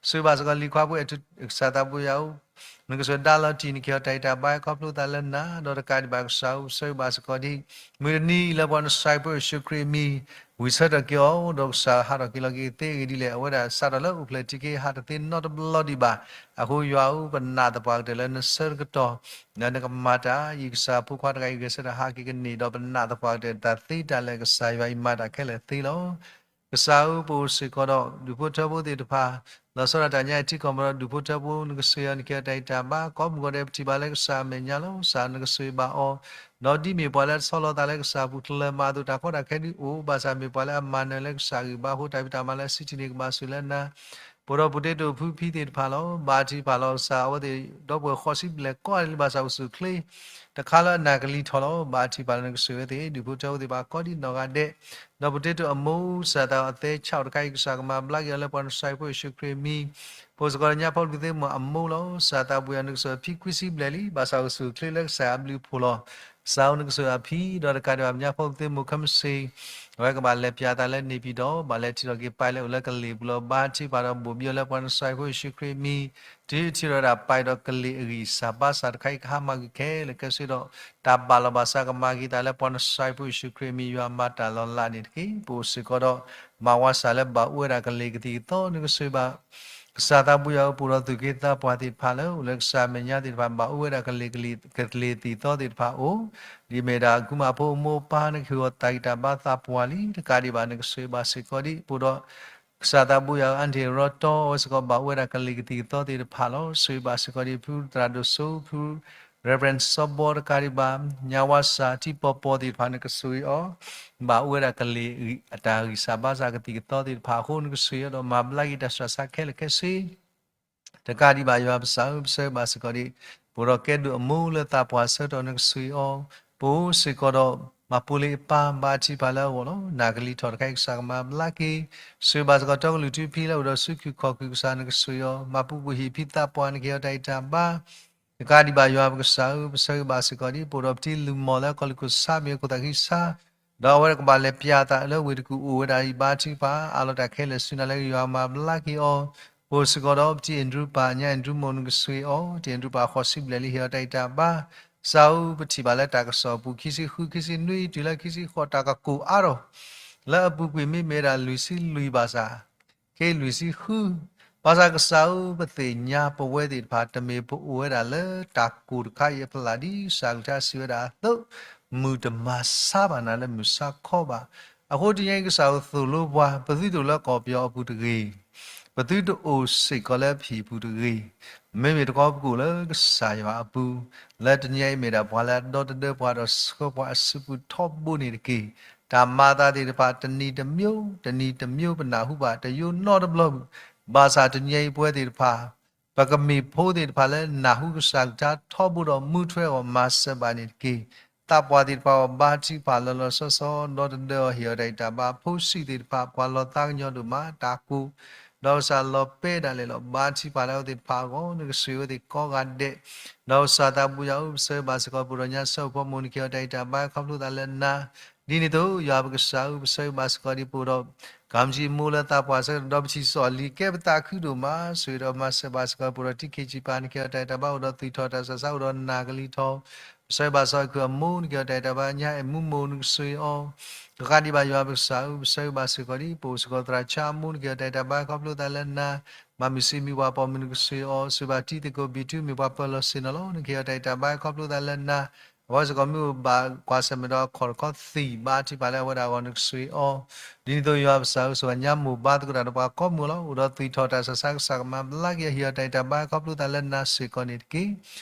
ဆိၣ်ဂ့ၤဘၣ်စ့ၢ်ကီးလံၤခွါဖိအဲၣ်ထူ ကစၢ်သးဘိယွၤဧၢ, နကစၢၢ်ဒါလီၤတံၢ် နကဟ့ၣ်အီၤတၢ်ဂံၢ်တၢ်ဘါခီဖျိသးလၢနၤ, ဒီးတကးဒံးဘၣ်ကစၢ်ဧၢ ဆိၣ်ဂ့ၤဘၣ်စ့ၢ်ကီးဒ် မုၢ်တနံၤလၢပှၤနစၢ်ဖိယ့ၣ်ၡူးခရံာ်အမံၤ ဝံၣ်ဆၢထၢၣ်က့ၤအီၤ ဒီးကစၢ်ဟးထီၣ်က့ၤလီၤက့ၤသ့အဂ့ၢ်ဒ်လဲၣ်, အဝဲဒၣ်စးထီၣ်လၢအိၣ်ဖျဲၣ်ထံက့ၤ ဟးတသ့နီတဘျီဒံးဘၣ်. အဃိယွၤဧၢ ပနာ်သပှၢ်ကတၢၢ်လၢနဆၢကတီၢ် လၢနကမၤတၢ် ယကစၢ်ဖိခွါတဂၤအံၤ ဂဲၤဆၢထၢၣ်ဟးက့ၤကန့ၢ် ဒီးပနာ်သပှၢ်ကတၢၢ် တၢ်သ့တၢ်လၢာ် ကစၢ်ယွၤအံၤမၤတၢ်ခဲလၢာ်သ့လီၤ. ကစၢ်ဧၢ ပအိၣ်စ့ၢ်ကီးဒီး ဒူၣ်ဖိထၢဖိသ့ၣ်တဖၣ် လီၤဆီဒၣ်တၢ်ညါအံၤ ထံကီၢ်မီၤဒီး ဒူၣ်ဖိထၢဖိ နကဆိၣ်ဂ့ၤအီၤ နကဟ့ၣ်အီၤတၢ်ဂံၢ်တၢ်ဘါ ကိးမုၢ်ဂီၤဒဲး ပထံၣ်ဘၣ်လၢကစၢ်အမဲာ်ညါလီၤ. ကစၢ်နကဆိၣ်ဂ့ၤဘၣ်အီၤ, ဒီးဒ်မ့ၢ်ပှၤလၢအဆီလီၤသးလၢကစၢ်အပူၤ တလၢၤမၤအသိးတၢ်ကီတၢ်ခဲဒုးအိၣ်, ဘၣ်ဆၣ်မ့ၢ်ပှၤလၢအမၤနၢၤလၢကစၢ်ဂံၢ်ဘါအဃိ တၢ်ဖံးတၢ်မၤလၢအဆံးထံၣ်န့ၣ် ကဘၣ်ဆိၣ်လၢနၤ ပအိၣ်ဒီး potato ဖုဖံသ့ၣ်တဖၣ်လီၤ. ဘါထုကဖၣ်လီၤကစၢ် အဝဲသ့ၣ်ဒီပုၢ်ဝဲၢ်ဃိးဆံဘျဲၣ်ကိးဂၤဒဲးလံ ဘၣ်ဆၣ်အိၣ်ဆူၣ်အိၣ်ချ့ တခါလၢအနၢ်ကလံၤထီၣ်လီၤ. ဘါထုကဖၣ်လၢနကဆိၣ်ဂ့ၤအဝဲသ့ၣ် ဒူၣ်ဖိထၢဖိသ့ၣ်တဖၣ်ကိးဒ်နီၢ်ဂၤဒဲး, ဒီး potato အမိၢ် ကစၢ်သးအသဲဆးအိၣ်တခါအံၤ ကစၢ်ကမၤဘျါက့ၤအီၤလၢပှၤနစၢ်ဖိယ့ၣ်ၡူးခရံာ်အမံၤ, ပအိၣ်စ့ၢ်ကီးလၢညါဖီလူၤသ့ၣ်မိၢ်အမိၢ်လီၤ. ကစၢ်သးဘိယွၤ နကဆိၣ်ဂ့ၤအဖံခွံဆံဘျဲၣ်လံ ဘၣ်ဆၣ်အိၣ်ဆူၣ်အိၣ်ချ့လၢကစၢ်အဘျုးအဖှိၣ်လီၤ. ကစၢ်ဧၢ နကဆိၣ်ဂ့ၤအဖံ ဒီးတကးဒံးဘၣ်ညါဖီလူၤသ့ၣ်မိၢ်ခဲမုၢ်ဆ့ၣ် အဝဲကဘၣ်လဲၤပၠးသးလၢန့ၣ်ပံၤဒီး ဘၣ်လဲၤထံၣ်ထီၣ်က့ၤပၢ်လၢအိၣ်လၢကလ့ၢ်ပူၤလီၤ. ဘါထုကဖၣ်ဒီးဘိၣ်ဘံအီၤလၢပှၤနစၢ်ဖိယ့ၣ်ၡူးခရံာ်အမံၤ, တုၤထံၣ်ထီၣ်ဝဲဒၣ်ပၢ်ဒီးကလ့ၢ်အဂံၢ်စၢ်ဘါစၢ်တခါအံၤ ကဟါမၢ်ကွံာ်ခဲလၢာ်ခဲဆ့ဒီး တၢ်ဘၣ်လီၤဘၣ်စးကမၤက့ၤသးလၢပှၤနစၢ်ဖိယ့ၣ်ၡူးခရံာ်အမံၤ ယွၤမၤတၢ်လီၤလးန့ၣ်တက့ၢ်. ပအိၣ်စ့ၢ်ကီးဒီး မၤဝါစၢ်လၢဘၣ်အိၣ်ဝဲဒၣ်ကလ့ၢ်ကသံၣ်ကသီ နကဆိၣ်ဂ့ၤဘၣ် ကစၢ်သးဘိယွၤဧၢ ပအိၣ်ဒီးသူၣ်က့သးပှၢ်သ့ၣ်တဖၣ်လၢ အိၣ်လၢကစၢ်အမဲာ်ညါသ့ၣ်တဖၣ် ဘၣ်အိၣ်ဝဲဒၣ်ကလ့ၢ်ကလံၣ် ကလ့ၢ်သံၣ်သီသ့ၣ်တဖၣ်အိၣ်, ဒ်မ့ၢ်ဒၣ်ကုမၤဖိအမိၢ်အပၢ် နကဟ့ၣ်အီၤတၢ်ဂံၢ်တၢ်ဘါသးပှၢ်လံ တကးဒံးဘၣ် နကဆိၣ်ဂ့ၤဘၣ်စ့ၢ်ကီးဒ် ပအိၣ်ဒီး ကစၢ်သးဘိယွၤဧၢ အၣ်ထံၣ်ရီတီ အဝဲစ့ၢ်ကီးဘၣ်အိၣ်ဝဲဒၣ်ကလ့ၢ်ကသံၣ်ကသီသ့ၣ်တဖၣ်လီၤ. ဆိၣ်ဂ့ၤဘၣ်စ့ၢ်ကီးဒ် ဖုသရၣ်ဒိၣ်စိ ဖု Reverend စီၤဘီ တကးဒံးဘၣ် ညါဝါစၢ် ထံပီၤပီၤသ့ၣ်တဖၣ် နကဆိၣ်ဂ့ၤအီၤ ဘၣ်အိၣ်ဝဲဒၣ်ကလ့ၢ်အတၢ်ဂံၢ်စၢ်ဘါစၢ်ကသံၣ်ကသီသ့ၣ်တဖၣ်အဃိ နကဆိၣ်ဂ့ၤအီၤဒီးမၤဘျါက့ၤတၢ်ဆူးတၢ်ဆါခဲလၢာ်ခဲဆ့ တကးဒံးဘၣ်ယွၤပကစၢ်ဧၢ ပဆိၣ်ဂ့ၤဘၣ်စ့ၢ်ကီးဒ် ပအိၣ်ဒီးကဲဒိၣ်အမိၢ်လၢသးပှၢ်ဆၢကတီၢ် နကဆိၣ်ဂ့ၤအီၤ, ပအိၣ်စ့ၢ်ကီးဒီး မၤပူၤလ့ၤအပၢ် ဘါထုကဖၣ်လၢအဂီၢ်လီၤ. နၢ်ကလံၤထီၣ်တခါအံၤ ကစၢ်ကမၤဘျါက့ၤ, ဆိၣ်ဂ့ၤဘၣ်စ့ၢ်ကီး တီကလုာ်ထူဖံလၢအိၣ်ဒီးဆူခုၣ်ခီၣ်ခုၣ် ကစၢ်နကဆိၣ်ဂ့ၤအီၤ, မၤပူၤကွံာ်ဟံၣ်ဖံသးပှၢ် နကဟ့ၣ်အီၤတၢ်ဂံၢ်တၢ်ဘါ တကးဒံးဘၣ်ယွၤပကစၢ်ဧၢ ပဆိၣ်ဂ့ၤဘၣ်စ့ၢ်ကီးဒ် ပအိၣ်ဒီးပတံၤလုၢ်မီၢ်လၢကီၢ်လူၢ်ခိၣ်ဆါ မ့ၢ်ခိၣ်သးခံဆါ, ဒီးအဝဲကဘၣ်လဲၤပၠးသးလၢဝ့ၢ်တကူၣ်အိၣ်ဝဲဒၣ်အံၤ ဘါထုကဖၣ် အးလီၤတၢ်ခဲလၢာ်ဆူနၤလၢယွၤမၤဘျါက့ၤအီၤ, ပအိၣ်စ့ၢ်ကီးဒီးပတံၤအဲၣ်ဒရူးပၢ် ညါအဲၣ်ဒရူးမိၢ် နကဆိၣ်ဂ့ၤအီၤ, တံၤအဲၣ်ဒရူးပၢ်ဃိးဆံဘျဲၣ်လံ ဟ့ၣ်အီၤတၢ်ဂံၢ်တၢ်ဘါ, ကစၢ်ဧၢ ပထံၣ်ဘၣ်လၢတၢ်ကစီၣ်အပူၤ ခံဆံဃု ခံဆံနွံ တုၤလၢခံဆံဃိး တၢ်ကကိၢ်အါထီၣ် လၢအပူၤကွံာ်မ့မ့ၢ်ဝဲဒၣ်လွံၢ်ဆံလွံၢ်ဘၣ်ဆၣ် က့လွံၢ်ဆံဃု, ဘၣ်ဆၣ်ကစၢ်ဧၢ ပသ့ၣ်ညါပဝဲသ့ၣ်တဖၣ် တမ့ၢ်ပအိၣ်ဝဲဒၣ်လၢတၢ်ကိၢ်တခါအံၤအဖျၢၣ် ဒ်ကစၢ်ကလုၢ်ကထါစံးဝဲဒၣ်အသိး, မုၢ်တမၤဆါဘၣ်နၤလၢမုၢ်ဆါခီဘၣ်. အဃိတနံၤအံၤ ကစၢ်ဧၢ သိၣ်လိပှၤ ပသုတအိၣ်လၢကီၢ်ပယီၤအပူၤတဂ့ၤ, ပသုတအိၣ်စ့ၢ်ကီးလၢပဟံၣ်ပူၤတဂ့ၤ, မ့မ့ၢ်တခီပကအိၣ်လၢကစၢ်ယွၤအပူၤ, လၢတနံၤအံၤမ့ၢ်ဒၣ်ပှၤလၢအဒီသဒၢပှၤဒီးဆှၢပှၤအစုပူၤထီဘိန့ၣ်တက့ၢ်. တၢ်မၤအသးသ့ၣ်တဖၣ် တနံၤတမျိုး တနံၤတမျိုး ပနၢ်ဟူဘၣ်တယိနီတဘျီဘၣ်. ဘၣ်ဆၣ်တနံၤအံၤပဝဲသ့ၣ်တဖၣ် ပကမ့ၢ်ဖိသ့ၣ်တဖၣ်လၢနၢ်ဟူကစၢ်ကလုၢ်ကထါထီဘိဒီးမူထွဲအဂီၢ် မၤစၢၤဘၣ်န့ၣ်တက့ၢ်. သးပှၢ်သ့ၣ်တဖၣ်အဂီၢ် ဘါထုကဖၣ်လီၤလီၤဆီဆီ ဒီသဒၢအီၤ ဟ့ၣ်အီၤတၢ်ဂံၢ်တၢ်ဘါ. ဖိဆံးသ့ၣ်တဖၣ် ပှၤလီၤသးကညီၤဒိၣ်မး တၢ်ကိၢ် ဒီးကစၢ်လီၤပဲဒၣ်လဲာ်လီၤ. ဘါထုကဖၣ်လၢအဝဲသ့ၣ်တဖၣ်အဂီၢ် နကဆိၣ်ဂ့ၤအဝဲသ့ၣ်ကိးဂၤဒဲး, ဒီးကစၢ်သးဘိယွၤဧၢ ပဆၢဂ့ၤဘၣ်စ့ၢ်ကီး ပအိၣ်ဒီးညါဆၢအိၣ်ဖီမိၢ် နကဟ့ၣ်အီၤတၢ်ဂံၢ်တၢ်ဘါ ခီဖျိသးလၢနၤ ဒ်န့ၣ်အသိး ယွၤပကစၢ်ဧၢ ပဆၢဂ့ၤဘၣ်စ့ၢ်ကီးဒ်ပအိၣ်ဒီး ကၤမုၢ်ကၠံမိၢ်လၢသးပှၢ်ဆၢကတီၢ် ဒီးပထံၣ်စီၣ်လံၤကဲပသးခုဒိၣ်မး ဆိၣ်ဂ့ၤဒီးမၤစၢၤဘၣ်စ့ၢ်ကီး ပအိၣ်ဒီးတံၤခ့ၣ်ကၠံပၢ် နကဟ့ၣ်အီၤတၢ်ဂံၢ်တၢ်ဘါ အိၣ်ဒီးသွံၣ်ထီၣ်တၢ်ဆးဆါ အိၣ်ဒီးနၢ်ကလံၤထီၣ် ပဆၢဂ့ၤဘၣ်စ့ၢ်ကီး အခိၣ်အမိၢ် နကဟ့ၣ်အီၤတၢ်ဂံၢ်တၢ်ဘါ ညါအဲၣ်မူမိၢ် နကဆိၣ်ဂ့ၤအီၤ တကးဒံးဘၣ်ယွၤပကစၢ်ဧၢ ပဆၢဂ့ၤဘၣ်စ့ၢ်ကီးဒ် ပအိၣ်စ့ၢ်ကီးသရၣ်ဆါအမိၢ် နကဟ့ၣ်အီၤတၢ်ဂံၢ်တၢ်ဘါ ခီဖျိသးလၢနၤ မၤမုာ်စံးမံၤပှၤပိာ်မုၣ် နကဆိၣ်ဂ့ၤအီၤ စူၢ်ဘၣ်တံၤသကိးဘံၣ်ထူ မ့ၢ်ပှၤပၢၤလီၢ်ဆ့ၣ်နီၤလီၤ နကဟ့ၣ်အီၤတၢ်ဂံၢ်တၢ်ဘါ ခီဖျိသးလၢနၤ အဝဲစ့ၢ်ကီးမ့ၢ်အိၣ်ဘၣ်ကွၢ်ဆၢၣ်မဲာ်ဒီးအခီၣ်တခီသံၣ် ဘါထုကဖၣ်လၢအဝဲဒၣ်အဂီၢ် နကဆိၣ်ဂ့ၤအီၤ ဒ်န့ၣ်အသိးယွၤပကစၢ်ဧၢ ဆိၣ်ဂ့ၤညါမိၢ်ဘါသကိးတၢ်ဒီးပှၤကိးမုၢ်လီၤ အိၣ်ဒီးသွံၣ်ထီၣ်တၢ်ဆးဆါ ကစၢ်ကမၤဘျါက့ၤအီၤ ဟ့ၣ်အီၤတၢ်ဂံၢ်တၢ်ဘါ ခီဖျိသးလၢနၤစ့ၢ်ကီးန့ၣ်တက့ၢ်.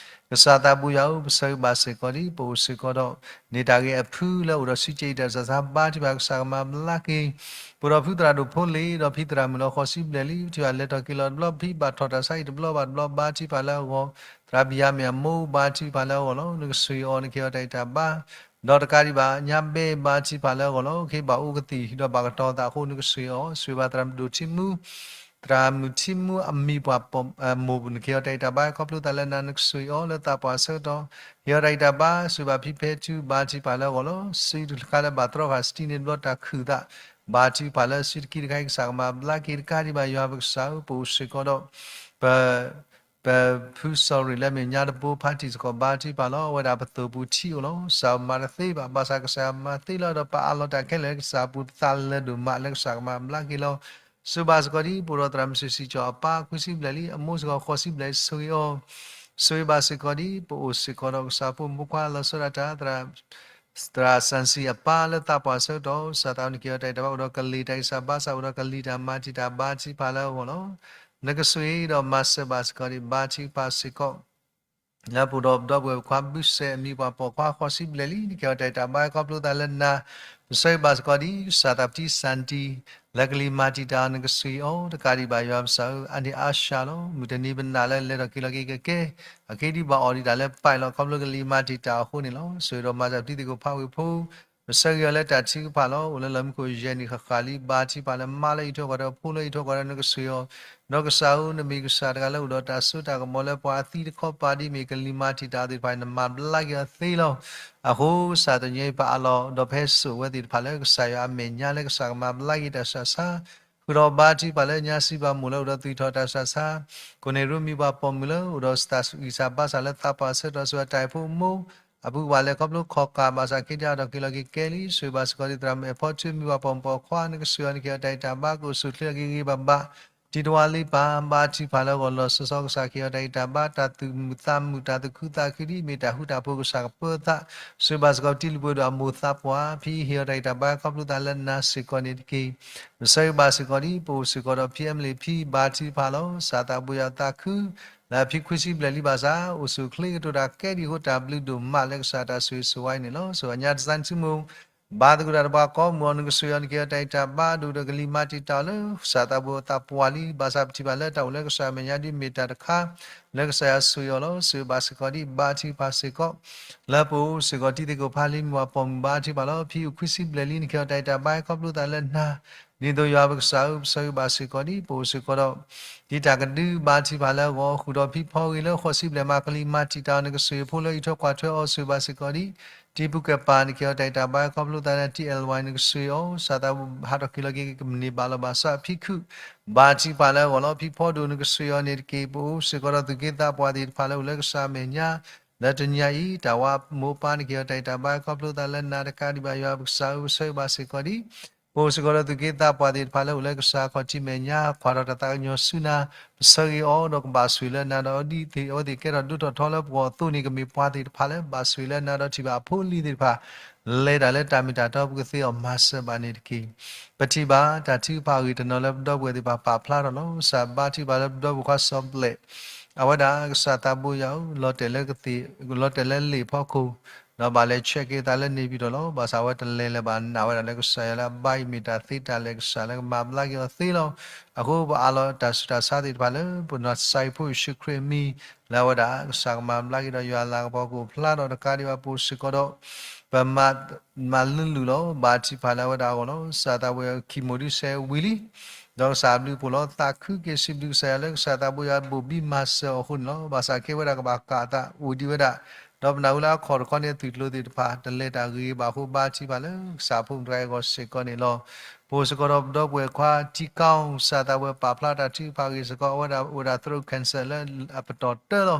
ကစၢ်သးဘိယွၤဧၢ ပဆၢဂ့ၤဘၣ်စ့ၢ်ကီးဒ် ပအိၣ်စ့ၢ်ကီးဒီး န့ၢ်တၢ်ဂ့ၢ်အဖုလၢအိၣ်ဒီးစုက့အံၤတၢ်ဆးဆါ ဘါထုကဖၣ် ကစၢ်ကမၤဘျါက့ၤ ပအိၣ်ဒီးဖုသရၣ်ဒိၣ်ဖိလ့ၤ ဒီးဖံသရၣ်မုၣ်လၢဃိးဆံဘျဲၣ်လံ ပထံၣ်ဘၣ်လဲၤထီၣ်က့ၤလီၤတဘျီ ဖံဘၣ်ထီၣ်တၢ်ဆါအံၤတဘျီဘၣ်တဘျီ ဘါထုကဖၣ်လၢအဂီၢ် သရၣ်ဘံၣ်ယၤမ့ၢ်အမိၢ် ဘါထုကဖၣ်လၢအဂီၢ်လီၤ နကဆိၣ်ဂ့ၤအီၤ နကဟ့ၣ်အီၤတၢ်ဂံၢ်တၢ်ဘါ ဒီးတကးဒံးဘၣ် ညါဘဲ ဘါထုကဖၣ်လၢအဂီၢ်လီၤ ကဟ့ၣ်ဘၣ်အိၣ်ကသံၣ် ဒီးဘၣ်ကတီၤသးအဃိ နကဆိၣ်ဂ့ၤအီၤ ဆိၣ်ဂ့ၤဘၣ်သရၣ်မုၣ်ဒိၣ်ထံမူ သရၣ်မုၣ်ထံမူအမံၤပှၤ မိၢ် နကဟ့ၣ်အီၤတၢ်ဂံၢ်တၢ်ဘါ ခီဖျိသးလၢနၤ နကဆိၣ်ဂ့ၤအီၤ လၢသးပှၢ်ဆၢကတီၢ် ဟ့ၣ်အီၤတၢ်ဂံၢ်တၢ်ဘါ ဆိၣ်ဂ့ၤဘၣ်ဖံဖဲထူ ဘါထုကဖၣ်လၢအဂီၢ်လီၤ စုတခါလၢဘၣ်သြီဃာ်စတံန့ၣ်တဘျီ တၢ်ခုၣ်သး ဘါထုကဖၣ်လၢစုတကံတခါအံၤ ကစၢ်ကမၤဘျါက့ၤတကးဒံးဘၣ်ယွၤပကစၢ်ဧၢ, ပအိၣ်စ့ၢ်ကီးဒီး ပ ပဖုစီၤရ့ၣ်လၢမဲာ်ညါတဘိဖါတံၢ်စ့ၢ်ကီး ဘါထုကဖၣ်လီၤ. အဝဲဒၣ်ပသိၣ်ပူၤထံအိၣ်လီၤ. ကစၢ်မၤတသ့ဘၣ်, ဘၣ်ဆၣ်ကစၢ်ယွၤမၤသ့လီၤ. ဒီးပအးလီၤတၢ်ခဲလၢာ်လၢကစၢ်ပူၤ ပသးလၢဒိၣ်မးလၢကစၢ်ကမၤဘျါက့ၤလီၤ. စံးဘၣ်စ့ၢ်ကီးဒ် ပအိၣ်ဒီးသရၣ်မုၣ်စံးစံးကၠီၣ်အပၢ် ခွံဆံဘျဲၣ်လံ, အမိၢ်စ့ၢ်ကီး ဃိးဆံဘျဲၣ်လံ, ဆိၣ်ဂ့ၤအီၤ. ဆိၣ်ဂ့ၤဘၣ်စ့ၢ်ကီးဒ် ပအိၣ်စ့ၢ်ကီးဒီးကစၢ်ဖိမုၣ်ဖိခွါလီၤဆီဒၣ်တၢ် သရၣ် သရၣ်စၣ်စံၣ်အပၢ်လၢသးပှၢ်ဆၢကတီၢ် ကစၢ်သးအိၣ်နက့ၤအီၤတၢ်အံၤတၢ်ဘါ အိၣ်ဒီးကလံၤတၢ်အံၤ ကစၢ်ဘါစၢ်အိၣ်ဒီးကလံၤတၢ်မၤတံာ်တာ် ဘါထုကဖၣ်လၢအဂီၢ်လီၤ. နကဆိၣ်ဂ့ၤဒီးမၤစၢၤဘၣ်စ့ၢ်ကီးဒ် ဘါထုကဖၣ်စ့ၢ်ကီး လၢပအိၣ်ဒီးပဒီပုၢ်ဝဲၢ်ခွါဘုစဲးအမံၤပှၤပိာ်ခွါဃိးဆံဘျဲၣ်လံ နက့ၤအီၤတၢ်အံၤတၢ်ဘါခီဖျိသးလၢနၤ ပဆၢဂ့ၤဘၣ်စ့ၢ်ကီးဒ် ကစၢ်သးပတံၢ်စၣ်တံၢ် လၢကလံၤမၤတံာ်တာ်အီၤ နကဆိၣ်ဂ့ၤအီၤ တကးဒံးဘၣ်ယွၤပကစၢ်ဧၢ အါန့ၢ်အါဆှးလီၤ. မုၢ်တနံၤပနာ်လၢလဲၤထီၣ်က့ၤလီၤက့ၤကကဲ အက့ဒ်ဘၣ်အီၤဒံးတၢ်လၢပာ်လီၤ ခီဖျိကလံၤမၤတံာ်တာ်အီၤအဃိန့ၣ်လီၤ. ဆိၣ်ဂ့ၤဒီးမၤစၢ်ပတံၤသကိးဖးဝ့ၢ်ဖိ ပဆၢဂ့ၤအီၤလၢတၢ်ထုကဖၣ်လီၤ. အိၣ်လၢလီၢ်မံခိၣ်ယဲၢ်နံၣ်ဃၣ်ဃၣ်လံ ဘါထုကဖၣ်လၢမါလၢအံးထွဲကွၢ်ထွဲ ဖိလၢအံးထွဲကွၢ်ထွဲ နကဆိၣ်ဂ့ၤအီၤ ဒီးကစၢ်ဧၢ နမ့ၢ်ကစၢ်တဂၤလၢအိၣ်ဒီးတၢ်စိတၢ်ကမီၤလၢပှၤအသံတခီပၤဒ်မ့ၢ်ကလံၤမၤတံာ်တာ်အီၤသ့ၣ်တဖၣ် နမၤဘျါက့ၤအီၤသ့လီၤ. အဃိကစၢ်တနံၤအံၤပအးလီၤ ဒီးပဟဲစိာ်ဝဲသ့ၣ်တဖၣ်လၢကစၢ်ယွၤအမဲာ်ညါလၢကစၢ်ကမၤဘျါက့ၤတၢ်ဆူးတၢ်ဆါ ဃုာ်ဒီးဘါထုကဖၣ်လၢညါစံးဘၣ်မိၢ်လၢအိၣ်ဒီးသွံၣ်ထီၣ်တၢ်ဆူးတၢ်ဆါ ကိးန့ၢ်ရူမံၤပှၤပိာ်မုၣ်လၢအိၣ်ဒီးတၢ်ဂံၢ်စၢ်ဘါစၢ်လၢသးပှၢ်ဆၢကတီၢ် ဆိၣ်ဂ့ၤအတၢ်အဲၣ်ဖိအမိၢ် အပုၢ်ပှၤလဲၤခီဖျိခီၣ်ကၢ် ဘၣ်ဆၣ်က့ဒ်အါထီၣ်က့ၤလီၤက့ၤကဲလံ ဆိၣ်ဂ့ၤဘၣ်စ့ၢ်ကီးဒ် သရၣ်မုၣ်အဲၣ်ဖီထွဲမံၤပှၤပိာ်မုၣ်ပိာ်ခွါ နကဆိၣ်ဂ့ၤအီၤ နက့ၤအီၤတၢ်အံၤတၢ်ဘါ ကအိၣ်ဆူၣ်ချ့လီၤက့ၤဂ့ၤဂ့ၤဘၣ်ဘၣ် တံၤတဝါလံပၢ် ဘါထုကဖၣ်လၢအဂီၢ် လီၤဆီဆီကစၢ်က့ၤအီၤတၢ်အံၤတၢ်ဘါ တၢ်သူၣ်မုာ်သးမုာ် တၢ်သူၣ်ခုသးခုဒ်မ့ၢ်တၢ်ဃူတၢ်ဖိး ကစၢ်ကပၢသး ဆိၣ်ဂ့ၤဘၣ်စ့ၢ်ကီးတံၤလံၤပှဲၤဒီးအမိၢ်သးပှၢ် ဖံဟ့ၣ်အီၤတၢ်အံၤတၢ်ဘါခီဖျိသးလၢနၤစ့ၢ်ကီးန့ၣ်တက့ၢ်. ပဆၢဂ့ၤဘၣ်စ့ၢ်ကီးဒ် ပအိၣ်စ့ၢ်ကီးဒီးဖံအဲမလ့ၣ်ဖံ ဘါထုကဖၣ်လီၤ. ကစၢ်သးဘိယွၤသးခု လၢအဖံခွံဆံဘျဲၣ်လံဘၣ်ဆၣ် အိၣ်ဆူၣ်အိၣ်ချ့ကတိၤတၢ်ကဲဒ်အဃိ တၢ်ဘျုးဒိၣ်မးလၢကစၢ်တၢ်ဆိၣ်ဂ့ၤဆိၣ်ဝါအံၤန့ၣ်လီၤ. ဆိၣ်ဂ့ၤညါတၢ်စၢ်န့ၣ်ဆူမူ ဘါသဂုၤတၢ်တပှၤကိးမုၢ်အီၤ နကဆိၣ်ဂ့ၤအီၤ နက့ၤအီၤတၢ်အံၤတၢ်ဘါ ဒိၣ်ဒီးကလံၤမၤတံာ်တာ်အီၤလၢ ကစၢ်သးဘိသးပှၢ်လံ. ဘၣ်ဆၣ်ပထံၣ်ဘၣ်လၢတၢ်အိၣ်လၢကစၢ်အမဲာ်ညါဒ်မ့ၢ်တၢ်တခါ လၢကစၢ်ယွၤဆိၣ်ဂ့ၤအီၤလီၤ. ဆိၣ်ဂ့ၤဘၣ်စ့ၢ်ကီးဒ် ဘါထုကဖၣ်စ့ၢ်ကီး လၢပအိၣ်စ့ၢ်ကီးတံၤသကိးဖးလံ မ့ၢ်ပှၤပိာ်မုၣ်ဘါထုကဖၣ်လီၤ. ဖံအိၣ်ခွံဆံဘျဲၣ်လံ နက့ၤအီၤတၢ်အံၤတၢ်ဘါ ခီဖျိသးလၢနၤ ဒ်သိးယွၤပကစၢ်ဧၢ ပဆၢဂ့ၤဘၣ်စ့ၢ်ကီးဒ် ပအိၣ်စ့ၢ်ကီးဒီး ဒ်တၢ်ကဒုဘါထုကဖၣ်လၢအဂီၢ် ဃုာ်ဒီးဖံဖီဂ့ၤလၢဃိးဆံဘျဲၣ်မး ကလံၤမၤတံာ်တာ်အီၤ နကဆိၣ်ဂ့ၤဖိလၢအံးထွဲကွၢ်ထွဲအီၤ ဆိၣ်ဂ့ၤဘၣ်စ့ၢ်ကီးဒ် တံၤပုၢ်ကဲၣ်ပၢ် နက့ၤအီၤတၢ်အံၤတၢ်ဘါ ခီဖျိသးလၢ ထံအဲၣ်လ်ဝါ နကဆိၣ်ဂ့ၤအီၤ ကစၢ်သးဘိဟးထီၣ်က့ၤလီၤက့ၤ ကမ့ၢ်န့ၢ်ဘၣ်လီၤဘၣ်ဆၣ် ဖံခုၣ် ဘါထုကဖၣ်လၢအဂီၢ်လီၤ. ဖံဖီဒိၣ် နကဆိၣ်ဂ့ၤအီၤန့ၣ်တက့ၢ်. ပအိၣ်စ့ၢ်ကီးဒီးသူၣ်က့သးပှၢ်သ့ၣ်တဖၣ်လၢအိၣ်လၢကစၢ်အမဲာ်ညါ လၢတနံၤညါအံၤ တၢ်ဝါမိၢ်ပၢ် နက့ၤအီၤတၢ်အံၤတၢ်ဘါ ခီဖျိသးလၢနၤတကးဒံးဘၣ် ယွၤပကစၢ်ဧၢ ပဆၢဂ့ၤဘၣ်စ့ၢ်ကီးဒ် ပအိၣ်စ့ၢ်ကီးဒီးသူၣ်က့သးပှၢ်သ့ၣ်တဖၣ်လၢအိၣ်လၢကစၢ်ခီၣ်ထံးမဲာ်ညါ ကွၢ်ထီၣ်တၢ်သးကညီၤဆူနၤ ပဆၢဂ့ၤအီၤ ဒီးကဘၣ်ဆိၣ်ဂ့ၤလၢနၤဒီး ဒ်အဝဲသ့ၣ်ကဲထီၣ်ဒိၣ်ထီၣ်ထီလၢပဂီၢ်အသိးန့ၣ် ကမ့ၢ်ပှၤသ့ၣ်တဖၣ်လၢဘၣ်ဆိၣ်ဂ့ၤလၢနၤဒီးထံၣ်ဘၣ်အဖိအလံၤသ့ၣ်တဖၣ် လဲၤတၢ်လၢတၢ်မ့ၢ်တၢ်တီ ပကသ့အီၤမၤစၢၤဘၣ်န့ၣ်တက့ၢ်. ပထံၣ်ဘၣ်တၢ်ထုကဖၣ်အဂ့ၢ်တနီၤလၢပဒီပုၢ်ဝဲၢ်သ့ၣ်တဖၣ်ပာ်ဖျါထီၣ်လီၤ. ကစၢ်ဘါထုကဖၣ်လၢပဒီပုၢ်ဝဲၢ်ခွါစီၤဘျဲၣ် အဝဲဒၣ်ကစၢ်သးဘိယွၤဧၢ လီၤတဲာ်လၢကသ့ၣ် လီၤတဲာ်လၢလံာ်ဖီခိၣ် ဒီးဘၣ်လဲၤဆဲးက့ၤသးလၢန့ၣ်ပံၤထီၣ်လီၤ. ဘၣ်ဆၣ်အဝဲတလဲၤလၢၤဘၣ် နာ်ဝဲဒၣ်လၢကစၢ်ယွၤလၢအဘါအံၤမ့ၢ်တၢ်သ့တၢ်လဲၤ ကစၢ်လၢကမၤဘျါက့ၤအီၤသ့လီၤ. အဃိပအးလီၤတၢ်ဆူးတၢ်ဆါသ့ၣ်တဖၣ်လၢ ပနီၢ်ကစၢ်အံၤဖိယ့ၣ်ၡူးခရံာ်အမံၤ လၢအဝဲဒၣ်ကစၢ်ကမၤဘျါက့ၤဒီးယွၤအလၤကပီၤကအိၣ်ဖျါဒီးတကးဒံးဘၣ် ပအိၣ်စ့ၢ်ကီးဒီး ပမၤ မၤလုၢ်လုၢ်လီၤ. ဘါထုကဖၣ်လၢအဝဲဒၣ်အဂီၢ်လီၤ. ကစၢ်သးဘိယွၤ chemo ဒုးစဲးဝံၤလံ ဒီးကစၢ်အဘျုးအဖှိၣ်လီၤ. သးခုက့ၤစံးဘျုးကစၢ်ယွၤလၢကစၢ်သးဘိယွၤဘိၣ်ဘံမၤစၢၤအီၤအဃိန့ၣ်လီၤ. ဘၣ်ဆၣ်က့ဝဲဒၣ်ကဘၣ်ကးအသးအိၣ်ဒံးဝဲဒၣ် ဒီးပနၢ်ဟူလၢအခီၣ်တခီန့ၣ် အသွံၣ်ကျိၤသ့ၣ်တဖၣ် တလဲၤတၢ်ဂ့ၤဘၣ်အဃိ ဘါထုကဖၣ်လၢကစၢ်ဖိမုၣ်တဂၤအံၤအဂီၢ်စ့ၢ်ကီးန့ၣ်လီၤ. ပအိၣ်စ့ၢ်ကီးဒီးပဒီပုၢ်ဝဲၢ်ခွါ ထံကီၢ် ကစၢ်သးဘိယွၤပာ်ဖျါတၢ်ထုကဖၣ်အဂ့ၢ်စ့ၢ်ကီး အဝဲဒၣ်အိၣ်ဝဲဒၣ် throat cancer လၢအပတီၢ်တၢလီၤ.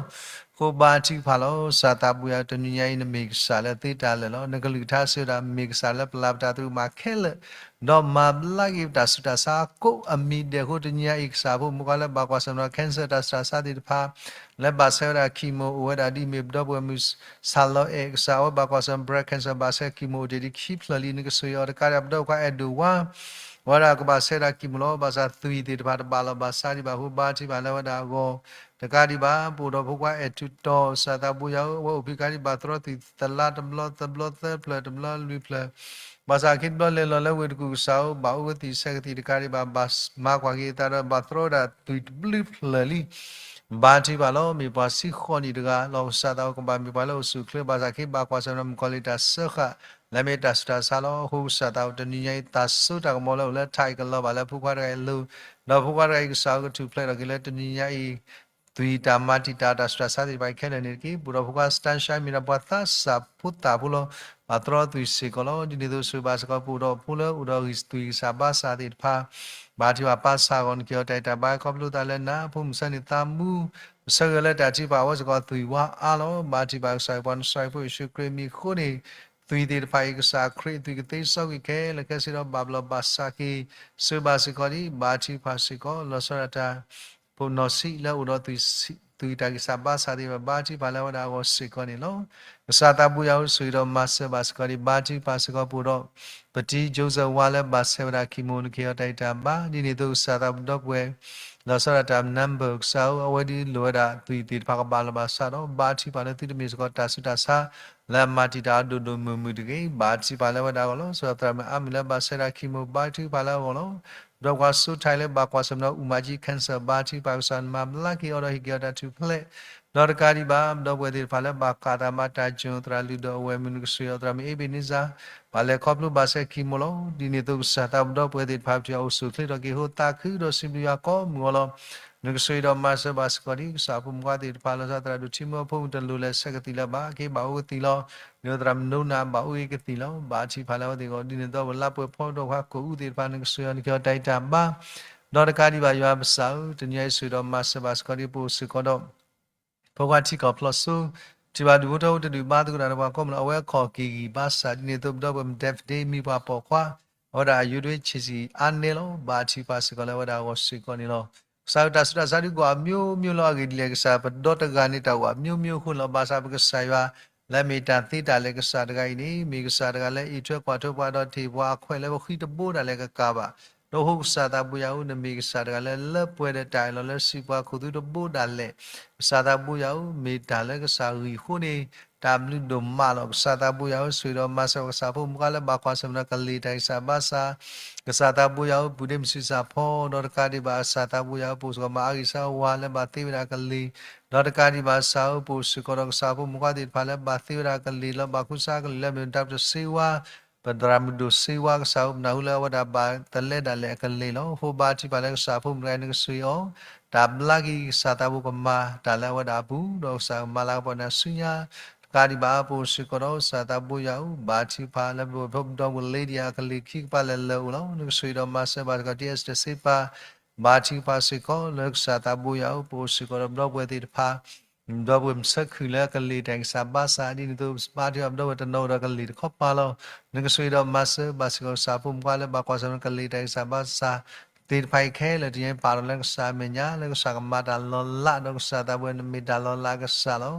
အဃိဘါထုကဖၣ်လီၤ. ကစၢ်သးဘိယွၤ တနံၤညါအံၤ နမ့ၢ်ကစၢ်လၢသ့တၢ်လၢာ်လီၤ. နကလုၢ်ကထါစံးဝဲဒၣ် မ့ၢ်ကစၢ်လၢပလၤပတၢ်သရူးကမၣ်ခဲလၢာ် ဒီးမၤဘျါက့ၤပတၢ်ဆူးတၢ်ဆါကိးအမံၤဒဲးအဃိ တနံၤညါအံၤ ကစၢ်ဖိမုၣ်ခွါလၢဘၣ်ကွၢ်ဆၢၣ်မဲာ်ဒီး cancer တၢ်ဆူးတၢ်ဆါသ့ၣ်တဖၣ် လၢဘၣ်ဆဲးဝဲဒၣ် chemo အိၣ်ဝဲဒၣ်ဒ်အမ့ၢ် ပဒီပုၢ်ဝဲၢ်မုၣ်စၢ်လီအဲၣ် ကစၢ်ဝဲဘၣ်ကွၢ်ဆၢၣ်မဲာ် breast cancer ဘၣ်ဆဲး chemo အိၣ်တ့ၢ်ဒ်ခံဖျၢၣ်လံ နကဆိၣ်ဂ့ၤအီၤတကးဒံး ပဒီပုၢ်ဝဲၢ်ခွါအဲၣ်ဒိၣ်ဝါ အဝဲဒၣ်ကဘၣ်ဆဲးဝဲဒၣ် chemo လီၤ. ဘၣ်ဆၣ်သွံၣ်သ့ၣ်တဖၣ်တဘၣ်လီၤဘၣ်စးဒံးဘၣ်အဃိ ဘါထုကဖၣ်လၢအဝဲဒၣ်အဂီၢ် တကးဒံးဘၣ် ပအိၣ်ဒီးဖိခွါအဲၣ်ထူးတီၤ ကစၢ်သးဘိယွၤဧၢ အဝဲအိၣ်ဖဲကးဒံးဘၣ်သရီသုးသလါတဘျီ သဘျီသၢဖျၢၣ် တဘျီလွံၢ်ဖျၢၣ် ဘၣ်ဆၣ်ခ့တဘျီလဲၤလီၤလၢဝ့ၢ်တကူၣ် ကစၢ်ဧၢ ဘၣ်အိၣ်ကသံၣ်ဆဲးကသံၣ်တကးဒံးဘၣ် ဘၣ်မၤကွၢ်က့ၤအသးဒီး ဘၣ်သရီဒၣ်သွံၣ်တဘျုးဖျၢၣ်လံ ဘါထုကဖၣ်လီၤ. မ့ၢ်ပှၤဆံဃိးနံၣ်တဂၤလီၤ. ကစၢ်သးဘိကဘၣ်မ့ၢ်ပှၤလၢအိၣ်ဆူၣ်အိၣ်ချ့ ဘၣ်ဆၣ်ခ့ဘၣ်ကွၢ်ဆၢၣ်မဲာ်ဒီးမုၣ်ကီၤလံၢ်တၢ်စၢဃာ် လၢအမ့ၢ်တၢ်ဆူးတၢ်ဆါလီၤ. အဃိကစၢ်သးဘိတနံၤညါအံၤ တၢ်စိတၢ်ကမီၤလၢအိၣ်လၢထးအံၤကလီၤဘၣ်လၢဖိခွါတဂၤအံၤအလိၤ ဒီးဖိခွါတဂၤအံၤ ကစၢ်ဧၢကထူၣ်ဖျဲးထီၣ်က့ၤလၢတနံၤညါအံၤ သွံၣ်တၢ်မၤတံာ်တာ်တၢ်ဆူးတၢ်ဆါသ့ၣ်တဖၣ်အံၤခဲလၢာ်န့ၣ်တက့ၢ်. ပအိၣ်ဒီးဖိခွါ Sunshine မ့ၢ်ဒၣ်ပှၤသးစၢ်ဖိသၣ်ဖိလီၤ. ပှၤတြီသွံၣ်စ့ၢ်ကီးလီၤ. ဒ်န့ၣ်အသိး ဆိၣ်ဂ့ၤဘၣ်စ့ၢ်ကီး ပအိၣ်ဒီးဖိလၢအိၣ်ဒီးဂံၢ်သွံၣ်ဂံၢ်စၢ်ဘါစၢ်သ့ၣ်တဖၣ်, ဘါထုကဖၣ်ပာ်ဆါအဂီၢ် နကဟ့ၣ်အီၤတၢ်ဂံၢ်တၢ်ဘါ ခီဖျိသးလၢနဖိမုၣ်ဆၢန့ၣ် သးမူ ဆၢဂ့ၤလၢတၢ်ထုကဖၣ် အဝဲစ့ၢ်ကီးသွံၣ်ဝါအါလီၤ. ဘါထုကဖၣ်ကစၢ်ယွၤ ပှၤနဆှၢဖှိၣ်ယ့ၣ်ၡူးခရံာ်မံၤအဃိန့ၣ် သွံၣ်သ့ၣ်တဖၣ်အံၤ ကစၢ်ခရံာ်အသွံၣ်ကသ့စီကွံာ်ခဲလၢာ်ခဲဆ့ဒီး ဘၣ်ဘျီးဘၣ်ဆါက့ၤ ဆိၣ်ဂ့ၤဘၣ်စ့ၢ်ကီးဒံး ဘါထုကဖၣ်စ့ၢ်ကီး လီၤဆီဒၣ်တၢ် ဖိနီၢ်ဆံးလၢအိၣ်ဒီးသွံၣ် သွံၣ်တၢ်ဂံၢ်စၢ်ဘါစၢ်သ့ၣ်တဖၣ် ဘါထုကဖၣ်လၢအဝဲဒၣ်အဂီၢ်စ့ၢ်ကီးန့ၣ်လီၤ. ကစၢ်သးဘိယွၤဧၢ ဆိၣ်ဂ့ၤဒီးမၤစၢၤဘၣ်စ့ၢ်ကီးဒံး ဘါထုကဖၣ်စ့ၢ်ကီး ပအိၣ်ဒီး ပတံ Joseph ဝါလၢဘၣ်ဆဲးဝဲဒၣ် chemo နကဟ့ၣ်အီၤတၢ်ဂံၢ်တၢ်ဘါ ဒ်န့ၣ်အသိး ကစၢ်သးဘိဒီပုၢ်ဝဲၢ် လီၤဆီဒၣ်တၢ် number ကစၢ်ဧၢ အဝဲဒၣ်လိၣ်ဝဲဒၣ်သွံၣ်သ့ၣ်တဖၣ်ကဘၣ်လီၤဘၣ်ဆါဒီး ဘါထုကဖၣ်လၢသုတမ့ၢ်စ့ၢ်ကီးတၢ်ဆူးတၢ်ဆါ လၢအမၤတံာ်တာ်အီၤဒိၣ်ဒိၣ်မုၢ်မုၢ်တဂ့ၤ ဘါထုကဖၣ်လၢအဝဲဒၣ်အဂီၢ်လီၤ. ဆိၣ်ဂ့ၤသရၣ်မုၣ်အါမံၤလၢဘၣ်ဆဲးဝဲဒၣ် chemo ဘါထုကဖၣ်လၢအဂီၢ်လီၤ. ဒီးပှၤစိထါလၢဘၣ်ကွၢ်ဆၢၣ်မဲာ်ဒီး အူမၤကၠံ cancer ဘါထုကဖၣ်ကစၢ်နမၤဘျါက့ၤအီၤဒီးဟ့ၣ်က့ၤအီၤတၢ်ထူၣ်ဖျဲး ဒီးတကးဒံးဘၣ် ပဒီပုၢ်ဝဲၢ်သ့ၣ်တဖၣ်လၢဘၣ်ဃးတၢ်မၤတၢ်ကၠိ သရၣ်လုၢ်ဒိၣ်အဝဲၢ်မုၣ် နကဆိၣ်ဂ့ၤအီၤ သရၣ်မုၣ်အ့ဘ့းနံစၢ် ဘၣ်လဲၤခီဖျိဘၣ်ဆဲး chemo လီၤ. ဒ်န့ၣ်အသိး ကစၢ်သးဘိဒီပုၢ်ဝဲၢ်သ့ၣ်တဖၣ် ပထံၣ်အအိၣ်ဆူၣ်အိၣ်ချ့ထီၣ်က့ၤ ဟိသးခုဒီးစံးဘျုးယွၤကိးမုၢ်အဂီၢ်လီၤ. နကဆိၣ်ဂ့ၤဒီးမၤစၢၤဘၣ်စ့ၢ်ကီးဒံး ကစၢ်ဖိမုၣ်ခွါသ့ၣ်တဖၣ် လီၤဆီသရၣ်ဒိၣ်ထံမူအဖိမုၣ်တလိၣ်လဲၤဆဲးကသံၣ်လၢၤဘၣ် က့ၤဘၣ်အိၣ်ကသံၣ်လီၤ. ဒ်သိးသရၣ်မုၣ်နိနၤဘၣ်အိၣ်က့ၤကသံၣ်လီၤ. ဘါထုကဖၣ်လၢအဝဲသ့ၣ်အဂီၢ် ဒ်န့ၣ်အသိး ပလါပှဲၤဖီဒီးပှၤကိာ်အူသ့ၣ်တဖၣ် နကဆိၣ်ဂ့ၤအီၤ နကဟ့ၣ်အီၤတၢ်ဂံၢ်တၢ်ဘါ ဒီးတကးဒံးဘၣ် ယွၤပစၢ်ဧၢ တနံၤအံၤ ဆိၣ်ဂ့ၤဒီးမၤစၢၤဘၣ်စ့ၢ်ကီးဒံး ပအိၣ်စ့ၢ်ကီးဒီး ဖိခွါထံကီၢ်ဖျိးစိ ထံၣ်ဘၣ်ဒူၣ်ဖိထၢဖိတဒူၣ် ဘါသကိးတၢ်ဒီးပှၤကိးမုၢ်လီၤ. အဝဲခီၣ်က့ၤဂံၢ်ဘါစၢ် ဒ်န့ၣ်အသိး ပဒီပုၢ်ဝဲၢ် David မံၤပှၢ်ပိာ်ခွါ အဝဲဒၣ်အယိဒွ့ဆံးဆံးအါနဲလီၤ. ဘါထုကဖၣ်စ့ၢ်ကီးလၢအဝဲဒၣ်အဂီၢ်စ့ၢ်ကီးန့ၣ်လီၤ. ကစၢ်ဧၢ တၢ်ဆူးတၢ်ဆါဒုးကီၢ်အမျိုးမျိုးလီၤ အဂ့ၢ်ဒ်လဲၣ် ကစၢ်ပဒီတဂၤန့ၣ် တၢ်အိၣ်အမျိုးမျိုးအဃိန့ၣ်လီၤ. ဘၣ်ဆၣ်ပကစၢ်ယွၤ လၢအမ့ၢ်တၢ်သ့တၢ်လဲၤကစၢ်တဂၤအံၤန့ၣ် မ့ၢ်ကစၢ်တဂၤလၢအံးထွဲကွၢ်ထွဲပှၤဒီးတဟ့ၣ်ပှၤအခွဲးလၢပဃံတဘိဒၣ်လဲာ်ကကၤဘၣ် ဒီးအဃိကစၢ်သးဘိယွၤဧၢ နမ့ၢ်ကစၢ်တဂၤလၢလၢပှဲၤဒီးတၢ်အၢၣ်လီၤလၢစံးပှၤခိၣ်သုတဘိဒၣ်လဲာ် ကစၢ်သးဘိယွၤဧၢ မ့ၢ်တၢ်လၢကစၢ်ဂံၢ်အဃိန့ၣ် တၢ်ဘျုးဒိၣ်မးလီၤ. ကစၢ်သးဘိယွၤဧၢ ဆိၣ်ဂ့ၤဒီးမၤစၢၤပကစၢ်ဖိမုၣ်ခွါလၢဘၣ်ကွၢ်ဆၢၣ်မဲာ်ဒီးကလ့ၢ်တၢ်ဂံၢ်စၢ်ဘါစၢ် ကစၢ်သးဘိယွၤဧၢ ပုၢ်ဒ့မုၣ်ဆံးစၢ်ဖီ ဒီးတကးဒံးဘၣ် ကစၢ်သးဘိယွၤဧၢ ပအိၣ်စ့ၢ်ကီးမၤအါဂံၢ်စၢ်ဝါလၢဘၣ်သ့ဝဲဒၣ်ကလ့ၢ် ဒီးတကးဒံးဘၣ်ကစၢ်ဧၢ ပအိၣ်စ့ၢ်ကီးဒီးကစၢ်ဖိမုၣ်ခွါသ့ၣ်တဖၣ်လၢဘၣ်သ့ဝဲဒၣ်ကလ့ၢ်လၢဘၣ်ခူစၢ်ကလ့ၢ်လၢမ့ၢ်တၢ်ပတၢ်စ့ဝါ ပသရၣ်မုၣ်ဒိၣ်စ့ဝါကစၢ်ဧၢ ပနၢ်ဟူလၢအဝဲဒၣ်ဘၣ်သလဲဒၣ်လဲာ်အကလ့ၢ်လီၤ. အဃိဘါထုကဖၣ်လၢကစၢ်ဖိမုၣ်တဂၤအံၤ နကဆိၣ်ဂ့ၤအီၤ တၢ်ဘျါက့ၤကစၢ်သးဘိကမၤတၢ်လၢအဝဲဒၣ်အပူၤ ဒီးကစၢ်ကမၤလၤကပီၤနၤဆူညါ တကးဒံးဘၣ် ပအိၣ်စ့ၢ်ကီးဒီးကစၢ်သးဘိယွၤဧၢ ဘါထုကဖၣ်လၢပဒီပုၢ်ဝဲၢ် Lydia အကလ့ၢ်ခံကပၤလဲၤလၢာ်အိၣ်လီၤ. နကဆိၣ်ဂ့ၤဒီးမၤစၢၤဘၣ်စ့ၢ်ကီး T S တၢ်စ့ပာ် ဘါထုကဖၣ်စ့ၢ်ကီးလၢကစၢ်သးဘိယွၤဧၢ ပအိၣ်စ့ၢ်ကီးဒီးပဒီပုၢ်ဝဲၢ်သ့ၣ်တဖၣ် ဒီပုၢ်ဝဲၢ်မုၣ်ဆၢခုၣ်လၢကလ့ၢ်တၢ်ဂံၢ်စၢ်ဘါစၢ် ဒ်န့ၣ်အသိး ဘါထုကဖၣ်ပဒီပုၢ်ဝဲၢ်တနီၤဒီးကလ့ၢ်တခီပၤလီၤ. နကဆိၣ်ဂ့ၤဒီးမၤစၢၤဘၣ်စ့ၢ်ကီးကစၢ်ဖိမုၣ်ခွါလၢဘၣ်ကွၢ်ဆၢၣ်မဲာ်ကလ့ၢ်တၢ်ဂံၢ်စၢ်ဘါစၢ် သ့ၣ်တဖၣ်အံၤခဲလၢာ် တယဲပာ်ထီၣ်လၢကစၢ်အမဲာ်ညါ လၢကစၢ်ကမၤတၢ်လီၤလးဒီးကစၢ်သးဘိယွၤန့ၣ်မ့ၢ်တၢ်လီၤလးကစၢ်လီၤ.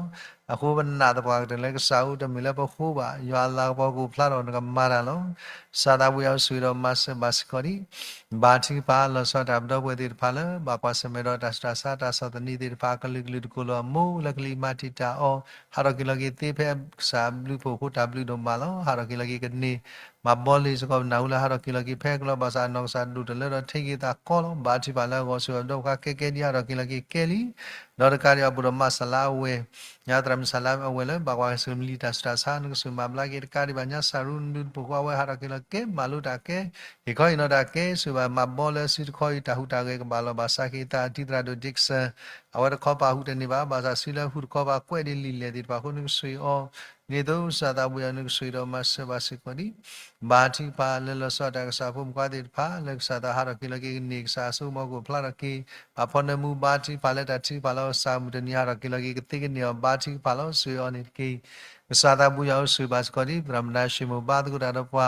အဃိပနာ်သပှၢ်ကတၢၢ်လၢကစၢ်ဧၢ တမ့ၢ်လၢပဃိဘၣ် ယွၤအလၤကပီၤကအိၣ်ဖျါထီၣ်နကမၤတၢ်လီၤ. ကစၢ်သးဘိယွၤဧၢ ဆိၣ်ဂ့ၤဒီးမၤစၢၤဘၣ်စ့ၢ်ကီးဒံး ဘါထုကဖၣ်လီၤဆီဒၣ်တၢ်ပဒီပုၢ်ဝဲၢ်သ့ၣ်တဖၣ်လၢ ဘၣ်ကွၢ်ဆၢၣ်မဲာ်ဒီးတၢ်ဆူးတၢ်ဆါ တၢ်ဆီၣ်သနံးသ့ၣ်တဖၣ် အကလုာ်ကလုာ်တကိၢ်လၢအမိၢ်လၢကလံၤမၤတံာ်တာ်အီၤ ဟးထီၣ်က့ၤလီၤက့ၤသ့ဖဲကစၢ်အဘျုးအဖှိၣ်အဃိ တၢ်ဘျုးဒိၣ်မးလီၤ. ဟးထီၣ်က့ၤလီၤက့ၤကန့ၢ် မၤဘီလ့ၣ်စ့ၢ်ကီး ပနၢ်ဟူလၢဟးထီၣ်က့ၤလီၤက့ၤဖဲကလီ ဘၣ်ဆၣ်အနီၢ်ကစၢ်ဒိၣ်တလၢဒီး ထဲက့ၤသးကီလီၤ. ဘါထုကဖၣ်လၢအဂီၢ် ဆိၣ်ဂ့ၤဒီးပှၤကဲကဲဒ်ဟးထီၣ်က့ၤလီၤက့ၤကဲလံ ဒီးတကးဒံးဘၣ် ပအိၣ်ဒီးမၤစၢ်လၢအဝဲၢ် ညါသရၣ်မုၣ်စၢ်လၢအဝဲၢ်လၢ ဘၣ်ကွၢ်ဆၢၣ်မဲာ်လံတၢ်ဆူးတၢ်ဆါ နကဆိၣ်ဂ့ၤမၤဘျါက့ၤ တကးဒံးဘၣ် ညါစၢ်ရူနဒုတပူၤဃီ အဝဲဟးထီၣ်က့ၤလီၤက့ၤ မၤလိတၢ်ကဲ ဟ့ၣ်ခီဟ့ၣ်နီၤတၢ်ကဲ ဆိၣ်ဂ့ၤဘၣ်မၤဘီလၢစုတခီအံၤ တၢ်ဟူးတၢ်ဂဲၤကဘၣ်လီၤဘၣ်စးက့ၤသး တံၤသရၣ်ဒိၣ် Dixon အဝဲတခီပၤဟူးတန့ၢ်ဘၣ် ဘၣ်ဆၣ်စုလၢဟူးတခီပၤကွဲးဒ်လံာ်လဲၢ်သ့ၣ်တဖၣ်အဃိ နကဆိၣ်ဂ့ၤအီၤ ဒ်န့ၣ်အသိး ကစၢ်သးဘိယွၤ နကဆိၣ်ဂ့ၤဒီးမၤစၢၤဘၣ်စ့ၢ်ကီးဒံး ဘါထုကဖၣ်လၢလီၤဆီဒၣ်တၢ်ကစၢ်ဖိမုၣ်ခွါသ့ၣ်တဖၣ် လၢကစၢ်သးဟးထီၣ်က့ၤလီၤက့ၤကန့ၢ် ကစၢ်အစိကမီၤကအိၣ်ဖျါထီၣ်က့ၤ ပှၤဖီနၢမူ ဘါထုကဖၣ်လၢတၢ်ထုကဖၣ်လၢကစၢ်မုၢ်တနံၤဟးထီၣ်က့ၤလီၤက့ၤကသ့ကန့ၢ်အီၤ ဘါထုကဖၣ်လီၤ ဆိၣ်ဂ့ၤအီၤန့ၣ်တက့ၢ်. ကစၢ်သးဘိယွၤဧၢ ဆိၣ်ဂ့ၤဘၣ်စ့ၢ်ကီးဒံး သရၣ်မုၣ်ဒါရှ့မိၣ် ဘါသကိးတၢ်ဒီးပှၤ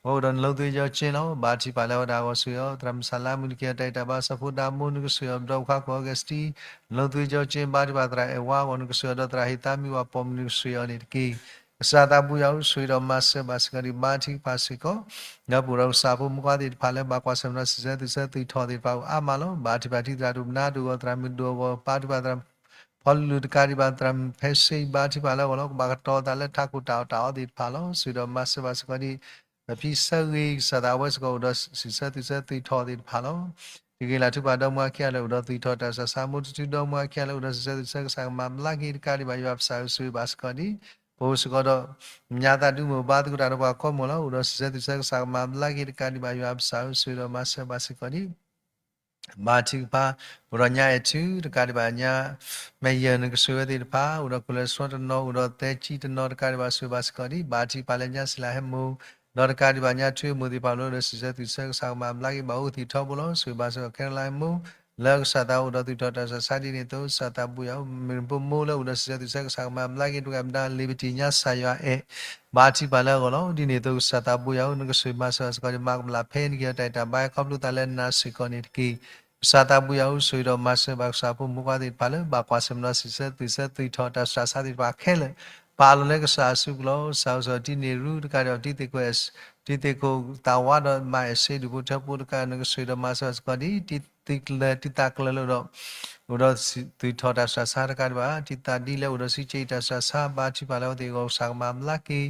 အိၣ်ဒီးနလိသ့ကၠီကၠ့လီၤ. ဘါထုကဖၣ်လၢအဝဲဒၣ်အဂီၢ် ဆိၣ်ဂ့ၤအီၤ သရၣ်မုၣ်စၢ်လါမုၣ် နကဟ့ၣ်အီၤတၢ်ဂံၢ်တၢ်ဘါ စီၤဖိဒါမိၢ် နကဆိၣ်ဂ့ၤအီၤ ဒီးပှၤခိၣ် Augustine နလိသ့ကၠီကၠ့ ဘါထုကဖၣ်သရၣ်အဲၣ်ဝါအဂီၢ် နကဆိၣ်ဂ့ၤအီၤ ဒီးသရၣ်ဟ့ၣ်သါမံဝၤပိာ်မုၣ် နကဆိၣ်ဂ့ၤအီၤန့ၣ်တက့ၢ်. ကစၢ်သးဘိယွၤဧၢ ဆိၣ်ဂ့ၤဒီးမၤစၢၤဘၣ်စ့ၢ်ကီးဒံး ဘါထုကဖၣ်စ့ၢ်ကီး ဒီးပအိၣ်ဒီးကစၢ်ဖိမုၣ်ခွါသ့ၣ်တဖၣ်လၢ ဘၣ်ကွၢ်ဆၢၣ်မဲာ်ဒီးစံးဆၢသူၣ်ဆၢသုးထီၣ်သ့ၣ်တဖၣ်အိၣ်အါမးလီၤ. ဘါထုကဖၣ်ထံသရၣ်ဒိၣ်မနါဒိၣ်အဂီၢ် သရၣ်မုၣ်ဒိၣ်အဂီၢ် ဘါထုကဖၣ်သရၣ် ဖီလူၤတကးဒံးဘၣ် သရၣ်မုၣ်ဖဲစ့ ဘါထုကဖၣ်လၢအဂီၢ်လီၤ. ကဘၣ်ကတီၤသးလၢထးခိၣ်တၢ်အီၣ်တၢ်အီသ့ၣ်တဖၣ်လီၤ. ဆိၣ်ဂ့ၤဒီးမၤစၢၤဘၣ်စ့ၢ်ကီးဒံး ပဖံဆၢဂ့ၤ ကစၢ်သးအဝဲစ့ၢ်ကီးအိၣ်ဒီးစံးဆၢသူၣ်ဆၢသုးထီၣ်သ့ၣ်တဖၣ်လီၤ. တဂ့ၤလၢ်ထူပှၤဒီမါဝၤခံဂၤလၢအိၣ်ဒီးသူၣ်ထီၣ်တၢ်ဆူးတၢ်ဆါ မိၢ်တထူဒီမါဝၤခံဂၤလၢအိၣ်ဒီးစံးဆၢသူၣ်ဆၢကစၢ်ကမၤဘျါက့ၤတကးဒံးဘၣ် ယွၤပစၢ်ဧၢ ဆိၣ်ဂ့ၤဘၣ်စ့ၢ်ကီးဒံး ပအိၣ်စ့ၢ်ကီးဒီး ညါသးဒုးမိၢ်ဘါသကိးတၢ်ဒီးပှၤကိးမုၢ်လီၤ. အိၣ်ဒီးစံးဆၢသူၣ်ဆၢကစၢ်ကမၤဘျါက့ၤတကးဒံးဘၣ် ယွၤပစၢ်ဧၢ ဆိၣ်ဂ့ၤဒီးမၤစၢၤဘၣ်စ့ၢ်ကီးဒံး ဘါထုကဖၣ်, အိၣ်ဒီးညၣ်အဲၣ်ထူတကးဒံးဘၣ်ညၣ်, မဲာ်ယၢၢ်နကဆိၣ်ဂ့ၤသ့ၣ်တဖၣ်, အိၣ်ဒီး cholesterol တနီၤ, အိၣ်ဒီးသဲကံတနီၤတကးဒံးဘၣ် ဆိၣ်ဂ့ၤဘၣ်စ့ၢ်ကီးဒံး, ဘါထုကဖၣ်လၢညၣ်စံလၤဟဲမိၢ်, ဒီးတကးဒံးဘၣ်ညၣ်ထူမိၢ်သ့ၣ်တဖၣ်လၢအိၣ်ဒီးစံးဆၢသုးဆၢကစၢ်ကမၤဘျါက့ၤ ဘၣ်အိၣ်သံးထီဘိလီၤ. ဆိၣ်ဂ့ၤဘၣ်စ့ၢ်ကီး Caroline မိၢ်, လၢကစၢ်သးအိၣ်ဒီးသူၣ်ထီၣ်တၢ်စှၤဆါဒ်န့ၣ်အသိး ကစၢ်သးဘိယွၤဧၢ, မ့ၢ်နဖိမိၢ်လၢအိၣ်ဒီးစံးဆၢသုးဆၢကမၤဘျါက့ၤ တကးမတၤ Liberty ညၣ်စၢ်ယွၤအဲၣ် ဘါထုကဖၣ်လၢအဂီၢ်လီၤ. ဒ်န့ၣ်အသိး ကစၢ်သးဘိယွၤဧၢ, နကဆိၣ်ဂ့ၤမၤစၢၤဘၣ်စ့ၢ်ကီးန့ၣ် မၤကမၣ်ဖဲနက့ၤအီၤတၢ်အဲၣ်တၢ်ဘါ ခီဖျိသးလၢနၤစ့ၢ်ကီးန့ၣ်တက့ၢ်. ကစၢ်သးဘိယွၤဧၢ, ဆိၣ်ဂ့ၤဒီးမၤစၢၤဘၣ်ကစၢ်ဖိမုၣ်ဖိခွါသ့ၣ်တဖၣ်လၢ ဘၣ်ကွၢ်ဆၢၣ်မဲာ်ဒီးစံးဆၢသုးဆၢသူၣ်ထီၣ်တၢ်စှၤဆါသ့ၣ်တဖၣ်ခဲလၢာ်, ပာ်လီၤလၢကစၢ်အစုပူၤလီၤ. ကစၢ်ဧၢ, စီၤတံန့ၢ်ရူတကးဒံးဘၣ် တံၤသ့ၣ်ခိၣ်, တံၤသ့ၣ်ခိၣ်သးဝးဒီးမၤအဲၣ်စ့ဒူၣ်ဖိထၢဖိတကး နကဆိၣ်ဂ့ၤဒီးမၤစၢၤဘၣ်စ့ၢ်ကီးဒ် တံၤသ့ၣ်ကျၢၤ တံၤသးကျၢၤလၢအိၣ်ဒီး အိၣ်ဒီးသူၣ်ထီၣ်တၢ်စှၤဆါတကးဒံးဘၣ် တံၤသးဒ်လဲၣ်အိၣ်ဒီးစုက့တၢ်စှၤဆါ ဘါထုကဖၣ်လၢအဝဲသ့ၣ်အဂီၢ် ကစၢ်ကမၤဘျါက့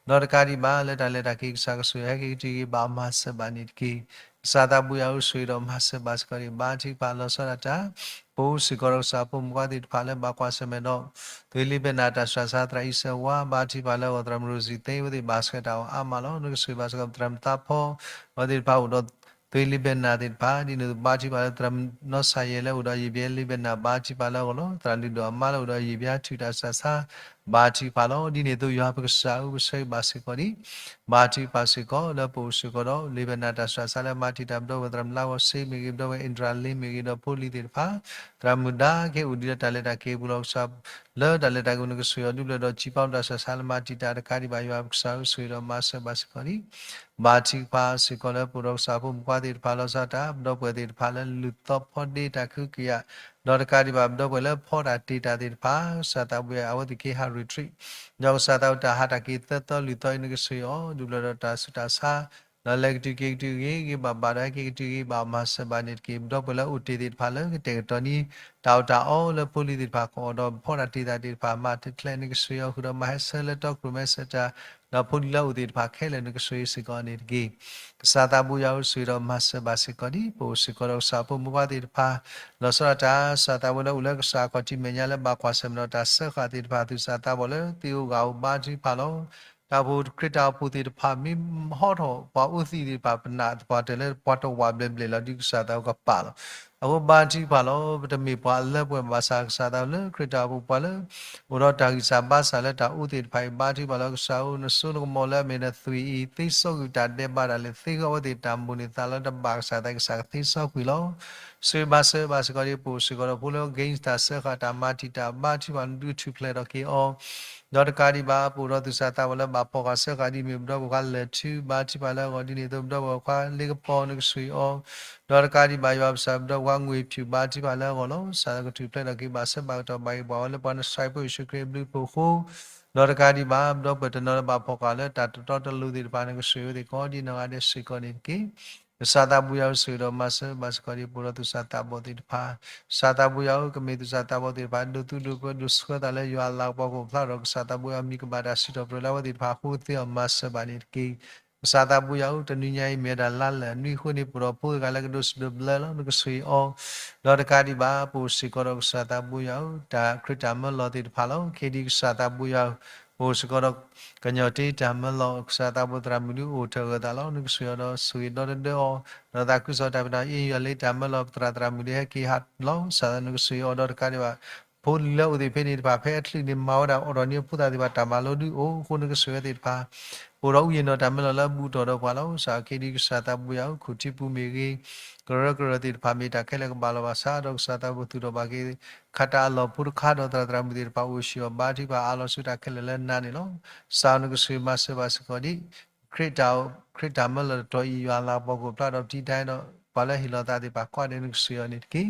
ၤ, ဒီးတကးဒံးဘၣ် လၢတၢ်လဲၤတၢ်က့ၤ ကစၢ်ကဆိၣ်ဂ့ၤဟဲက့ၤကတုၤက့ၤ ဘၣ်မၤစၢၤဘၣ်န့ၣ်တက့ၢ်. ကစၢ်သးဘိယွၤဧၢ, ဆိၣ်ဂ့ၤဒီးမၤစၢၤဘၣ်စ့ၢ်ကီးဒံး ဘါထုကဖၣ်လီၤဆီဒၣ်တၢ် ပအိၣ်စ့ၢ်ကီးဒီးကစၢ်ဖိမုၣ်ဖိခွါသ့ၣ်တဖၣ်လၢဘၣ်ကွၢ်ဆၢၣ်မဲာ်ဒီး သွ့လံဘဲနၤတၢ်စှၤဆါ သရၣ်အံၤစၢၤဝါ ဘါထုကဖၣ်လၢအဂီၢ် သရၣ်မုၣ်ရိၤစံသ့ အဝဲသ့ၣ်ဘၣ်ဆှၢတၢ်အီၣ်အါမးလီၤ. နကဆိၣ်ဂ့ၤဘၣ်စ့ၢ်ကီး သရၣ်မုၣ်သးဖီ အဝဲသ့ၣ်တဖၣ်အိၣ်ဒီး သွ့လံဘဲနၤသ့ၣ်တဖၣ် ဒ်န့ၣ်အသိး ဘါထုကဖၣ်လၢသရၣ်မုၣ်နီၢ်ဆၣ်ယဲၢ်လၢအိၣ်ဒီးယံာ်ဘျဲလံဘဲနၤ ဘါထုကဖၣ်လၢအဂီၢ်လီၤ. သရၣ်လုၢ်ဒိၣ်အမါလၢအိၣ်ဒီးယံာ်ဘျဲထုးတၢ်စှၤဆါ ဘါထုကဖၣ်လီၤ. ဒ်န့ၣ်အသိး ယွၤပကစၢ်ဧၢ, ပဆၢဂ့ၤဘၣ်စ့ၢ်ကီးဒံး ဘါထုကဖၣ်စ့ၢ်ကီး လၢပအိၣ်စ့ၢ်ကီးဒီး လံာ်ဘဲနၤတၢ်စှၤဆါလၢမၤတံာ်တာ် ပဒီပုၢ်ဝဲၢ်သရၣ်မုၣ်လါဂီၤစ့မ့ၢ်ဂ့ၤ, ပဒီပုၢ်ဝဲၢ်အ့ဒြၤလ့မ့ၢ်ဂ့ၤ, ဒီးဖိလံၤသ့ၣ်တဖၣ်, သရၣ်မုၣ်ဒါက့ၤအိၣ်ဒံးလၢတၢ်လဲၤတၢ်က့ၤအပူၤလီၤ. ကစၢ်လၢတၢ်လဲၤတၢ်က့ၤ နကဆိၣ်ဂ့ၤအီၤဒုးဘျၢဒီး စံးပာ်တၢ်စှၤဆါလၢမၤတံာ်တာ်တကးဒံးဘၣ် ယွၤပကစၢ်ဧၢ, ဆိၣ်ဂ့ၤဒီးမၤစၢၤဘၣ်စ့ၢ်ကီးဒံး ဘါထုကဖၣ်စ့ၢ်ကီးလၢပအိၣ်ဒီးကစၢ်ဖိမုၣ်ဖိခွါသ့ၣ်တဖၣ် လီၤဆီဒၣ်တၢ် ပဒီပုၢ်ဝဲၢ်သ့ၣ်တဖၣ်လၢလူၤသီဖီဒ့တၢ်ကဟုကယာ်, ဒီးတကးဒံးဘၣ် ပဒီပုၢ်ဝဲၢ်လၢဖီတၢ်တ့ၢ်တၢ်သ့ၣ်တဖၣ်, ကစၢ်သးဘိယွၤ အဝဲသ့ၣ်က့ၤဟး retreat ဒီးကစၢ်သးအိၣ်တၢ်ဟးတၢ်က့ၤသၢသီလွံၢ်သီအံၤ နကဆိၣ်ဂ့ၤအီၤ ဒုးဘျၢဒီးတၢ်ဆူးတၢ်ဆါ, ဒီးလဲၤကတုၤက့ၤကတုၤဂ့ၤဂ့ၤဘၣ်ဘၣ်ဒီး ဟဲက့ၤကတုၤဂ့ၤ ဘၣ်မၤစၢၤဘၣ်န့ၣ်တက့ၢ်. ပဒီပုၢ်ဝဲၢ်လၢအိၣ်တ့ၢ်သ့ၣ်တဖၣ်လၢကတဲာ်ကတီၤန့ၢ် တၢ်အီၣ်တၢ်အီလၢဖိလံၤသ့ၣ်တဖၣ်ကအီၣ်ဒီး ဖီတၢ်တ့ၢ်တၢ်သ့ၣ်တဖၣ် မၤတချဲး နကဆိၣ်ဂ့ၤအီၤဃုာ်ဒီး မၤဟဲဆၢလၢတီခိၣ်ရိၣ်မဲစၢၤတၢ်, ဒီးဖိလံၤလၢအိၣ်သ့ၣ်တဖၣ်ခဲလၢာ် နကဆိၣ်ဂ့ၤစ့ၢ်ကီးန့ၣ်တက့ၢ်. ကစၢ်သးဘိယွၤဧၢ, ဆိၣ်ဂ့ၤဒီးမၤစၢၤဘၣ်စ့ၢ်ကီးဒံး ပအိၣ်စ့ၢ်ကီးဒီးကစၢ်ဖိမုၣ်ဖိခွါသ့ၣ်တဖၣ်, လီၤဆီဒၣ်တၢ် ကစၢ်သးဘိလၢအိၣ်လၢကစၢ်အခီၣ်ထံးမဲာ်ညါလၢ ဘၣ်ကွၢ်ဆၢၣ်မဲာ်ဒီးတၢ်စၢဃာ်သ့ၣ်တဖၣ် သူၣ်စၢ်သးဘီၣ်လၢသ့ၣ်အိၣ်ဂၤအိၣ် ဘါထုကဖၣ်လီၤ. တၢ်အိၣ်ဖှိၣ်ခရံာ်တၢ်အိၣ်ဖှိၣ်သ့ၣ်တဖၣ် မ့ၢ်ဟီထီၣ်ပှၤအိၣ်သံးသ့ၣ်တဖၣ် ပနာ်သပှၢ်တၢၢ်လၢပှၤတဝာ်ဘျဲၣ်ဘျဲၣ်လီၤ ဒ်ကစၢ်သးအိၣ်ကပာ်လီၤ. အဃိဘါထုကဖၣ်လီၤ. ပတမ့ၢ်ပှၤအလၢပှဲၤဘၣ်ဆၣ် ကစၢ်သးလၢခရံာ်တၢ်အိၣ်ဖှိၣ်ပှၤလၢ အိၣ်ဒီးတၢ်ဂံၢ်စၢ်ဘါစၢ်လၢတၢ်အိၣ်သ့ၣ်တဖၣ်အံၤ ဘါထုကဖၣ်လီၤ. ကစၢ်ဧၢ, နစိနကမီၤလၢအမ့ၢ်နသွံၣ်အံၤ သ့စီကွံာ်တၢ်ဒဲးဘးတၢ်လဲာ် သ့ဃီၤအဝဲသ့ၣ်တၢ်မိၣ်န့ၢ်သးလီၤ တဘၣ်ကစၢ်သး ကစၢ်ကသ့စီကွံာ်လီၤ. ဆိၣ်ဂ့ၤဘၣ်စၢၤဘၣ်စ့ၢ်ကီးဒံး ပအိၣ်စ့ၢ်ကီးဒီးဖိလၢ against တၢ်စၢဃာ်တၢ်မၤတံာ်တာ် ဘါထုကဖၣ်နဒုးထူၣ်ဖျဲးထီၣ်က့ၤအီၤ ဒီးတကးဒံးဘၣ် ပအိၣ်ဒီးသူၣ်စၢ်သးဘီၣ်လၢဘၣ်ဖီၣ်ဃာ်စၢဃာ်ဒ်အမ့ၢ် ပဒီပုၢ်ဝဲၢ်ခွါလဲၤထု ဘါထုကဖၣ်လၢအဂီၢ် ဒ်န့ၣ်အသိး ပဒီပုၢ်ဝဲၢ်ခွါလ့ကပီၤ နကဆိၣ်ဂ့ၤအီၤ ဒီးတကးဒံးဘၣ် ယွၤပကစၢ် ပဒီပုၢ်ဝဲၢ်ခွါငွေ့ဖၠူၣ် ဘါထုကဖၣ်လၢအဂီၢ်လီၤ. ကစၢ်ကထူၣ်ဖျဲးထီၣ်က့ၤ ဘၣ်ဆၢဘၣ်ကတီၢ်ဘၣ်က့ၤပှၤဝဲလၢပှၤနစဲးဖိယ့ၣ်ၡူးခရံာ်အဘျုးအဖှိၣ်အဃိ ဒီးတကးဒံးဘၣ် ပဒီပုၢ်ဝဲၢ်တနီၤလၢဘၣ်ဖီၣ်ဃာ်လၢတၢ်တတီတလိၤသ့ၣ်တဖၣ် နကဆိၣ်ဂ့ၤအဝဲသ့ၣ်ကိးဒ်နီၢ်ဂၤဒဲးစ့ၢ်ကီးန့ၣ်တက့ၢ်. ကစၢ်သးဘိယွၤဧၢ, ဆိၣ်ဂ့ၤဒီးမၤစၢၤဘၣ်စ့ၢ်ကီးဒံး ပအိၣ်ဒီးသူၣ်စၢ်သးဘီၣ်သ့ၣ်တဖၣ်, ကစၢ်သးဘိယွၤဧၢ, ကမ့ၢ်သူၣ်စၢ်သးဘီၣ်သ့ၣ်တဖၣ် ဒိးသူဒိးပှဲၤ ဒိးဆှၢသးလၢယွၤအလၤကပီၤကအိၣ်ဖျါဒီး ကစၢ်သးဘိယွၤ မံၤကဘၣ်တၢ်စံးထီၣ်ပတြၢၤလၢအဝဲသ့ၣ်တဖၣ်အဃိ ကသ့အီၤ မၤစၢၤဘၣ်န့ၣ်တက့ၢ်. ကစၢ်သးဘိယွၤဧၢ, တနံၤညါအံၤမ့ၢ်ဝဲဒၣ်လါလၢာ်နွံအဃိန့ၣ် ပအိၣ်ဒီးဖိတဂၤလၢကဒိးစံးဒိးဘျၢလီၤ နကဆိၣ်ဂ့ၤအီၤ ဒီးတကးဒံးဘၣ် ပအိၣ်စ့ၢ်ကီးဒီးကစၢ်သးဘိယွၤဧၢ, တၢ်ခရံာ်တၢ်မၢလီၤသ့ၣ်တဖၣ်လီၤ. ခဲဒံးကစၢ်သးဘိယွၤဧၢ, ပအိၣ်စ့ၢ်ကီးဒီး ကညီၤတ့တၢ်မၢလီၤ ကစၢ်သးဘိသရၣ်မုၣ်ဒုးအိၣ်ထၢၣ်ဂၢၢ်သးလီၤ. နကဆိၣ်ဂ့ၤအီၤဒီးဆိၣ်ဂ့ၤဒီတဒၢအီၤ, ဒီးသးခုကစီၣ်တၢ်ဖံးတၢ်မၤ အ့ၣ်ယွၤလၢတၢ်မၢလီၤ ပသရၣ်သရၣ်မုၣ်ဒုးဟဲက့ၤဟးလီၤ. ကစၢ်သးနကဆိၣ်ဂ့ၤအီၤဒီးတကးဒံးဘၣ် ဖိလံၤလၢအိၣ်သ့ၣ်ဖဲန့ၣ်တဖၣ် ဖဲအချုးန့ၣ်မၤဝဲဒၣ်အိၣ်ဒီးန့ၢ်ဖိသၣ်သ့ၣ်တဖၣ် တၢ်မၤလိဒုးအိၣ်အဃိ နကဆိၣ်ဂ့ၤသ့ၣ်တဖၣ် ပအိၣ်ဒီးအူယံၤနီၢ်တၢ်မၢလီၤလၢအဘူးကတီၢ်ဒီးပှၤလီၤ. ကစၢ်ခဲဒံးကစၢ်သးဘိယွၤဧၢ, ခိၣ်ထံပူၤမ့ၢ်ဂ့ၤ, ကရၢကရိသ့ၣ်တဖၣ် မ့ၢ်တၢ်ခဲလၢာ်ကဘၣ်လီၤဘၣ်ဆၣ် ဒီးကစၢ်သးဘိသူၣ်ထီၣ်ဘၣ်က့ၤ ခးတၢ်အလီၢ်ဖိတခါဒီးသရၣ်သရၣ်မုၣ်သ့ၣ်တဖၣ်အိၣ်ဟံၣ်အီၤ ဘါထုကဖၣ်အးလီၤဆူတၢ်ခဲလၢာ်လၢနၤန့ၣ်လီၤ. ကစၢ်ဧၢ, နကဆိၣ်ဂ့ၤမၤစၢၤဘၣ်စ့ၢ်ကီးဒံး ခရံာ်တၢ် ခရံာ်တၢ်မၢလီၤတတီၤအံၤ ယွၤအလၤကပီၤကအိၣ်ဖျါဒီးပထံၣ်တၢ်ဒီး ပှၤလၢဟ့ၣ်လီၤသးသ့ၣ်တဖၣ်ကိးဂၤဒဲး နကဆိၣ်ဂ့ၤအီၤန့ၣ်တက့ၢ်.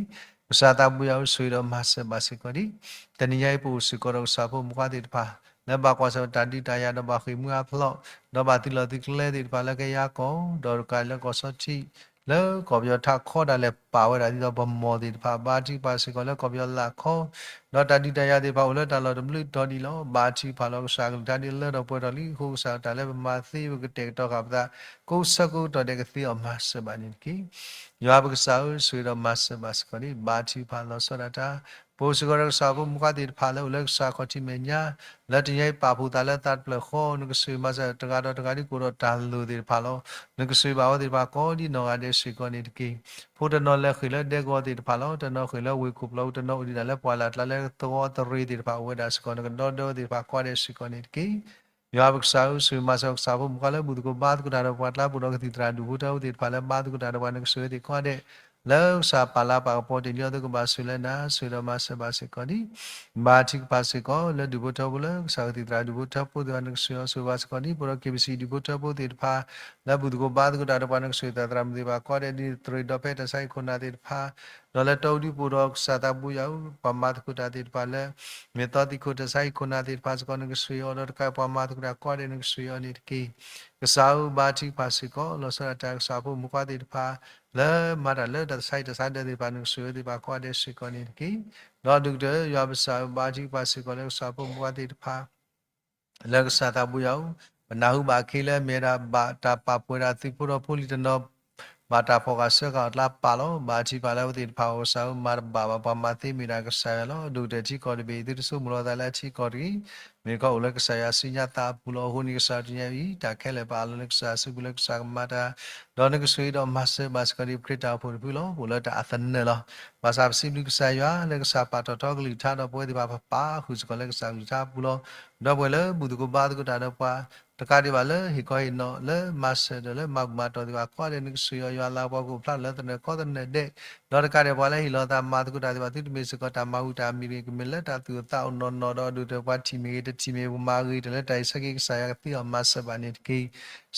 ကစၢ်သးဘိယွၤဧၢ, ဆိၣ်ဂ့ၤဒီးမၤစၢၤဘၣ်စ့ၢ်ကီးဒံး တနံၤညါအံၤ ပအိၣ်စ့ၢ်ကီးဒီးကစၢ်ဖိမုၣ်ဖိခွါသ့ၣ်တဖၣ် လၢဘၣ်ကွၢ်ဆၢၣ်တၢ်ဒုးတၢ်ယၤဒီးဘၣ်ဃ့ၢ်မှံဟးဖျိး ဒီးဘၣ်သုးလီၢ်သုးကျဲသ့ၣ်တဖၣ်လၢကယၤကီၢ် ဒီးတကးလၢကီၢ်စီထံး လၢကီၢ်ပယီၤထးခီဒၣ်လဲာ်ပာ်ဝဲဒၣ်ဒ်သိးပမီၢ်သ့ၣ်တဖၣ် ဘါထုကဖၣ်စ့ၢ်ကီးလၢကီၢ်ပယီၤလၢ်ခီ ဒီးတၢ်ဒုးတၢ်ယၤသ့ၣ်တဖၣ်အိၣ်လၢတၢ်လီၢ်တဘျုးတီၤဒံးလီၤ. ဘါထုကဖၣ်လီၤကစၢ်ကလုၢ်ကထါဒ်လၢထီၣ်ပှဲၤထီၣ်လံအဃိ ကစၢ်တၢ်လၢပမၤသ့ပကတဲာ်ကတီၤဃာ်ပသး ကိးဆၢကိးကတီၢ်ဒဲးကသ့အီၤမၤစၢၤဘၣ်န့ၣ်တက့ၢ်. ယွၤပကစၢ်ဧၢ, ဆိၣ်ဂ့ၤဒီးမၤစၢၤဘၣ်စ့ၢ်ကီးဒံး ဘါထုကဖၣ်လီၤဆီဒၣ်တၢ် ပအိၣ်စ့ၢ်ကီးဒီးကစၢ်ဖိမုၣ်ခွါသ့ၣ်တဖၣ်လၢအိၣ်လၢကစၢ်ခီၣ်ထံးမဲာ်ညါ လၢတနံၤအံၤပာ်ဖှိၣ်သးလၢသးတဖျၢၣ်ဃီ နကဆိၣ်ဂ့ၤမၤစၢၤတဂၤဒီးတဂၤဒ်ကိၣ်ဒီးတၢ်လိၣ်သ့ၣ်တဖၣ်လီၤ. နကဆိၣ်ဂ့ၤဘၣ်အဝဲသ့ၣ်တဖၣ်ကိးဒ်နီၢ်ဂၤဒဲးစ့ၢ်ကီးန့ၣ်တက့ၢ်. ဖိတနီၤလဲၤဃ့ၢ်လၢဒဲကဝီၤသ့ၣ်တဖၣ်လီၤ. တနီၤဃ့ၢ်လၢဝ့ၢ်ခိၣ်ပျီ, တနီၤအိၣ်ဒံးဒၣ်လၢပှၢ်လၢ်ကျါလၢသဝီသရ့သ့ၣ်တဖၣ်အိၣ်ဝဲဒၣ်စ့ၢ်ကီး နကဒီဒီဝဲသ့ၣ်တဖၣ်ကိးဂၤဒဲးစ့ၢ်ကီးန့ၣ်တက့ၢ်. ယွၤပကစၢ်ဧၢ, ဆိၣ်ဂ့ၤမၤစၢၤကစၢ်ဖိမုၣ်ခွါလၢဘူၣ်သကိးဘါသကိးတၢ်ဒီးပှၤကျါ ပအိၣ်ဒီးကသံၣ်သရၣ်ဒူၣ်ဖိထၢဖိသ့ၣ်တဖၣ်လၢဘါသကိးတၢ်ဒီးပှၤ နကဆိၣ်ဂ့ၤသ့ၣ်ကိးဂၤဒဲး လၢကစၢ်ပာ်လၤပာ်ကပီၤတ့ၢ်လံအီၤ သုကဘၣ်ဆိၣ်လၢနၤ ဆိၣ်ဂ့ၤဒီးမၤစၢၤဘၣ်စ့ၢ်ကီးန့ၣ် ဘါထုကဖၣ်စ့ၢ်ကီး လၢဒူၣ်ဖိထၢဖိလၢကစၢ်ကသံၣ်သရၣ်ဒူၣ်ဖိထၢဖိသ့ၣ်တဖၣ် နကဆိၣ်ဂ့ၤအီၤဆိၣ်ဂ့ၤဘၣ်စ့ၢ်ကီးန့ၣ် ပအိၣ်ဒီး KBC ဒူၣ်ဖိထၢဖိသ့ၣ်တဖၣ် လၢဘူၣ်သကိးဘါသကိးတၢ်ဒီးပှၤ နကဆိၣ်ဂ့ၤသရၣ်မုၣ်သ့ၣ်တဖၣ်ကိးဂၤဒဲး ဒ်သရ့ဒီဖဲတၢ်ဆါဟံၣ်ခိၣ်နၢ်သ့ၣ်တဖၣ် ဒီးလၢတီအူဒံပူၤဒီးကစၢ်သးဘိယွၤဧၢ ပှၤမၤသကိးတၢ်သ့ၣ်တဖၣ်လၢ မ့ၢ်သီသံခိၣ်တၢ်ဆါဟံၣ်ခိၣ်နၢ်သ့ၣ်တဖၣ်စ့ၢ်ကီး နကဆိၣ်ဂ့ၤအီၤဒီးတကး ပှၤမၤသကိးတၢ်ကိးဂၤဒဲး နကဆိၣ်ဂ့ၤအီၤန့ၣ်တက့ၢ်. ကစၢ်ဧၢ ဘါထုကဖၣ်စ့ၢ်ကီး လီၤဆီဒၣ်တၢ်ကစၢ်ဖိမုၣ်ခွါသ့ၣ်တဖၣ် လၢမၤတၢ်လၢတၢ်ဆါဟံၣ်တၢ်ဆါဒၢးသ့ၣ်တဖၣ် နကဆိၣ်ဂ့ၤသ့ၣ်တဖၣ်ကိးဂၤဒဲးစ့ၢ်ကီးန့ၣ်တက့ၢ်. ဒီးဒိၣ်ကတၢၢ် ယွၤပကစၢ်ဧၢ ဘါထုကဖၣ်စ့ၢ်ကီးလၢကစၢ်ဖိမုၣ်ခွါသ့ၣ်တဖၣ် လၢကစၢ်သးဘိယွၤဧၢ, ပနၢ်ဟူဘၣ်အခံလၢမ့ၢ်ဒၣ်ဘၣ်တၢ်ပာ်ပှဲၤဒၣ်သုးဖိဒီးဖိလံၤတနီၤ ဘၣ်တၢ်ဖီၣ်ဃာ်ဆှၢဃာ်အီၤကျါပာ်လီၤ. ဘါထုကဖၣ်လၢအဝဲသ့ၣ်တဖၣ်အဂီၢ် ကစၢ်ဧၢ မၤတဘၣ်ဘၣ် ပှၤမၤသ့မ့ၢ်ဒၣ်ကစၢ်ယွၤလီၤ. ဒိၣ်ကတၢၢ်ထံကီၢ်တဘ့ၣ် သုတဆိကမိၣ်လီၤသးလၢအထံကီၢ်တဂ့ၤ, မ့ၢ်တခီအိၣ်လၢကစၢ်ယွၤစုညါသးအပူၤလီၤ. အဃိန့ၣ် ကစၢ်တနံၤအံၤ တၢ်ခဲလၢာ်ပာ်လီၤလၢကစၢ်အစုပူၤလၢကစၢ်ကမၤတၢ် ဒီးနကဆိၣ်ဂ့ၤဒီးမၤစၢၤဘၣ်စ့ၢ်ကီးဒ်ပခရံာ်တၢ်အိၣ်ဖှိၣ်တဖုလီၤ. ပအိၣ်လၢတၢ်အသနၢၣ်လီၤ. ဘၣ်ဆၣ်ပစံးဘျုးကစၢ်ယွၤလၢကစၢ်ပာ်ထီၣ်ထီကလုၢ်ကထါဒီးပဝဲသ့ၣ်တဖၣ်ပပာ်ဃုာ်စ့ၢ်ကီးလၢကစၢ်ကလုၢ်ကထါအပူၤလီၤ. ဒီပုၢ်ဝဲၢ်လၢဘူၣ်သကိးဘါသကိးတၢ်ဒီးပှၤ တကးဒံးဘၣ်လၢဟ့ၣ်ခီဟ့ၣ်နီၤလၢမၤစၢၤဒီးလၢမၤဘူၣ်မၤတီၢ်သ့ၣ်တဖၣ်ကိးဂၤဒဲး နကဆိၣ်ဂ့ၤအီၤ ယွၤလၤကပီၤကအိၣ်ဖျါထီၣ်လၢသနၢၣ်ခီသနၢၣ်ဒဲး ဒီးတကးဒံးပှၤလၢဟ့ၣ်လီၤသးမၤသကိးတၢ်သ့ၣ်တဖၣ် သုတမ့ၢ်စ့ၢ်ကီးတၢ်မၤဝံၤတၢ်မံၤတဂ့ၤ ကမ့ၢ်လၢတၢ်သူၣ်အိၣ်သးအိၣ်နီၢ်နီၢ်ဒီး ဒိၣ်ကတၢၢ်ပှၤထံၣ်မ့ၢ်ဂ့ၤ တထံၣ်မ့ၢ်ဂ့ၤ ပမၤဂ့ၤတၢ်လၢတၢ်အံၤဆၢက့ၤ ကစၢ်ယွၤကသ့အီၤမၤစၢၤဘၣ်န့ၣ်တက့ၢ်.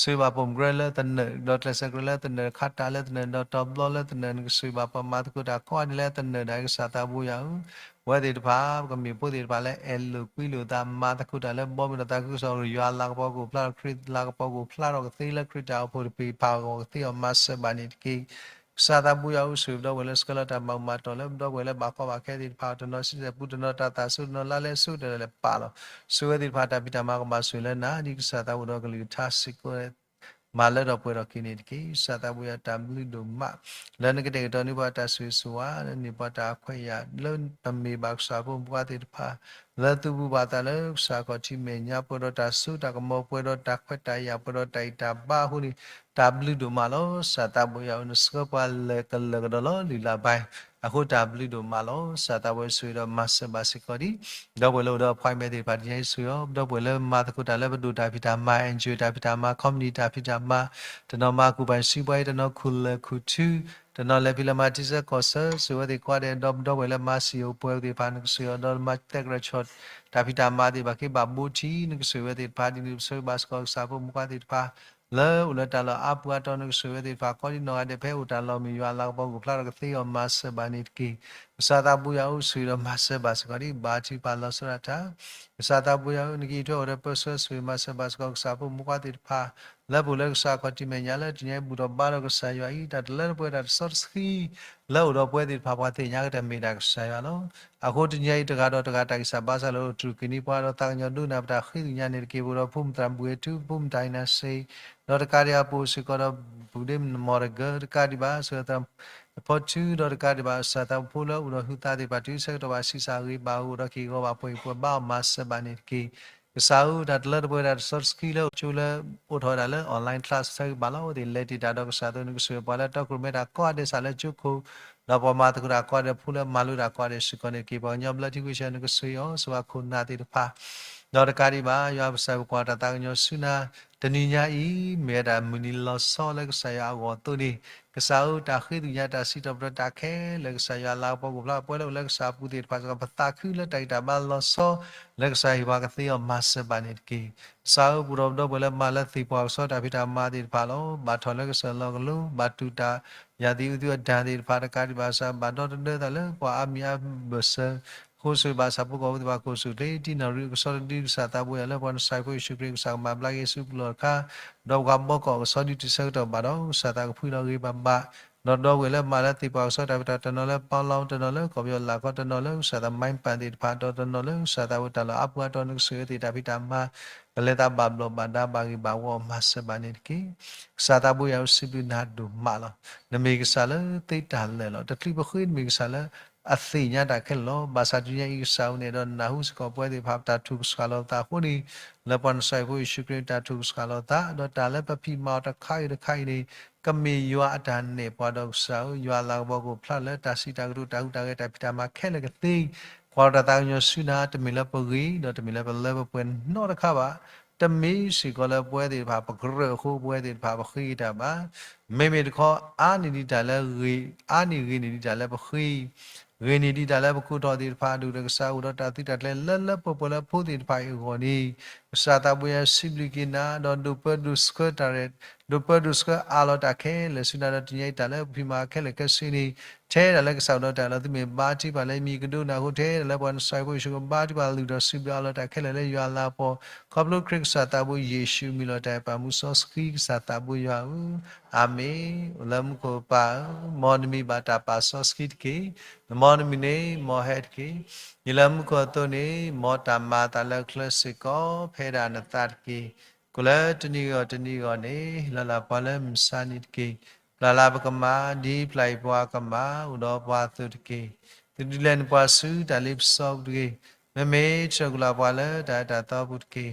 ဆိၣ်ဂ့ၤဘၣ်ပိာ်မုၣ်ကရၢလၢသနၢၣ် ဒီးကျဲးစၢးကရၢလၢသနၢၣ် ခါတၢ်လၢသနၢၣ် ဒီးတီၤဘျီလၢသနၢၣ် နကဆိၣ်ဂ့ၤဘၣ်ပှၤမၤသကိးတၢ်ကိးဂၤဒဲးလၢသနၢၣ်ဒၣ် ကစၢ်သးဘိယွၤဧၢ ပဝဲသ့ၣ်တဖၣ် ပကမ့ၢ်ဖိသ့ၣ်တဖၣ်လၢအဲၣ်လိာ်ကွံလိာ်သး မၤသကိးတၢ်လၢဘီမုၢ်ဒီးသးခုကစီၣ် ယွၤလၤကပီၤကအိၣ်ဖျါထီၣ် ခရံာ်လၤကပီၤကအိၣ်ဖျါထီၣ်ကသ့လၢခရံာ်တၢ်အိၣ်ဖှိၣ်တဖုဖးဂီၢ်ကသ့အီၤ မၤစၢၤဘၣ်န့ၣ်တက့ၢ်. ကစၢ်သးဘိယွၤဧၢ ဆိၣ်ဂ့ၤပဒီပုၢ်ဝဲၢ်လၢဆှၢလီၤတၢ်မၤဘူၣ်မၤတီၢ်လၢပဒီပုၢ်ဝဲၢ်လၢဘၣ်ကီဘၣ်ခဲသ့ၣ်တဖၣ် တနီၤဆံးစဲးပူ တနီၤတၢ်သၣ်ဆိ တနီၤလါလဲဆိ တနီၤလဲၤပာ်လီၤ ဆိၣ်ဂ့ၤသ့ၣ်တဖၣ်တၢ်ဖံးတၢ်မၤကဘၣ်ဆိၣ်ဂ့ၤလၢနၤ ဒ်ကစၢ်သးဘိဒီးကလုၢ်ကထါစ့ၢ်ကီး မၤလၢထီၣ်ပှဲၤထီၣ်က့ၤန့ၣ်တက့ၢ်. ကစၢ်သးဘိယွၤတၢ်ဘျုးဒိၣ်မး လၢနကတဲာ်ကတီၤန့ၢ်ပှၤတၢ်ဆိၣ်ဂ့ၤဆိၣ်ဝါ လၢန့ၢ်ပှၤတၢ်ခွဲးယာ် လၢပမ့ၢ်ဘၣ်ကစၢ်ဖိမုၣ်ဖိခွါသ့ၣ်တဖၣ် လၢသူၣ်ဘိၣ်ဘၣ်သးလၢကစၢ်ခီၣ်ထံးမဲာ်ညါ ပှဲၤဒီးတၢ်စိတၢ်ကမီၤ ပှဲၤဒီးတၢ်ခွဲးတၢ်ယာ် ပှဲၤဒီးတၢ်အံၣ်တၢ်ဘါအဃိန့ၣ် တၢ်ဘျုးဒိၣ်မးလီၤ. ကစၢ်သးဘိယွၤဧၢ နဆှၢပှၤလၢာ်ကလၢာ်ကဒီးလီၤ လုၢ်လၢ်ဘါ အဃိတၢ်ဘျုးဒိၣ်မးလီၤ. ကစၢ်သးဘိယွၤဆိၣ်ဂ့ၤဒီးမၤစၢၤဘၣ်စ့ၢ်ကီးဒံး ဒီပုၢ်ဝဲၢ်လၢအိၣ်ဒီး appointment သ့ၣ်တဖၣ် တနံၤအံၤဆိၣ်ဂ့ၤအီၤ ဒီပုၢ်ဝဲၢ်လၢမၤသကိးတၢ်လၢပဒိၣ်တၢ်ဖံးတၢ်မၤ NGO တၢ်ဖံးတၢ်မၤ company တၢ်ဖံးတၢ်မၤ တနီၤမၤကူၣ်ပာ်စံးပှၤအံၤ တနီၤခူၣ်လၢာ်ခူၣ်ထူ တနီၤလဲၤဖံးလဲၤမၤထံဆၢကီၢ်ဆၢ ဆိၣ်ဂ့ၤဝဲသ့ၣ်ကိးဂၤဒဲး ဒီပုၢ်ဝဲၢ်လၢမၤစံာ်အိၣ်ပှဲၤသ့ၣ်တဖၣ် နကဆိၣ်ဂ့ၤအီၤ ဒီးမၤသဲကရၢၢ်ဆီၣ် တၢ်ဖံးတၢ်မၤသ့ၣ်တဖၣ်က့ၤဘၣ်ဘိထံ နကဆိၣ်ဂ့ၤဝဲသ့ၣ်တဖၣ် ဒ်နကဆိၣ်ဂ့ၤဘၣ်စ့ၢ်ကီးကစၢ်ဖိမုၣ်ဖိခွါသ့ၣ်တဖၣ် လၢအိၣ်လၢတၢ်လီၢ်အါပူၤအါတီၤ နကဆိၣ်ဂ့ၤဝဲသ့ၣ်တဖၣ် ကိးဒ်နီၢ်ဂၤဒဲး ဖဲအိၣ်တၢ်လီၢ်မ့ၢ်ယွၤအလၤကပီၤကအိၣ်ဖျါထီၣ်ကသ့အီၤ မၤစၢၤဘၣ်န့ၣ်တက့ၢ်. ကစၢ်သးဘိယွၤဧၢ ဆိၣ်ဂ့ၤဒီးမၤစၢၤဘၣ်စ့ၢ်ကီးဒံး ဘါထုကဖၣ်လီၤဆီဒၣ်တၢ် ကစၢ်သးဘိယွၤဧၢ နကအံးထွဲအီၤဒီးပၢဆှၢဆိၣ်ဂ့ၤမၤစၢၤဘၣ်စ့ၢ်ကီးကစၢ်ဖိမုၣ်ဖိခွါသ့ၣ်တဖၣ် လၢပအိၣ်လၢကစၢ်ခီၣ်ထံးမဲာ်ညါလၢတနံၤအံၤဘူၣ်ထီၣ်ဘါထီၣ်ကစၢ်ယွၤအံၤ တၢ်တလၢတပှဲၤတၢ်တစီတဆှံ လၢအိၣ်ဒီးပဝဲသ့ၣ်တဖၣ် ပှၤသ့ၣ်ညါကတၢၢ်မ့ၢ်ဒၣ်ကစၢ်ယွၤလီၤ. အဃိတနံၤအံၤတဂၤဒီးတဂၤတၢ်ဂံၢ်စၢ်ဘါစၢ်လၢအိၣ်တြူာ်က့ၤန့ၢ်ပှၤဒီးသးကညီၤဒိကနၣ်ပတၢ်ဃ့ကညးန့ၣ်တက့ၢ် ပအိၣ်ဒီးဖိမုၣ်သရၣ်မုၣ်ဂ့ၤထူ ဖိမုၣ်တၢ်အံၣ်နၤစ့ ဒီးတကးဒံးဘၣ်ပအိၣ်စ့ၢ်ကီးဒီး ပူၤဒ့မီၢ်တဂၢၢ် တကးဒံးဘၣ် စၢၤသး ဖီထူဒီးတကးဒံးဘၣ် ကစၢ်သးဖိလၢအိၣ်ဒီးဟုသးသ့ၣ်တဖၣ် တုၤဆၢကတီၢ်ဘၣ်ဆံးစၢ်ဂ့ၤဘၣ်အိၣ်ဒီးက့ၤဂီၤဘၣ်ပှဲၤအံၤပှဲၤဘါအီၤမၤစၢၤဘၣ်န့ၣ်တက့ၢ်. ကစၢ်ဧၢ တၢ်တလၢတပှဲၤတၢ်တစီတဆှံလၢအိၣ်ကၠိလၢ အိၣ်ထီၣ်ဝဲဒၣ်လၢ online class ဆၢဂ့ၤဘၣ်လီၤ အဝဲသ့ၣ်လဲၤတ့ၢ်တၢ်ဒီးကစၢ်အသိး နကဆိၣ်ဂ့ၤပှၤလၢတီခိၣ်ရိၣ်မဲတၢ်ကိးဂၤဒဲးစးလၢကၠိခိၣ် ဒီးပှၤမၤသကိးတၢ်ကိးဂၤဒဲးဖိလၢမၤလိတၢ်ကိးဂၤဒဲးစ့ၢ်ကီးန့ၣ်တက့ၢ်. ပှၤကညီဘျၢထံခဝ့ၡၢၣ် နကဆိၣ်ဂ့ၤအီၤ ဆိၣ်ဂ့ၤခိၣ်နၢ်သ့ၣ်တဖၣ် ဒီးတကးဒံးဘၣ် ယွၤပကစၢ်ပကွၢ်တၢ်သးကညီၤဆူနၤ တနံၤညါအံၤ မ့ၢ်ဝဲဒၣ်မုၢ်နံၤလီၤဆီလၢကစၢ်ယွၤအဂီၢ်အသိးန့ၣ် ကစၢ်ဧၢ တၢ်ဃ့ကညးတၢ်စံးထီၣ်ပတြၢၤတၢ်ခဲလၢာ် ကစၢ်ယွၤလၤကပီၤကအိၣ်ဖျါ ပဝဲလၢအိၣ်လၢကစၢ်အပူၤသ့ၣ်တဖၣ်စ့ၢ်ကီး ပသးခုလၢတၢ်ဂံၢ်တၢ်ဘါလီၤဆီ လၢကစၢ်ဟ့ၣ်ပှၤကသ့အီၤမၤစၢၤဘၣ်န့ၣ်တက့ၢ်. ကစၢ်ဧၢ ပူၤထီၣ်ပဒီပုၢ်ဝဲၢ်လၢမၤလၢသ့ၣ်ပှၢ်ကစီဒီတၢ်ဖံးတၢ်မၤသ့ၣ်တဖၣ်လီၤ. ဘၣ်ထီၣ်လၢကစၢၢ်လီၤကလိ ဘၣ်တူၢ်တၢ် ယၢ်သံအုးသံအတၢ်သ့ၣ်တဖၣ် တကးဒံးဘၣ်စ့ၢ်ကီး ဘၣ်ဒီသဒၢသးလၢပှၤအါမံၤအါဘၢၣ်စၢၤ အဃိဆိၣ်ဂ့ၤဘၣ်ဆၣ်ဖိကီၢ်ဖိသ့ၣ်တဖၣ် ကိၢ်ဆူၣ်ချ့ တံၢ်နီၣ်ရံၣ်အကစီၣ်တဒု ကစၢ်သးဘိယွၤလၢပှၤနဆၣ်ဖိယ့ၣ်ၡူးခရံာ် ကစၢ်ကမၤဘျါက့ၤဆူပူၤလီၢ်တခါ ဒီးပှၤဘီကီၢ်အကစီၣ်ဒုတံၢ်ဆၢကတီၢ်ဘၣ်ဒီး ကစၢ်သးကဖှံလီၤဂ့ၤဘၣ်ဘၣ် ဒီးဒီပုၢ်ဝဲၢ်လၢမၤလၢသ့ၣ်ပှၢ်ကစီဒီတၢ်ဖံးတၢ် တနီၤလၢပီလီ တနီၤလၢကီၢ်ပယီၤလၢ်ကီ တနီၤလၢကစၢ်သးမါပၢ်သ့ၣ်တဖၣ် ဒီးတနီၤလၢကစၢ်သးဝဲတၢ်လီၢ်အါပူၤအါတီၤ နကဆိၣ်ဂ့ၤသ့ၣ်တၢ်ဖံးတၢ်မၤ ကလဲၤသးဘၣ်ဘျီးဘၣ်ဒါဘၣ်ဂ့ၤဘၣ်ဝီအီၤမၤစၢၤဘၣ်န့ၣ်တက့ၢ်. ကစၢ်သးဘိယွၤဧၢ စံးဘျုးနၤဒိၣ်မးလီၤ. နမ့ၢ်ကစၢ်လၢသ့တၢ်လၢာ်လီၤ. တချုးပဃ့နမ့ၢ်ကစၢ်လၢ အသ့ၣ်ညါတၢ်ခဲလၢာ်လီၤ. ဘၣ်ဆၣ်တနံၤညါအံၤကစၢ်ဧၢ နအဲၣ်ဒိးနၢ်ဟူစ့ၢ်ကီးပဝဲသ့ၣ်တဖၣ်ပတၢ်ထုကဖၣ်လီၤသးအဃိန့ၣ်, လၢပှၤနစၢ်ယဖိယ့ၣ်ၡူးခရံာ်တၢ်ထုကဖၣ်လီၤသး, ဒီးတၢ်လၢပဖံးမၤအီၤတခါအံၤတခါအံၤန့ၣ်, ကမ့ၢ်ယွၤအတၢ်နဲၣ်ပှၤဒီးကစၢ်ဧၢ, ယွၤအလၤကပီၤကအိၣ်ဖျါလၢတၢ်စံးတၢ်ကတိၤတၢ်ဟူးတၢ်ဂဲၤတၢ်ဖံးတၢ်မၤခဲလၢာ်ကသ့, ကွၢ်တၢ်သးကညီၤဆူနၤ တမ့ၢ်လၢပဂ့ၤ ဒီးတမ့ၢ်လၢပလၢပပှဲၤနီတခါဘၣ်. တမ့ၢ်စ့ၢ်ကီးလၢပဝဲသ့ၣ်တဖၣ်ပကြၢးအဃိ ပဝဲသ့ၣ်တဖၣ်ပဃ့တၢ်ဘၣ်. မ့မ့ၢ်တခီ အါန့ၢ်ဒံးတၢ်လၢဂ့ၤ, အါန့ၢ်ဂ့ၤန့ၢ်ဒံးတၢ်လၢပဃ့, ဂ့ၤန့ၢ်ဒံးတၢ်လၢပကိးထီၣ်သ့ၣ်တဖၣ်အဒိၣ်ဒီးကစၢ်အိၣ်ဒီးတၢ်သုးတၢ်ကျဲၤလၢလၢပှဲၤပှဲၤလၢဖိသ့ၣ်တဖၣ်အံၤအဂီၢ်န့ၣ်, ကစၢ်သးဘိယွၤစံးဘျုးက့ၤနၤ ဒီးဒိၣ်ပၢဒိၣ်ဆှၢတၢ်ရဲၣ်, ဒိၣ်ပၢဒိၣ်ဆှၢအးလီၤတၢ်ခဲလၢာ်ဆူနၤ ဒီးတနံၤညါအံၤတၢ်လၢပဖံးမၤခဲလၢာ်ခဲဆ့န့ၣ်, ထဲဒၣ်လၢကစၢ်အိၣ်ဒီးတၢ်လီၤသုးမ့ၢ်ဘါထုကဖၣ်လၢမံၤကဒိနၤအဃိ ထဲဒၣ်လၢပှၤနစၢ်ဖိယ့ၣ်ၡူးကဘါထုကဖၣ် လုၢ်ထီၣ်စံးဘျုးအးလီၤတၢ်ခဲလၢာ်လၢယွၤအလၤအပီၤ, ခီဖျိခရံာ်ကစၢ်သးဘိယ့ၣ်ၡူးမံၤလီၤတၢ်အဲၣ်ပာ်မူစီဆှံကစၢ်သးဘိယွၤဧၢ, အၤမ့ၣ်. အိၣ်လၢမူခိၣ်ပၢ်ဧၢ, မ်နမံၤဘၣ်တၢ်ပာ်စီဆှံတက့ၢ်. မ်နမံၤန့ၣ်မ်ဟဲတက့ၢ်. ဒ်လၢမူခိၣ်အသိးန့ၣ်, မ်တၢ်မၤအသးလၢအချၢစ့ၢ်ကီး ဖဲဒၣ်နသးတက့ၢ်. ကိၣ်လၢတနံၤဂီၢ်တနံၤဂီၢ်န့ၣ် လီၤလးပှၤလၢမုၢ်ဆါနံၤတက့ၢ်. ပျၢ်လၢပကမၣ် ဒ်ပျၢ်အံၤပှၤကမၣ် အိၣ်ဒီးပှၤအသိးတက့ၢ်. သုဒုးလဲၤနပှၤဆူတၢ်လ့ပစီပူၤတဂ့ၤ. မ့မ့ၢ်ဆှၢကွံာ်လီၤပှၤလၢတၢ်အဲၣ်တၢ်သီပူၤတက့ၢ်.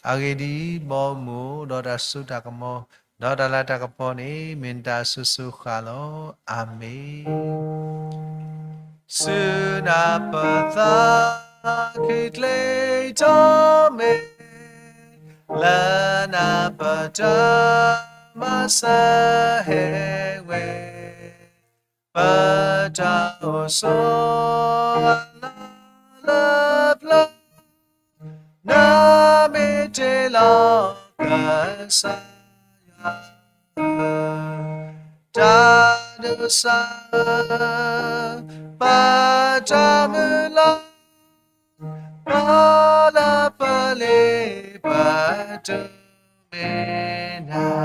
အဂ့ၢ်ဒ်အံၤ, မ်အမူအိၣ်ဒီးတၢ်စိတၢ်ကမီၤ, ဒီးတၢ်လၤတၢ်ကပီၤန့ၣ် မ့ၢ်နတၢ်အစိၤစိၤဃၣ်လီၤ. အၤမ့ၣ်. ဆူနၤပသးခုချ့ထီၣ်မ့ၢ် လၢနၤပတၢ်မၤစၢၤဟဲဝဲ, ပတၢ်အိၣ်ဆိးအလီၢ်လၢပျၢၤ, နမ့ၢ်တ့လီၤကစၢ်ယွၤ တၢ်ဒိးစၢ်, ပတၢ်မုၢ်လၢ်, ပလၢပလ့ပတမ့ၢ်နၤ.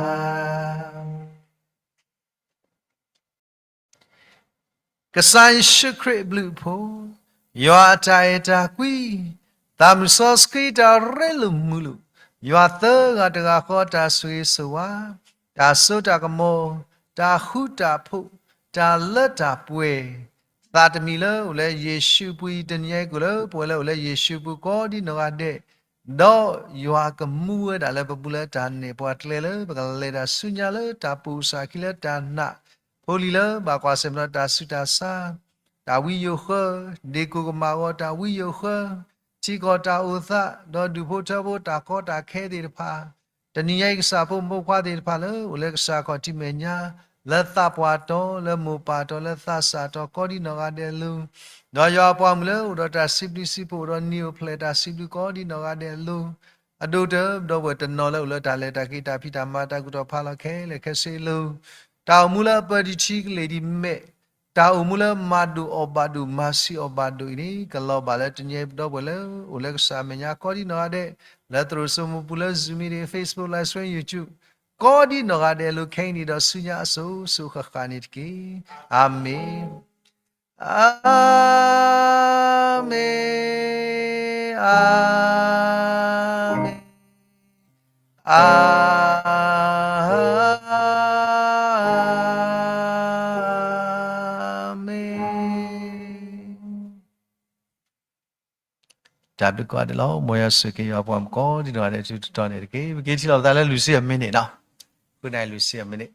ကစၢ်ယ့ၣ်ၡူးခရံာ်အဘျုးအဖှိၣ်, ယွၤအတၢ်အဲၣ်တၢ်ကွံ, သးမုၢ်စီဆှံတၢ်ရ့လိာ်မုာ်လိာ်, ယွၤသၢဂၤတဂၤဃီတၢ်ဆိၣ်ဂ့ၤဆိၣ်ဝါ, တၢ်စိတၢ်ကမီၤ, တၢ်ဃူတၢ်ဖိး, တၢ်လၢတၢ်ပှဲၤ, သးတမံၤလၢအိၣ်လၢယ့ၣ်ၡူးပူၤအံၤ တနံၤအံၤကိၣ်လၢပဝဲလၢအိၣ်လၢယ့ၣ်ၡူးပူၤကိးဒ်နီၢ်ဂၤဒဲး, ဒီးယွၤကမူဝဲဒၣ်လၢပပူၤလၢတၢ်နဲၣ်ပှၤကျဲလၢပကလဲၤတၢ်ဆူညါလၢတၢ်ပိာ်ကစၢ်ခံလၢတၢ်နး, ဖိလံၤလၢဘၣ်ကွၢ်ဆၢၣ်မဲာ်ဒီးတၢ်ဆူးတၢ်ဆါ, တၢ်ဝံယိာ်ဃၢ, ဒ့ၣ်ကိၣ်ကမၣ်အဂီၢ်တၢ်ဝံယိာ်ဃၢ, ထံကီၢ်တၢ်အိၣ်သး, ဒီးဒူၣ်ဖိထၢဖိတၢ်ကီတၢ်ခဲသ့ၣ်တဖၣ်, တနံၤညါအံၤကစၢ်ဖိမုၣ်ဖိခွါသ့ၣ်တဖၣ်လၢအိၣ်လၢကစၢ်ခီၣ်ထံးမဲာ်ညါ, လၢသးပှၢ်တီၤ, လၢမိၢ်ပၢ်တီၤ, လၢသးစၢ်တီၤကိးဒ်နီၢ်ဂၤဒဲးအလိၤ, ဒီးယွၤအပှၤမုၣ်လၢအိၣ်ဒီးတၢ်စံးဘျုးစံးဖှိၣ် အိၣ်ဒီးနံၤအိၣ်ဖျဲၣ်တၢ်စံးဘျုးကိးဒ်နီၢ်ဂၤဒဲးအလိၤ, အဒိၣ်တၢၢ်ဒီပုၢ်ဝဲၢ်တနီၤလၢအိၣ်လၢတၢ်လဲၤတၢ်က့ၤတၢ်ဖံးတၢ်မၤ တၢ်ကူၣ်ထီၣ်ဖးလီၤခဲလၢာ်ခဲဆ့အလိၤ, တၢ်အိၣ်မူလၢအပၢၢ်ဒံးထံကလ့ၢ်ဒံးမဲာ်, တၢ်အိၣ်မူလၢမၤဒိၣ်အီၣ်ဘၣ်ဒိၣ် မၤဆံးအီၣ်ဘၣ်ဒိၣ်အံၤန့ၣ် ကလီၤဘၣ်လၢတနံၤအံၤဒီပုၢ်ဝဲၢ်လၢအိၣ်လၢကစၢ်အမဲာ်ညါကိးဒ်နီၢ်ဂၤဒဲး, လၢသရိာ်စိမိၤပူၤလၢ Zoom meeting, Facebook, live stream, YouTube, ကိးဒ်နီၢ်ဂၤဒဲးအလိၤခဲအံၤန့ၣ်ဒီးဆူညါအစိၤစိၤဃၣ်ဃၣ်န့ၣ်တက့ၢ်. အၤမ့ၣ်. အၤမ့ၣ်, အၤမ့ၣ်, အၤမ့ၣ်. တၢ်ဘျုးကိးဂၤဒဲးလီၤ. မ်ယွၤဆိၣ်ဂ့ၤက့ၤယွၤပှၤမုၣ်ကိးဒ်နီၢ်ဂၤဒဲး တံၤသကိးန့ၣ်တက့ၢ်. ပက့ၤထံၣ်လိာ်ပသးလၢလွံၢ်ဆံယဲၢ်မံးနံးနီၤ, ဃုနၣ်ရံၣ်လွံၢ်ဆံယဲၢ်မံးနံး.